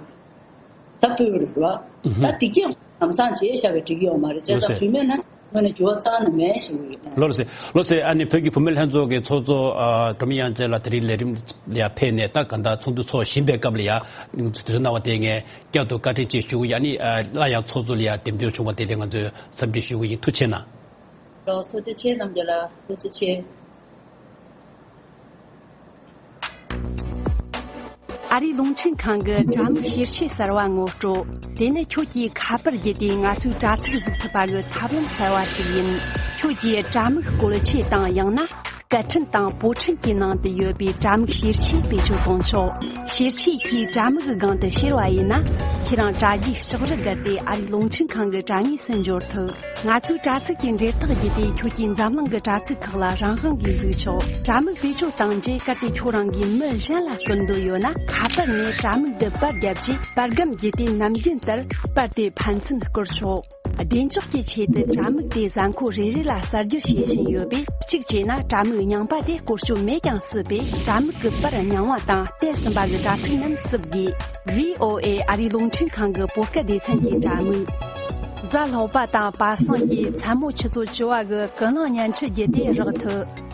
ད་ཕུལ་བ་རེད་བ། ཨུ་ཧུ། ད་དེ་གས་ལམ་སང་བརྗེད་བཞག་པའི་འགྲིག་ཡོད་མ་རེད། བྱས་ཙང་ལགས་སེ། བུད་མེད་ལྷན་ཚོགས་ནས་འགྱུར་བ་རྩ་ནས་མེད་ཞུ་གི་ཡོད། ལགས་སེ། ལགས་སེ། ཨ་ནི་བོད་ཀྱི་བུད་མེད་ལྷན་ཚོགས་ཀྱི་ཚོགས་གཙོ་ཨ་སྒྲོལ་མ་དབྱངས་ཅན་ལགས་དེ་རིང་ལས་རིམ་ལ་ཕེབས་ནས་ད་གང་ལྟར་ཚོགས་འདུ་ཚོགས་བཞིན་པའི་སྐབས་ལ་ཡ་དུས་ཚོད་གནང་བ་དེ་ངས་བསྐྱར་དུ་བཀའ་དྲིན་ཆེ་ཞུ་གི་ཡོད། ཨ་ནི་ཨ་སླར་ཡང་ཚོགས་གཙོ་ལ་ཡ་འདེམས་ཐོན་བྱུང་བ་དེ་ལ་ང་ཚོས་འཚམས་འདྲི་ཞུ་གི་ཡིན། ཐུགས་རྗེ་གནང་། ལགས་ཐུགས་རྗེ་ཆེ། རྣམ་རྒྱལ་ལགས་ཐུགས་རྗེ་ཆེ། ཨ་རིའི་རླུང་འཕྲིན་ཁང་གི་དྲ་མིག་ཤེར་ཆས་གསར་བ་ངོ་སྤྲོད། དེ་ནི་ཁྱོད་ཀྱིས་ཁ་པར་བརྒྱུད་དེ་ང་ཚོའི་དྲ་ཚིགས་གཟིགས་ཐུབ་པ་གི་ཐབས་ལམ་གསར་བ་ཞིག་ཡིན། ཁྱོད་ཀྱིས་དྲ་མིག་བཀོལ་ཆས་དང་ཡང་ན་ སྐད་འཕྲིན་དང་པོ་ཊལ་གྱི་ནང་དུ་ཡོད་པའི་དྲ་མིག་ཤེར་ཆས་བེད་སྤྱོད་གཏོང་ཆོག་ཤེར་ཆས་ཀྱིས་དྲ་མིག་གི་སྒང་དུ་ཤེར་བ་ཡིན་ན། ཁྱེད་རང་དྲ་རྒྱའི་ལྕགས་རི་བརྒལ་ཏེ་ཨ་རིའི་རླུང་འཕྲིན་ཁང་གི་དྲ་ངོས་སུ་འབྱོར་ཐུབ། ང་ཚོའི་དྲ་ཚིགས་ཀྱི་འབྲེལ་ཐག་བརྒྱུད་དེ་ཁྱོད་ཀྱིས་འཛམ་གླིང་གི་དྲ་ཚིགས་ཁག་ལ་རང་དབང་གིས་གཟིགས་ཆོག་དྲ་མིག་བེད་སྤྱོད་བཏང་རྗེས་གལ་ཏེ་ཁྱོད་རང་གིས་མི་གཞན་ལ་སྐུར་འདོད་ཡོད་ན། ཁ་པར་ནས་དྲ་མིག་འདི་པར་བརྒྱབ་རྗེས་པར་སྒམ་བརྒྱུད་དེ་ནམ་རྒྱུན་ལྟར་པར་དེ་ཕན་ཚུན་བསྐུར་ཆོག་བདེ་འཇགས་ཀྱི་ཆེད་དུ་དྲ་མིག་དེ་གཟའ་འཁོར་རེ་རེ་ལ་གསར་བསྒྱུར་བྱེད་བཞིན་ཡོད་པས། གཅིག་བྱས་ན་དྲ་མིག་རྙིང་པ་དེ་བཀོལ་སྤྱོད་མེད་ཀྱང་སྲིད་པས། དྲ་མིག་གི་པར་རྙིང་བ་དང་བལྟས་ཟིན་པ་གི་དྲ་ཚིགས་རྣམས་བསུབ་དགོས། ཝི་ཨོ་ཨེ་ཨ་རིའི་རླུང་འཕྲིན་ཁང་གི་བོད་སྐད་སྡེ་ཚན་གྱི་དྲ་མིག་གཟའ་ལྷག་པ་དང་པ་སངས་ཀྱི་མཚན་མོ་ཆུ་ཚོད་བཅུ་བ་གི་ཀུན་གླེང་བརྙན་འཕྲིན་བརྒྱུད་དེ་རག་ཐུབ།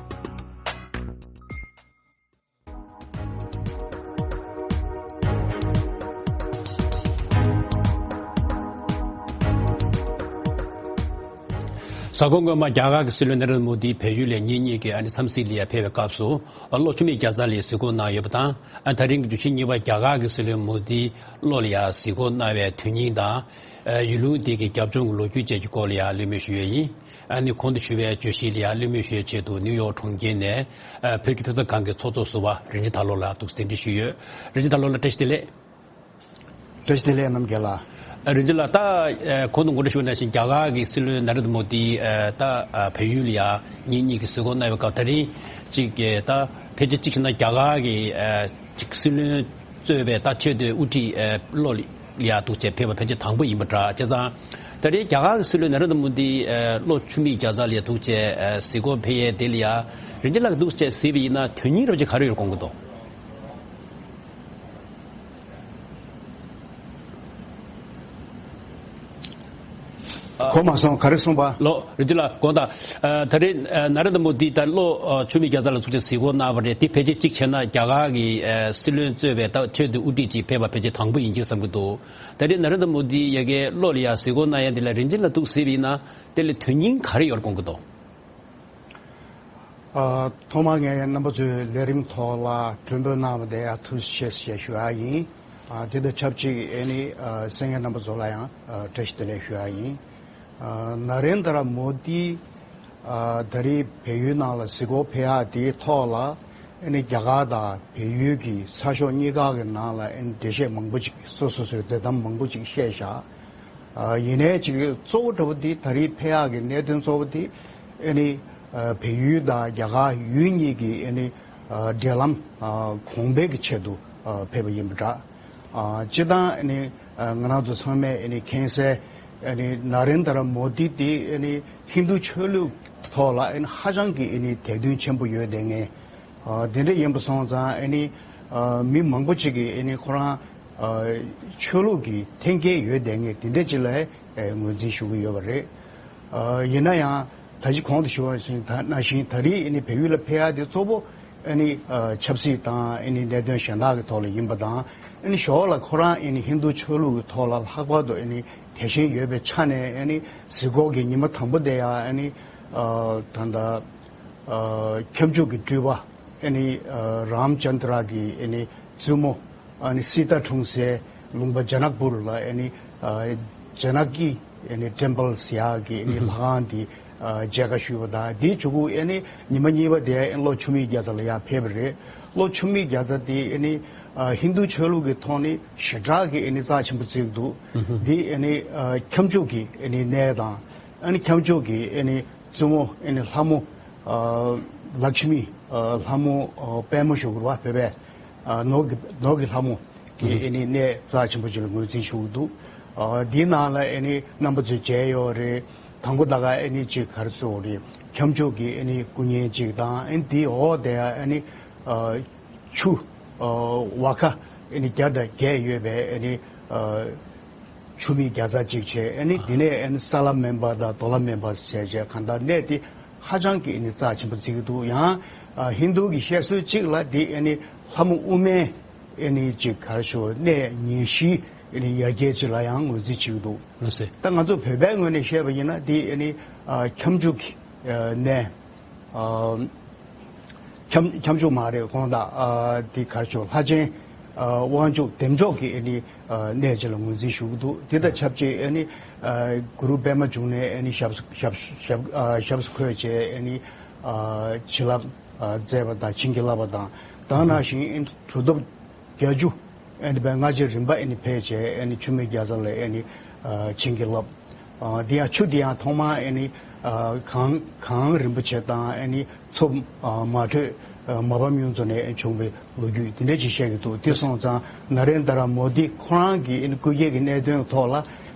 གཟའ་འཁོར་སྔོན་མ་རྒྱ་གར་གྱི་སྲིད་བློན་ནཱ་རེན་དྲ་མོ་དི་བལ་ཡུལ་ལ་ཉིན་གཉིས་ཀྱི་ཨ་ནི་འཚམས་གཟིགས་ལ་ཡ་ཕེབས་པའི་སྐབས་སུ། ཨ་གློ་ཆུ་མིག་བརྒྱ་རྩ་ལ་གཟིགས་སྐོར་གནང་ཡོད་པ་དང་། ཨ་ད་རིང་གི་བརྗོད་གཞི་གཉིས་པ་རྒྱ་གར་གྱི་སྲིད་བློན་མོ་དི་གློ་ལ་ཡ་གཟིགས་སྐོར་གནང་བའི་དོན་སྙིང་དང་། ཨ་ཡུལ་ལུང་དེ་གའི་རྒྱབ་ལྗོངས་ཀྱི་ལོ་རྒྱུས་བཅས་ཀྱི་སྐོར་ལ་ཡ་གླེང་མོལ་ཞུས་ཡོད་ཡིན། ཨ་ནི་གོང་དུ་ཞུས་པའི་བརྗོད་གཞི་ལ་ཡ་གླེང་མོལ་ཞུ་བའི་ཆེད་དུ་ནིའུ་ཡོག་གྲོང་ཁྱེར་ནས། ཨ་བོད་ཀྱི་ཐོས་བསམ་ཁང་གི་ཚོགས་གཙོ་ཟུར་པ་རིན་ཆེན་དར་ལོ་ལགས་འདུག་སེ་གདན་འདྲེན་ཞུས་ཡོད། རིན་ཆེན་དར་ལོ་ལགས་བཀྲ་ཤིས་བདེ་ལེགས། བཀྲ་ཤིས་བདེ་ལེགས་རྣམ་རྒྱལ་ལགས། ཨ་རིན་ཆེན་ལགས། ད་ཨ་གོང་དུ་ངོ་སྤྲོད་ཞུས་པ་ནང་བཞིན་རྒྱ་གར་གྱི་སྲིད་བློན་ནཱ་རེན་དྲ་མོ་དི་ཨ་ད་ཨ་བལ་ཡུལ་ལ་ཡ་ཉིན་གཉིས་ཀྱི་གཟིགས་སྐོར་གནང་བའི་སྐབས། ད་རིང་གཅིག་གི་ད་ཕལ་ཆེར་གཅིག་བྱས་ན་རྒྱ་གར་གྱི་ཨ་གཅིག་སྲིད་བློན་གཙོས་པའི་ད་ཆེས་མཐོའི་དབུ་ཁྲིད་ཨ་གློ་ལ་ཡ་འདུག་སེ་ཕེབས་པ་ཕལ་ཆེར་དང་པོ་ཡིན་པ་འདྲ། བྱས་ཙང་ད་རེས་རྒྱ་གར་གྱི་སྲིད་བློན་ནཱ་རེན་དྲ་མོ་དི་ཨ་གློ་ཆུ་མིག་བརྒྱ་རྩ་ལ་ཡ་འདུག་སེ་ཨ་གཟིགས་སྐོར་ཕེབས་ཡས་དེ་ལ་ཡ་རིན་ཆེན་ལགས་འདུག་སེ་གཟིགས་པ་ཡིན་ན་དོན་སྙིང་རབ་ཅིག་ག་རེ་ཡོད་དགོངས་ཀྱི་འདུག་གོ་མ་སོང་། ག་རེ་གསུངས་པ། ལགས་རིན་ཆེན་ལགས། དགོངས་དག་ཨ་ད་རེས་ཨ་ནཱ་རེན་དྲ་མོ་དི་ད་གློ་ཨ་ཆུ་མིག་བརྒྱ་རྩ་ལ་འདུག་སེ་གཟིགས་སྐོར་གནང་བ་རེད། དེ་ཕལ་ཆེར་གཅིག་བྱས་ན་རྒྱ་གར་གྱི་ཨ་སྲིད་བློན་གཙོས་པའི་ད་ཆེས་མཐོའི་དབུ་ཁྲིད་ཅིག་ཕེབས་པ་ཕལ་ཆེར་དང་པོ་ཡིན་གྱི་བསམ་གྱི་འདུག་ད་རེས་ནཱ་རེན་དྲ་མོ་དི་ཡ་གིས་གློ་ལ་ཡ་གཟིགས་སྐོར་གནང་ཡ་འདི་ལ་རིན་ཆེན་ལགས་འདུག་སེ་གཟིགས་པ་ཡིན་ན་དེ་ལ་དོན་སྙིང་ག་རེ་ཡོད་དགོངས་ཀྱི་འདུག་ཨ་ཐོག་མར་ངས་རྣམ་པ་ཚོའི་ལས་རིམ་ཐོག་ལ་མགྲོན་འབོད་གནང་བ་དེ་ཡང་ཐུགས་རྗེ་ཆེ་ཞེས་ཞུ་ཡ་ཡིན། ཨ་དེ་དང་ཆབས་ཅིག་ཨེ་ནི་ཨ་གསན་མཁན་རྣམ་པ་ཚོ་ལ་ཡང་ཨ་བཀྲ་ཤིས་བདེ་ལེགས་ཞུ་ཡ་ཡིན། ཨ་ནཱ་རེན་དྲ་མོ་དི་ཨ་ད་རེས་བལ་ཡུལ་ནང་ལ་གཟིགས་སྐོར་ཕེབས་ཡ་དེའི་ཐོག་ལ་ཨེ་ནི་རྒྱ་གར་དང་བལ་ཡུལ་གྱི་ཚགས་ཤོག་གཉིས་ཀ་གི་ནང་ལ་ཨེ་ནི་འགྲེལ་བཤད་མང་པོ་ཅིག་སོ་སོ་སོའི་འདོད་གཏམ་མང་པོ་ཅིག་བཤད་བཞག་ཨ་ཡིན་ནའི་ཅིག་གཙོ་བོ་འདྲ་བོ་འདི་ད་རེས་ཕེབས་ཡག་གི་གནད་དོན་གཙོ་བོ་འདི་ཨེ་ནི་ཨ་བལ་ཡུལ་དང་རྒྱ་གར་ཡུལ་གཉིས་ཀྱི་ཨེ་ནི་ཨ་འབྲེལ་ལམ་ཨ་གོང་འཕེལ་གྱི་ཆེད་དུ་ཨ་ཕེབས་པ་ཡིན་པ་འདྲ། ཨ་སྤྱིར་བཏང་ཨེ་ནི་ཨ་ང་རང་ཚོ་ཚང་མས་ཨེ་ནི་མཁྱེན་གསལ་ཨེ་ནི་ནཱ་རེན་དྲ་མོ་དི་འདི་ཨེ་ནི་ཧིན་རྡུ་ཆོས་ལུགས་ཐོག་ལ་ཨེ་ནི་ཧ་ཅང་གི་ཨེ་ནི་དད་འདུན་ཆེན་པོ་ཡོད་བསྡད་མཁན། ཨ་དེ་འདྲ་ཡིན་པ་སོང་ཙང་ཨེ་ནི་ཨ་མི་མང་པོ་ཅིག་གིས་ཨེ་ནི་ཁོ་རང་ཨ་ཆོས་ལུགས་ཀྱི་འཐེན་འཁྱེར་ཡོད་བསྡད་མཁན་དེ་འདྲ་ཅིག་ལ་ཨེ་ངོས་འཛིན་ཞུ་གི་ཡོད་པ་རེད། ཨ་ཡིན་ན་ཡང་ད་ཅི་གོང་དུ་ཞུ་བ་བཞིན་ད་ནང་བཞིན་ད་རེས་ཨེ་ནི་བལ་ཡུལ་ལ་ཕེབས་ཡག་དེ་གཙོ་བོ་ཨེ་ནི་ཨ་ཆབ་སྲིད་དང་ཨེ་ནི་གནད་དོན་གཞན་དག་གི་ཐོག་ལ་ཡིན་པ་དང་། ཨེ་ནི་ཞོར་ལ་ཁོ་རང་ཨེ་ནི་ཧིན་རྡུ་ཆོས་ལུགས་ཀྱི་ཐོག་ལ་ལྷག་པར་དུ་ཨེ་ནི་དད་ཞེན་ཡོད་པའི་ཆ་ནས་ཨེ་ནི་གཟིགས་སྐོར་གྱི་ཉི་མ་དང་པོ་དེ་ཡང་ཨེ་ནི་ཨ་ད་ལྟ་ཨ་ཁྱབ་འཇུག་གི་སྤྲུལ་པ་ཨེ་ནི་ཨ་རམ་ཅན་དྲ་གི་ཨེ་ནི་བཙུན་མོ་ཨ་ནི་སི་ཏཱ་འཁྲུངས་སའི་ལུང་པ་ཇ་ནག་པུར་ལ་ཨེ་ནི་ཨ་ཇ་ནག་གི་ཨེ་ནི་ཊེམ་པལ་ཟེར་ཡག་གི་ཨེ་ནི་ལྷ་ཁང་དེ་ཨ་མཇལ་ཁ་ཞུས་པ་དང་། དེའི་གཞུག་གུ་ཨེ་ནི་ཉི་མ་གཉིས་པ་དེ་ཨེ་ནི་གློ་ཆུ་མིག་བརྒྱ་རྩ་ལ་ཡར་ཕེབས་པ་རེད། གློ་ཆུ་མིག་བརྒྱ་རྩ་དེ་ཨེ་ནི་ཨ་ཧིན་རྡུ་ཆོས་ལུགས་ཀྱི་ཐོག་ནས་ཞེ་དྲག་གི་ཨེ་ནི་རྩ་ཆེན་པོ་བརྩི་གི་འདུག་དེ་ཨེ་ནི་ཨ་ཁྱབ་འཇུག་གི་ཨེ་ནི་གནས་དང་། ཨ་ནི་ཁྱབ་འཇུག་གི་ཨེ་ནི་བཙུན་མོ་ཨེ་ནི་ལྷ་མོ་ཨ་ལཀྵ་མི་ཨ་ལྷ་མོ་ཨ་པདྨ་ཞུ་དགོས་རེད་པ། བོད་པའི་ཨ་ནོར་གྱི་ནོར་གྱི་ལྷ་མོ་གི་ཨེ་ནི་གནས་རྩ་ཆེན་པོ་ཅིག་ལ་ངོས་འཛིན་ཞུ་གི་འདུག་ཨ་འདིའི་ནང་ལ་ཨེ་ནི་རྣམ་པ་ཚོས་མཇལ་ཡོད་རེད། དང་པོ་ད་ག་ཨེ་ནི་ཅིག་ག་རེ་ཟེར་དགོས་རེད། ཁྱབ་འཇུག་གི་ཨེ་ནི་སྐུ་བརྙན་ཅིག་དང་། ཨེ་ནི་དེའི་འོག་དེ་ཨེ་ནི་ཨ་ཆུ་ཨ་ཝ་ཁ་ཨེ་ནི་བརྒྱ་དང་བརྒྱད་ཡོད་པའི་ཨེ་ནི་ཨ་ཆུ་མིག་བརྒྱ་རྩ་གཅིག་བྱས། ཨ་ནི་དེ་ནས་ཨ་ནི་ས་ལ་མེན་པ་དང་རྡོ་ལ་མེན་པ་བྱས་བྱས། གང་ལྟར་གནས་དེ་ཧ་ཅང་གི་ཨ་ནི་རྩ་ཆེན་པོ་བརྩི་གི་འདུག་ཡང་ཨ་ཧིན་རྡུ་གི་བཤད་སྲོལ་གཅིག་ལ་དེ་ཨ་ནི་ལྷ་མོ་དབུ་མའི་ཨ་ནི་ཅིག་ག་རེ་ཞུ་གནས་ཉེར་བཞིའི་ཨ་ནི་ཡ་གྱལ་ཅིག་ལ་ཡང་ངོས་འཛིན་བྱེད་ཀྱི་འདུག་ལགས་སོ། ད་ང་ཚོ་བོད་པའི་ངོས་ནས་བཤད་པ་ཡིན་ན་དེ་ཨ་ནི་ཨ་ཁྱབ་འཇུག་གི་ཨ་གནས། ཨ་ཁྱབ་ཁྱབ་འཇུག་མ་རེད། དགོངས་དག་ཨ་དེ་ག་རེ་ཞུ། ལྷ་ཆེན་ཨ་དབང་ཕྱུག་བདེ་མཆོག་གི་ཨ་ནི་ཨ་གནས་ཅིག་ལ་ངོས་འཛིན་ཞུ་གི་འདུག་དེ་དང་ཆབས་ཅིག་ཨ་ནི་ཨ་གུ་རུ་པདྨ་འབྱུང་གནས་ཨ་ནི་ཞབས་ཞབས་ཞབས་ཨ་ཞབས་སུ་འཁོད་བྱས། ཨ་ནི་ ཨ་བྱིན་རླབས་ཨ་མཛད་པ་དང་བྱིན་གྱིས་བརླབས་པ་དང་། ད་ག་ནང་བཞིན་ཨ་ནི་གྲུབ་ཐོབ་བརྒྱད་ཅུ་ཨ་ནི་བའི་སྔ་རྗེས་རིམ་པ་ཨ་ནི་ཕེབས་བྱས་ཨ་ནི་ཆུ་སྨད་རྒྱལ་ཚབ་ལ་ཨ་ནི་ཨ་བྱིན་གྱིས་བརླབས། ཨ་འདི་ཡང་ཆུ་འདི་ཡང་ཐོག་མར་ཨ་ནི་ཨ་གངས་གངས་རིན་པོ་ཆེ་དང་ཨ་ནི་མཚོ་ཨ་མ་དྲོས་ཨ་མ་ཕམ་གཡུ་མཚོ་ནས་བྱུང་བའི་ལོ་རྒྱུས་འདི་འདྲ་ཅིག་བཤད་ཀྱི་འདུག་དེ་སོང་ཙང་ན་རེན་དྲ་མོ་དི་ཁོ་རང་གི་ཨ་ནི་སྐུ་སྒེར་གྱི་གནད་དོན་ཐོག་ལ་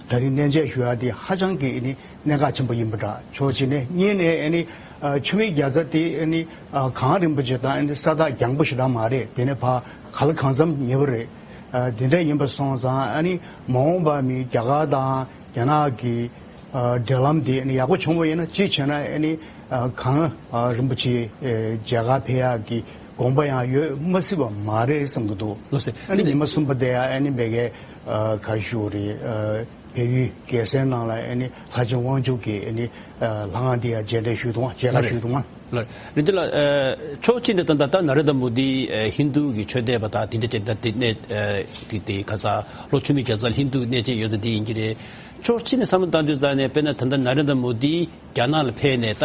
ད་རིང་གནས་མཇལ་ཞུ་ཡག་འདི་ཧ་ཅང་གི་ཨ་ནི་གནད་འགག་ཆེན་པོ་ཡིན་པ་འདྲ། ཕྱོགས་གཅིག་ནས། གཉིས་ནས་ཨ་ནི་ཨ་ཆུ་སྨད་རྒྱལ་ཚབ་དེ་ཨ་ནི་ཨ་གངས་རིན་པོ་ཆེ་དང་ཨ་ནི་ས་ཐག་རྒྱང་པོ་ཞེ་དྲག་མ་རེད། དེ་ནས་ཕར་ག་ལ་གང་འཚམ་ཉེ་བོ་རེད། ཨ་དེ་འདྲ་ཡིན་པ་སོང་ཙང་ཨ་ནི་མ་འོངས་པ་མི་རྒྱ་གར་དང་རྒྱ་ནག་གི་ཨ་འབྲེལ་ལམ་དེ་ཨ་ནི་ཡག་པོ་བྱུང་བ་ཡིན་ན། གཅིག་བྱས་ན་ཨ་ནི་ཨ་གངས་ཨ་རིན་པོ་ཆེ་ཨེ་མཇལ་ཁ་ཕེབས་ཡག་གི་དགོངས་པ་ཡང་ཡོད་མ་སྲིད་པ་མ་རེད་བསམ་གྱི་འདུག་ལགས་སོ། ཨ་ནི་ཉི་མ་གསུམ་པ་དེ་ཡང་ཨ་ནི་མ་གི་ཨ་ག་རེ་ཞུ་དགོས་རེད། ཨ་བལ་ཡུལ་རྒྱལ་སའི་ནང་ལ་ཨ་ནི་ལྷ་ཆེན་དབང་ཕྱུག་གིས་ཨ་ནི་ཨ་ལྷ་ཁང་འདི་ཡང་རྗེས་དྲན་ཞུས་འདུག་རྒྱལ་ཁ་ཞུས་འདུག་ལགས། རིན་ཆེན་ལགས། ཨ་ཕྱོགས་གཅིག་ནས་ད་ལྟ་ད་ན་རེན་དྲ་མོ་དི་ཨ་ཧིན་རྡུ་གི་ཆོས་དད་པ་དང་དེ་འདྲ་བྱས་ད་དེ་གནས་ཨ་དེ་དེ་ཁ་ས་ལྷོ་ཆུ་སྨད་རྒྱལ་ཚབ་ཧིན་རྡུ་གནས་བཅས་ཡོད་ཚད་དེ་ཡིན་གྱི་རེད། ཕྱོགས་གཅིག་ནས་བསམ་བློ་བཏང་དུས་ཙང་ནས་དཔེར་ན་ད་ལྟ་ན་རེན་དྲ་མོ་དི་རྒྱ་ནག་ལ་ཕེབས་ནས་ད་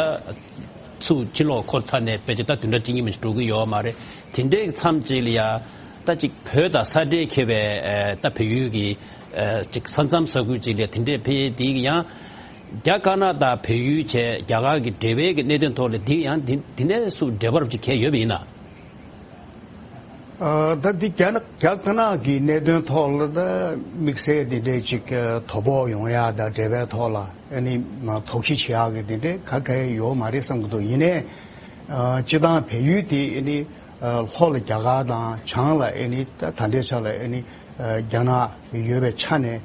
ཚུར་ཕྱིར་ལོག་འཁོར་ཚར་ནས་ཕལ་ཆེར་ད་བདུན་ཕྲག་གཅིག་གཉིས་མ་ཞིག་འགྲོ་གི་ཡོད་མ་རེད། དེ་འདྲའི་མཚམས་གཅིག་ལ་ཡ་ད་ཅིག་བོད་དང་ས་འབྲེལ་འཁེལ་བའི་ཨ་ད་བལ་ཡུལ་གྱི་ཨ་ཅིག་ས་མཚམས་ས་ཁུལ་གཅིག་ལ་དེ་འདྲའི་ཕེབས་དེ་ཡང་རྒྱ་དཀར་ནག་དང་བལ་ཡུལ་བཅས་རྒྱ་གར་གྱི་འབྲེལ་བའི་གི་གནད་དོན་ཐོག་ལ་དེ་ཡང་དེ་དེ་ནས་སུ་འབྲེལ་བ་རུ་ཅིག་གལ་ཡོད་པ་ཡིན་ན། ཨ་ད་འདི་རྒྱ་ནག་རྒྱ་དཀར་ནག་གི་གནད་དོན་ཐོག་ལ་ད་དམིགས་བསལ་འདི་འདྲའི་ཅིག་ཨ་དོ་ཕོག་ཡོང་ཡ་དང་འབྲེལ་བའི་ཐོག་ལ་ཨ་ནི་དོགས་གཞི་བྱེད་ཡག་གི་འདི་འདྲའི་ག་གེ་ཡོད་མ་རེད་བསམ་གྱི་འདུག་ཡིན་ནའི་ཨ་སྤྱིར་བཏང་བལ་ཡུལ་དེ་ཨ་ནི་ཨ་ལྷོ་ལ་རྒྱ་གར་དང་བྱང་ལ་ཨ་ནི་ད་ད་ལྟའི་ཆ་ལ་ཨ་ནི་ཨ་རྒྱ་ནག་ཡོད་པའི་ཆ་ནས་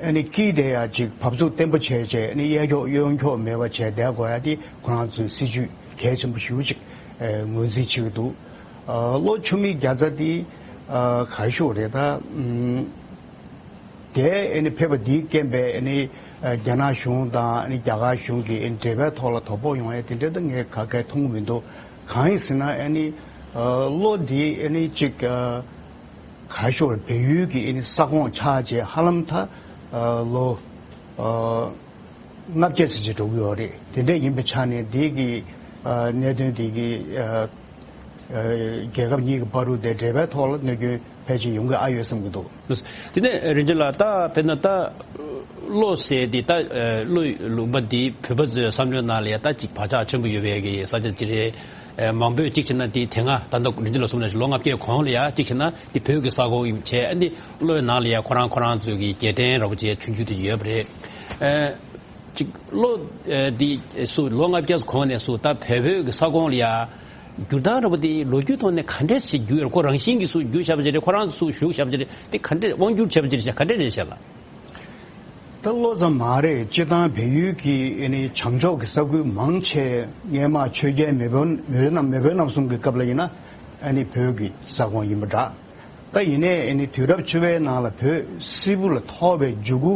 ཨ་ནི་དཀྱིལ་དེ་ཡང་ཅིག་བབས་ཚུགས་བརྟན་པོ་བྱས་བྱས་ཨ་ནི་གཡས་འཁྱོག་གཡོན་འཁྱོག་མེད་པ་བྱས་བསྡད་དགོས་ཡ་དེ་ཁོ་རང་ཚོའི་སྲིད་ཇུས་གལ་ཆེན་པོ་ཞེ་པོ་ཅིག་ཨ་ངོས་འཛིན་བྱེད་ཀྱི་འདུག་ཨ་ལྷོ་ཆུ་སྨད་རྒྱལ་ཚབ་དེ་ཨ་ག་རེ་ཞུ་དགོས་རེད་ད། ཨམ་དེ་ཨ་ནི་ཕེབས་པ་འདིའི་རྐྱེན་པས་ཨ་ནི་ཨ་རྒྱ་ནག་གཞུང་དང་ཨ་ནི་རྒྱ་གར་གཞུང་གི་ཨ་ནི་འབྲེལ་བའི་ཐོག་ལ་དོ་ཕོག་ཡོང་ཡ་དེ་འདྲ་ད་ངས་ག་གེ་མཐོང་གི་མི་འདུག་གང་ཡིན་ཟེར་ན་ཨ་ནི་ཨ་ལྷོ་འདི་ཨ་ནི་ཅིག་ཨ་ག་རེ་ཞུ་དགོས་རེད། བལ་ཡུལ་གྱི་ཨ་ནི་ས་ཁོངས་ཆགས་བྱས་ཧ་ལམ་ད་ཨ་ལོ་ཨ་ལྔ་བརྒྱ་ཙམ་ཅིག་འགྲོ་གི་ཡོད་རེད། དེ་འདྲ་ཡིན་པའི་ཆ་ནས་འདི་གི་ཨ་གནད་དོན་འདི་གི་ཨ་ཨ་རྒྱལ་ཁབ་གཉིས་ཀྱི་བར་དུ་དེ་འབྲེལ་བའི་ཐོག་ལ་གནོད་སྐྱོན་ཕལ་ཆེར་ཡོང་གི་ཨ་ཡོད་བསམ་གྱི་འདུག་དེ་ནས་རིན་ཆེན་ལགས། ད་དཔེར་ན་ད་ལྷོ་ཟེར་དེ་ད་ཨ་ལྷོ་ལུང་པ་འདི་བོད་པ་ཚོའི་བསམ་བློའི་ནང་ལ་ཡ་ད་ཅིག་བག་ཆགས་ཆེན་པོ་ཡོད་པའི་གི་ས་ཆ་ཅིག་རེད། ཨ་མང་པོས་གཅིག་བྱས་ན་དེ་དེ་སྔ་ད་ལྟ་རིན་ཆེན་ལགས་གསུངས་ནང་བཞིན་ལོ་ལྔ་བརྒྱའི་གོང་ལ་ཡ་གཅིག་བྱས་ན་དེ་བོད་ཀྱི་ས་ཁོངས་ཡིན་བྱས། ཨ་ནི་ལྷོའི་ནང་ལ་ཡ་ཁོ་རང་ཁོ་རང་ཚོའི་གི་རྒྱལ་ཕྲན་ར་བ་ཅིག་ཆུང་ཆུང་དེ་ཡོད་པ་རེད། ཨ་ཅིག་ལྷོ་ཨ་འདི་སུ་ལོ་ལྔ་བརྒྱ་གོང་ནས་སུ་ད་བལ་བོད་ཀྱི་ས་ཁོངས་ལ་ཡ་འགྱུར་ལྡང་ར་བ་དེ་ལོ་རྒྱུས་ཐོག་ནས་ག་འདྲས་ཞིག་འགྱུར་ཡོད། ཁོ་རང་བཞིན་གྱིས་སུ་འགྱུར་བཞག་པ་ཅིག་རེད། ཁོ་རང་སུ་ཞུགས་བཞག་པ་ཅིག་རེད། དེ་ག་འདྲས་དབང་བསྒྱུར་བྱས་པ་ཅིག་རེད་ཤག་ག་འདྲས་རེད་ཤག་ལགས། ད་བློ་ཙམ་མ་རེད། སྤྱིར་བཏང་བལ་ཡུལ་གྱི་ཨ་ནི་བྱང་ཕྱོགས་ཀྱི་ས་ཁུལ་མང་ཆེ་སྔས་མ་ཆོས་རྒྱལ་མེས་དབོན་མེས་དབོན་རྣམ་མེས་དབོན་རྣམ་གསུམ་གྱི་སྐབས་ལ་ཡིན་ན་ཨ་ནི་བོད་ཀྱི་ས་ཁོངས་ཡིན་པ་འདྲ། ད་ཡིན་ནའི་ཨ་ནི་དུས་རབས་བཅུ་པའི་ནང་ལ་བོད་སིལ་བུ་ལ་ཐོར་བའི་མཇུག་གུ་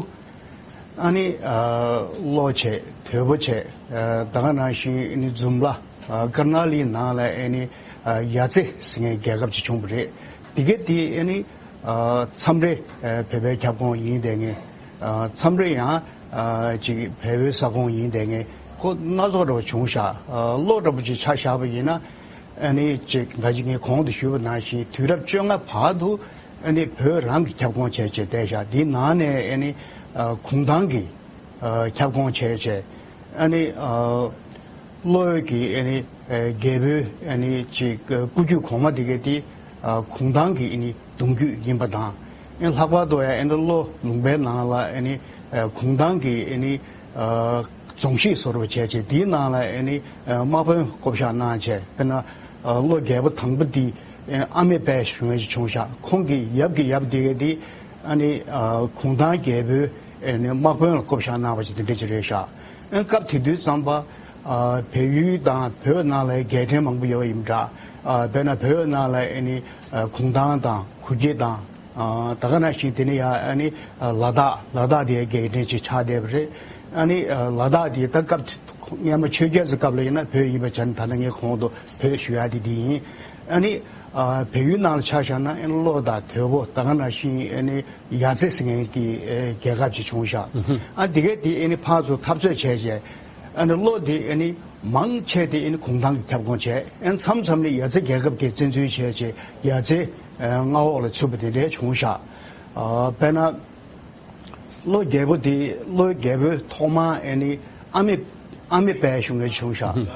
ཨ་ནི་ཨ་ལྷོ་བྱས། དོལ་པོ་བྱས། ཨ་ད་ག་ནང་བཞིན་ཨ་ནི་འཛུམ་ལྷ། ཨ་ཀར་ནཱ་ལིའི་ནང་ལ་ཨ་ནི་ཨ་ཡ་ཙི་ཟེར་མཁན་རྒྱལ་ཁབ་ཅིག་བྱུང་བ་རེད། དེ་ག་དེ་ཨ་ནི་ཨ་མཚམས་རེ་ཨ་བོད་པའི་ཁྱབ་ཁོངས་ཡིན་བསྡད་མཁན། ཨ་མཚམས་རེ་ཡང་ཨ་ཅིག་བལ་པོའི་ས་ཁོངས་ཡིན་བསྡད་མཁན་ཁོ་སྣ་ཚོགས་འདྲ་བོ་བྱུང་ཤག་ཨ་ལྷོ་འདྲ་པོ་ཅིག་ཆ་བཞག་པ་ཡིན་ན་ཨ་ནི་ཅིག་ད་ཅིག་ངས་གོང་དུ་ཞུས་པ་ནང་བཞིན་དུས་རབས་བཅོ་ལྔ་བར་དུ་ཨ་ནི་བོད་རང་གི་ཁྱབ་ཁོངས་བྱས་བྱས་བསྡད་ཤག་དེའི་ནང་ནས་ཨ་ནི་ཨ་གུང་ཐང་གི་ཨ་ཁྱབ་ཁོངས་བྱས་བྱས། ཨ་ནི་ཨ་ལྷོ་ཡུལ་གྱི་ཨ་ནི་ཨ་རྒྱལ་པོའི་ཨ་ནི་ཅིག་ཨ་སྐུ་རྒྱུད་གོང་མ་དེ་ག་དེ་ཨ་གུང་ཐང་གི་ཨ་ནི་གདུང་རྒྱུད་ཡིན་པ་དང་། ཨ་ལྷག་པར་དུ་ཡང་ཨ་ནི་ལྷོ་ལུང་པའི་ནང་ལ་ཨ་ནི་ཨ་གུང་ཐང་གི་ཨ་ནི་ཨ་རྫོང་གཞིས་བཟོ་འདྲ་བྱས་བྱས་དེའི་ནང་ལ་ཨ་ནི་ཨ་དམག་དཔོན་བསྐོ་བཞག་གནང་བྱས། དཔེར་ན་ཨ་ལྷོ་རྒྱལ་པོ་དང་པོ་དེ་ཨ་ཨ་མེས་དཔལ་ཞེས་བྱུང་བ་ཞིག་བྱུང་ཤག་ཁོང་གི་ཡབ་ཀྱི་ཡབ་དེ་ག་དེ་ཨ་ནི་ཨ་གུང་ཐང་རྒྱལ་པོའི་ཨ་ནི་དམག་དཔོན་ལ་བསྐོ་བཞག་གནང་བ་ཞིག་དེ་འདྲ་ཅིག་རེད་ཤག་ཨ་སྐབས་དེ་དུས་ཙམ་པ་ཨ་བལ་ཡུལ་དང་བོད་ནང་ལ་རྒྱལ་ཕྲན་མང་པོ་ཡོད་པ་ཡིན་པ་འདྲ། ཨ་དཔེར་ན་བོད་ནང་ལ་ཨ་ནི་ཨ་གུང་ཐང་དང་གུ་གེ་དང་། ཨ་ད་ག་ནང་བཞིན་དེ་ནས་ཡང་ཨ་ནི་ཨ་ལ་དྭགས། ལ་དྭགས་དེ་རྒྱལ་ཕྲན་ཅིག་ཆགས་བསྡད་པ་རེད། ཨ་ནི་ཨ་ལ་དྭགས་དེ་ད་སྐབས་སྔས་མ་ཆོས་རྒྱལ་གྱི་སྐབས་ལ་ཡིན་ན་བོད་ཡིན་པ་ཆ་ནས་ད་ལྟ་ངས་གོང་དུ་བོད་ཞུ་ཡག་དེ་འདི་ཡིན། ཨ་ནི་ཨ་བལ་ཡུལ་ནང་ལ་ཆ་བཞག་ན་ཨ་ནི་ལྷོ་དང་དོལ་པོ་ད་ག་ནང་བཞིན་ཨ་ནི་ཡ་ཙི་ཟེར་མཁན་གྱི་ཨ་རྒྱལ་ཁབ་ཅིག་བྱུང་ཤག་ཨ་དེ་གས་དེ་ཨ་ནི་ཕར་ཚུར་འཐབ་རྩོད་བྱས་བྱས། ཨ་ནི་བློ་དེ་ཨ་ནི་མང་ཆེ་དེ་ཨ་ནི་གུང་ཐང་གི་ཁྱབ་ཁོངས་བྱས། ཨ་ནི་མཚམས་མཚམས་ནས་ཡ་རྩེ་རྒྱལ་ཁབ་ཀྱིས་བཙན་འཛུལ་བྱས་བྱས་ཡ་རྩེ་ཨ་མངའ་འོག་ལ་ཚུད་པ་དེ་འདྲ་བྱུང་ཤག་ཨ་དཔེར་ན། བློ་རྒྱལ་པོ་དེ་བློ་རྒྱལ་པོའི་ཐོག་མ་ཨ་ནི་ཨ་མེ་ཨ་མེ་དཔལ་ཞུ་མཁན་བྱུང་ཤག་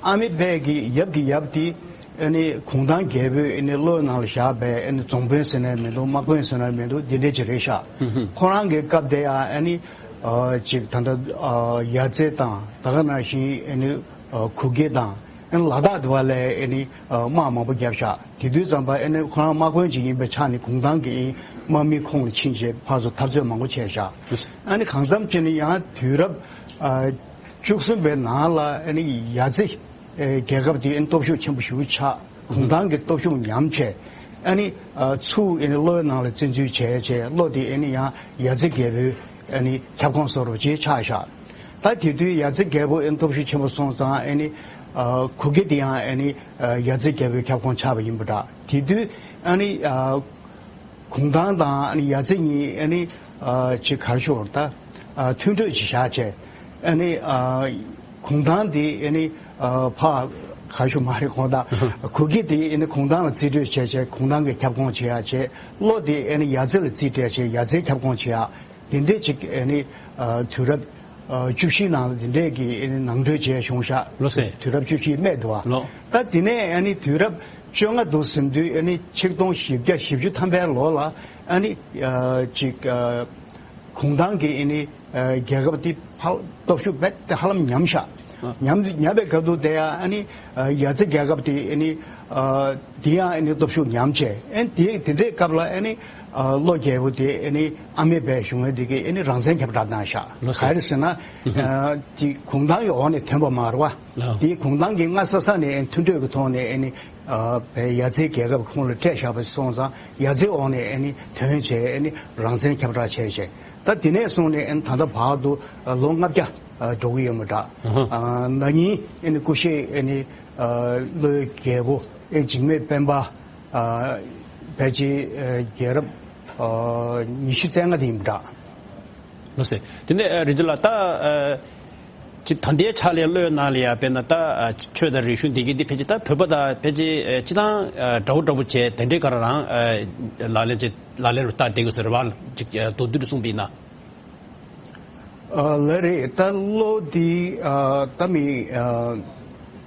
ཨ་མེ་དཔལ་གྱི་ཡབ་ཀྱི་ཡབ་དེ་ཨ་ནི་གུང་ཐང་རྒྱལ་པོས་ཨ་ནི་བློའི་ནང་ལ་བཞག་པའི་ཨ་ནི་རྫོང་དཔོན་ཟེར་ན་མི་འདུག་དམག་དཔོན་ཟེར་ན་མི་འདུག་འདི་འདྲ་ཅིག་རེད་ཤག་ཁོ་རང་གི་སྐབས་དེ་ཡང་ཨ་ནི་ཨ་ཅིག་ད་ལྟ་ཨ་ཡ་རྩེ་དང་ད་ག་ནང་བཞིན་ཨ་ནི་ཨ་གུ་གེ་དང་ཨ་ནི་ལ་དྭགས་དེ་བ་ལ་ཨ་ནི་ཨ་དམག་མང་པོ་བརྒྱབ་ཤག་དེ་དུས་ཙམ་པ་ཨ་ནི་ཁོ་རང་དམག་དཔོན་ཅིག་ཡིན་པའི་ཆ་ནས་གུང་ཐང་གི་དམག་མི་ཁོངས་ལ་ཕྱིན་བྱས་ཕར་ཚུར་འཐབ་རྩོད་མང་པོ་བྱས་ཤག་ཨ་ནི་གང་འཚམ་བྱས་ནས་ཡང་དུས་རབས་ཨ་བཅུ་གསུམ་པའི་ནང་ལ་ཨ་ནི་ཡ་རྩེ་ཨ་རྒྱལ་ཁབ་དེ་ཨ་ནི་སྟོབས་ཤུགས་ཆེན་པོ་ཞེ་པོ་ཆགས། གུང་ཐང་གི་སྟོབས་ཤུགས་ཉམས་བྱས། ཨ་ནི་ཨ་ཚུར་ཨ་ནི་བློའི་ནང་ལ་བཙན་འཛུལ་བྱས་བྱས་བློ་དེ་ཨ་ནི་ཡང་ཡ་རྩེ་རྒྱལ་པོའི་ཨ་ནི་ཁྱབ་ཁོངས་བཟོ་འདྲ་ཅིག་ཆགས་ཤག་ད་དེ་དུས་ཡ་རྩེ་རྒྱལ་པོ་ཨ་ནི་སྟོབས་ཤུགས་ཆེན་པོ་སོང་ཙང་ཨ་ནི་ཨ་གུ་གེ་དེ་ཡང་ཨ་ནི་ཨ་ཡ་རྩེ་རྒྱལ་པོའི་ཁྱབ་ཁོངས་ཆགས་པ་ཡིན་པ་འདྲ། དེ་དུས་ཨ་ནི་ཨ་གུང་ཐང་དང་ཨ་ནི་ཡ་རྩེ་གཉིས་ཨ་ནི་ཨ་ཅིག་ག་རེ་ཞུ་དགོས་རེད། ད་ཨ་མཐུན་གྲོས་ཅིག་བཞག་བྱས་ཨ་ནི་ཨ་གུང་ཐང་དེ་ཨ་ནི་ཨ་ཕ་ག་རེ་ཞུ་མ་རེད། གུང་ཐང་གུ་གེ་དེ་ཨ་ནི་གུང་ཐང་ལ་རྩིས་སྤྲོད་བྱས་བྱས་གུང་ཐང་གི་ཁྱབ་ཁོངས་བྱེད་ཡག་བྱས། བློ་དེ་ཨ་ནི་ཡ་རྩེ་ལ་རྩིས་སྤྲད་བྱས་ཡ་རྩེའི་ཁྱབ་ཁོངས་བྱེད་ཡག་དེ་འདྲས་ཅིག་ཨ་ནི་ཨ་དུས་རབས་ཨ་བཅུ་བཞིའི་ནང་ལ་དེ་འདྲས་ཀྱི་ཨ་ནི་ནང་གྲོས་བྱས་བྱུང་ཤག་ལགས་སེ། དུས་རབས་བཅུ་བཞིའི་སྨད་དུ་བ། ལགས། ད་དེ་ནས་ཨ་ནི་དུས་རབས་བཅོ་ལྔ་དུ་ཟིན་དུས་ཨ་ནི་ཆིག་སྟོང་བཞི་བརྒྱ་བཞི་བཅུ་ཐམ་པའི་ལོ་ལ་ཨ་ནི་ཨ་ཅིག་ཨ་གུང་ཐང་གི་ཨ་ནི་ཨ་རྒྱལ་ཁབ་དེ་ཧ་སྟོབས་ཤུགས་རྦད་དེ་ཧ་ལམ་ཉམས་ཤག་ཨ། ཉམས་ཉམས་པའི་སྐབས་དུ་དེ་ཡང་ཨ་ནི་ཨ་ཡ་རྩེ་རྒྱལ་ཁབ་དེ་ཨ་ནི་ཨ་དེ་ཡང་ཨ་ནི་སྟོབས་ཤུགས་ཉམས་བྱས། ཨ་ནི་དེ་དེ་འདྲའི་སྐབས་ལ་ཨ་ནི་ཨ་བློ་རྒྱལ་པོ་དེ་ཨ་ནི་ཨ་མེ་དཔལ་ཞུ་མཁན་དེ་གིས་ཨ་ནི་རང་བཙན་ཁྱབ་བསྒྲགས་གནང་ཤག་ལགས་སོ། ག་རེ་ཟེར་ན་ཨ་དེ་གུང་ཐང་གི་འོག་ནས་ཐོན་པ་མ་རེད་བ། ལགས། དེ་གུང་ཐང་གིས་སྔ་ས་ས་ནས་ཨ་ནི་མཐུན་གྲོས་ཀྱི་ཐོག་ནས་ཨ་ནི་ཨ་བའི་ཡ་རྩེའི་རྒྱལ་ཁབ་ཁོངས་ལ་སྤྲད་བཞག་པ་སོང་ཙང་ཡ་རྩེའི་འོག་ནས་ཨ་ནི་ཐོན་བྱས་ཨ་ནི་རང་བཙན་ཁྱབ་བསྒྲགས་བྱས་བྱས། ད་དེ་ནས་བཟུང་ནས་ཨ་ནི་ད་ལྟ་བར་དུ་ཨ་ལོ་ལྔ་བརྒྱ་ཨ་འགྲོ་གི་ཡོད་མ་འདྲ། ཨ་ཧ། ཨ་ན་ནིང་ཨ་ནི་སྐུ་གཤེགས་ཨ་ནི་ཨ་བློའི་རྒྱལ་པོ་ཨ་འཇིགས་མེད་སྤེན་པ་ཨ་ཕལ་ཆེར་ཨ་རྒྱལ་རབས་ཨ་ཉི་ཤུ་རྩ་ལྔ་དེ་ཡིན་པ་འདྲ། ལགས་སེ། དེ་ནས་ཨ་རིན་ཆེན་ལགས་ད་ཨ་ཅིག་ད་ལྟའི་ཆ་ལས་བློའི་ནང་ལ་ཡང་དཔེར་ན་ད་ཨ་ཆོས་དང་རིག་གཞུང་འདི་གི་འདི་ཕལ་ཆེར་ད་བོད་པ་དང་ཕལ་ཆེར་ཨ་སྤྱི་བཏང་ཨ་འདྲ་བོ་འདྲ་བོ་བྱས་དེ་འདྲའི་ག་རང་ཨ་ལག་ལེན་བྱེད་ལག་ལེན་རུ་བསྟར་བསྡད་དགོས་ཟེར་བ་ཅིག་ཨ་མདོར་བསྡུས་རུ་གསུངས་པ་ཡིན་ན། ཨ་ལགས་རེད། ད་བློ་འདི་ཨ་ད་མི་ཨ་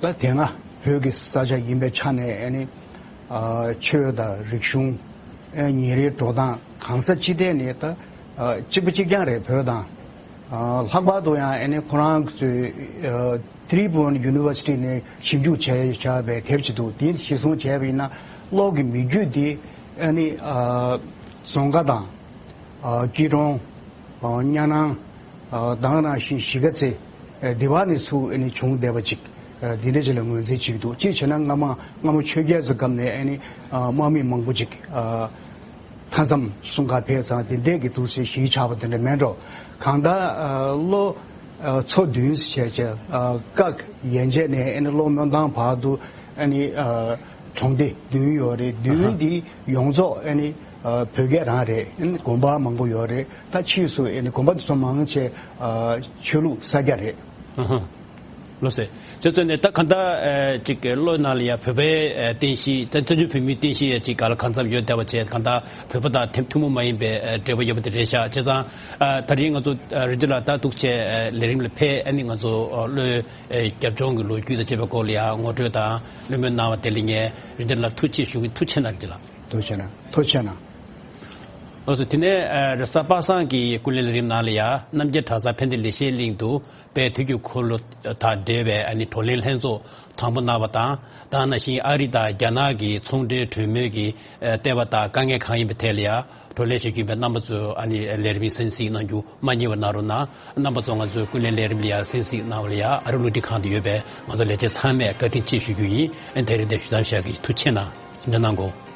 ད་དེ་སྔ་བོད་ཀྱི་ས་ཆ་ཡིན་པའི་ཆ་ནས་ཨ་ནི་ཨ་ཆོས་དང་རིག་གཞུང་ཨ་ཉིན་རེའི་འགྲོ་སྟངས་གང་ས་ཅི་ཐད་ནས་ད་ཨ་གཅིག་པ་གཅིག་རྐྱང་རེད། བོད་དང་ཨ་ལྷག་པར་དུ་ཡང་ཨ་ནི་ཁོ་རང་ཚོའི་ཨ་ཏི་རི་བུ་ཝན་ཡུ་ནི་ཝར་སི་ཊི་ནས་ཞིབ་འཇུག་བྱས་བཞག་པའི་དེབ་ཅིག་འདུག་དེ་གཞིར་བཟུང་བྱས་པ་ཡིན་ན་བློ་གི་མི་རྒྱུད་འདི་ཨ་ནི་ཨ་རྫོང་ཁ་དང་ཨ་སྐྱིད་གྲོང་། ཨ་གཉའ་ནང་། ཨ་ད་ག་ནང་བཞིན་གཞིས་ཀ་རྩེ། ཨ་འདི་བ་ནས་ཚུར་ཨ་ནི་བྱུང་བསྡད་པ་ཅིག་ཨ་འདི་འདྲ་ཅིག་ལ་ངོས་འཛིན་བྱེད་ཀྱི་འདུག་གཅིག་བྱས་ན་སྔ་མ་སྔ་མོ་ཆོས་རྒྱལ་ཚོའི་སྐབས་ནས་ཨ་ནི་ཨ་དམག་མི་མང་པོ་ཅིག་ཨ་མཐའ་མཚམས་སྲུང་གར་ཕེབས་ཙང་དེ་འདྲས་ཀྱི་འདུག་ཟེར་གཞིས་ཆགས་པ་དེ་འདྲ་མེད་འགྲོ། གང་ལྟར་ཨ་ལོ་ཨ་ཚོ་བདུན་བྱས་བྱས་ཨ་ཀག་ཡན་ཆད་ནས་ཨ་ནི་ལྷོ་སྨོན་ཐང་བར་དུ་ཨ་ནི་ཨ་གྲོང་སྡེ་བདུན་ཡོད་རེད། བདུན་འདི་ཡོངས་རྫོགས་ཨ་ནི་ཨ་བོད་སྐད་རང་རེད། ཨ་ནི་དགོན་པ་མང་པོ་ཡོད་རེད། ད་ཕྱིས་སུ་ཨ་ནི་དགོན་པ་དེ་ཚོ་མང་ཆེ་ཨ་ཆོས་ལུགས་ས་སྐྱ་རེད། ཨ་ཧ། ལགས་སེ། ཁྱེད་ཚོ་ནས་ད་ག་འདྲ་ཨ་ཅིག་བློའི་ནང་ལ་ཡ་བོད་པའི་ཨ་རྟེན་གཞི་ད་བཙན་བྱོལ་བོད་མིའི་རྟེན་གཞི་ཡ་ཅིག་ག་ལ་གང་འཚམ་ཡོད་བསྡད་པ་བྱས། ག་འདྲ་བོད་པ་དང་ཐེམ་ཐུན་མོང་མ་ཡིན་པའི་ཨ་འབྲེལ་བ་ཡོད་པ་དེ་རེད་ཤག་བྱས་ཙང་ཨ་ད་རིང་ང་ཚོ་ཨ་རིན་ཆེན་ལགས་ད་འདུག་བྱས་ཨ་ལས་རིམ་ལ་ཕེབས། ཨ་ནི་ང་ཚོ་ཨ་བློའི་ཨེ་རྒྱབ་ལྗོངས་ཀྱི་ལོ་རྒྱུས་དང་བཅས་པའི་སྐོར་ལ་ཡང་ངོ་སྤྲོད་དང་བློ་སྨོན་གནང་བ་དེ་ལ་ངས་རིན་ཆེན་ལགས་ཐུགས་རྗེ་ཆེ་ཞུ་གི། ཐུགས་རྗེ་གནང་། རིན་ཆེན་ལགས། ཐུགས་རྗེ་གནང་། ཐུགས་རྗེ་གནང་། ལགས་སོ། དེ་ནས་ཨ་རེས་གཟའ་པ་སངས་ཀྱི་ཀུན་གླེང་ལས་རིམ་ནང་ལ་ཡང་རྣམ་རྒྱལ་གྲྭ་ཚང་ཕན་བདེ་ལེགས་བཤད་གླིང་དུ་དཔལ་དུས་ཀྱི་འཁོར་ལོ་དང་འབྲེལ་བའི་ཨ་ནི་བགྲོ་གླེང་ལྷན་ཚོགས་དང་པོ་གནང་བ་དང་། ད་ག་ནང་བཞིན་ཨ་རི་དང་རྒྱ་ནག་གི་ཚོང་འབྲེལ་གྲོས་མོལ་གྱི་ཨ་ལྟེ་བ་དང་དཀའ་ངལ་གང་ཡིན་པའི་ཐད་ལ་ཡང་བགྲོ་གླེང་བྱེད་ཀྱི་ཡིན་པས། རྣམ་པ་ཚོས་ཨ་ནི་ལས་རིམ་གསན་གཟིགས་གནང་རྒྱུ་མ་བསྙེལ་བ་གནང་རོགས་གནང་། རྣམ་པ་ཚོ་ང་ཚོའི་ཀུན་གླེང་ལས་རིམ་ལ་ཡང་གསན་གཟིགས་གནང་བ་ལ་ཡང་ཨ་རི་རླུང་འཕྲིན་ཁང་དུ་ཡོད་པའི་ང་ཚོ་ལས་བྱེད་ཚང་མས་བཀའ་དྲིན་ཆེ་ཞུ་རྒྱུ་ཡིན། ཨ་ནི་དེ་རིང་འདིར་ཞུ་མཚམས་བཞག་གི། ཐུགས་རྗེ་གནང་། གཟིམ་འཇགས་གནང་དགོས།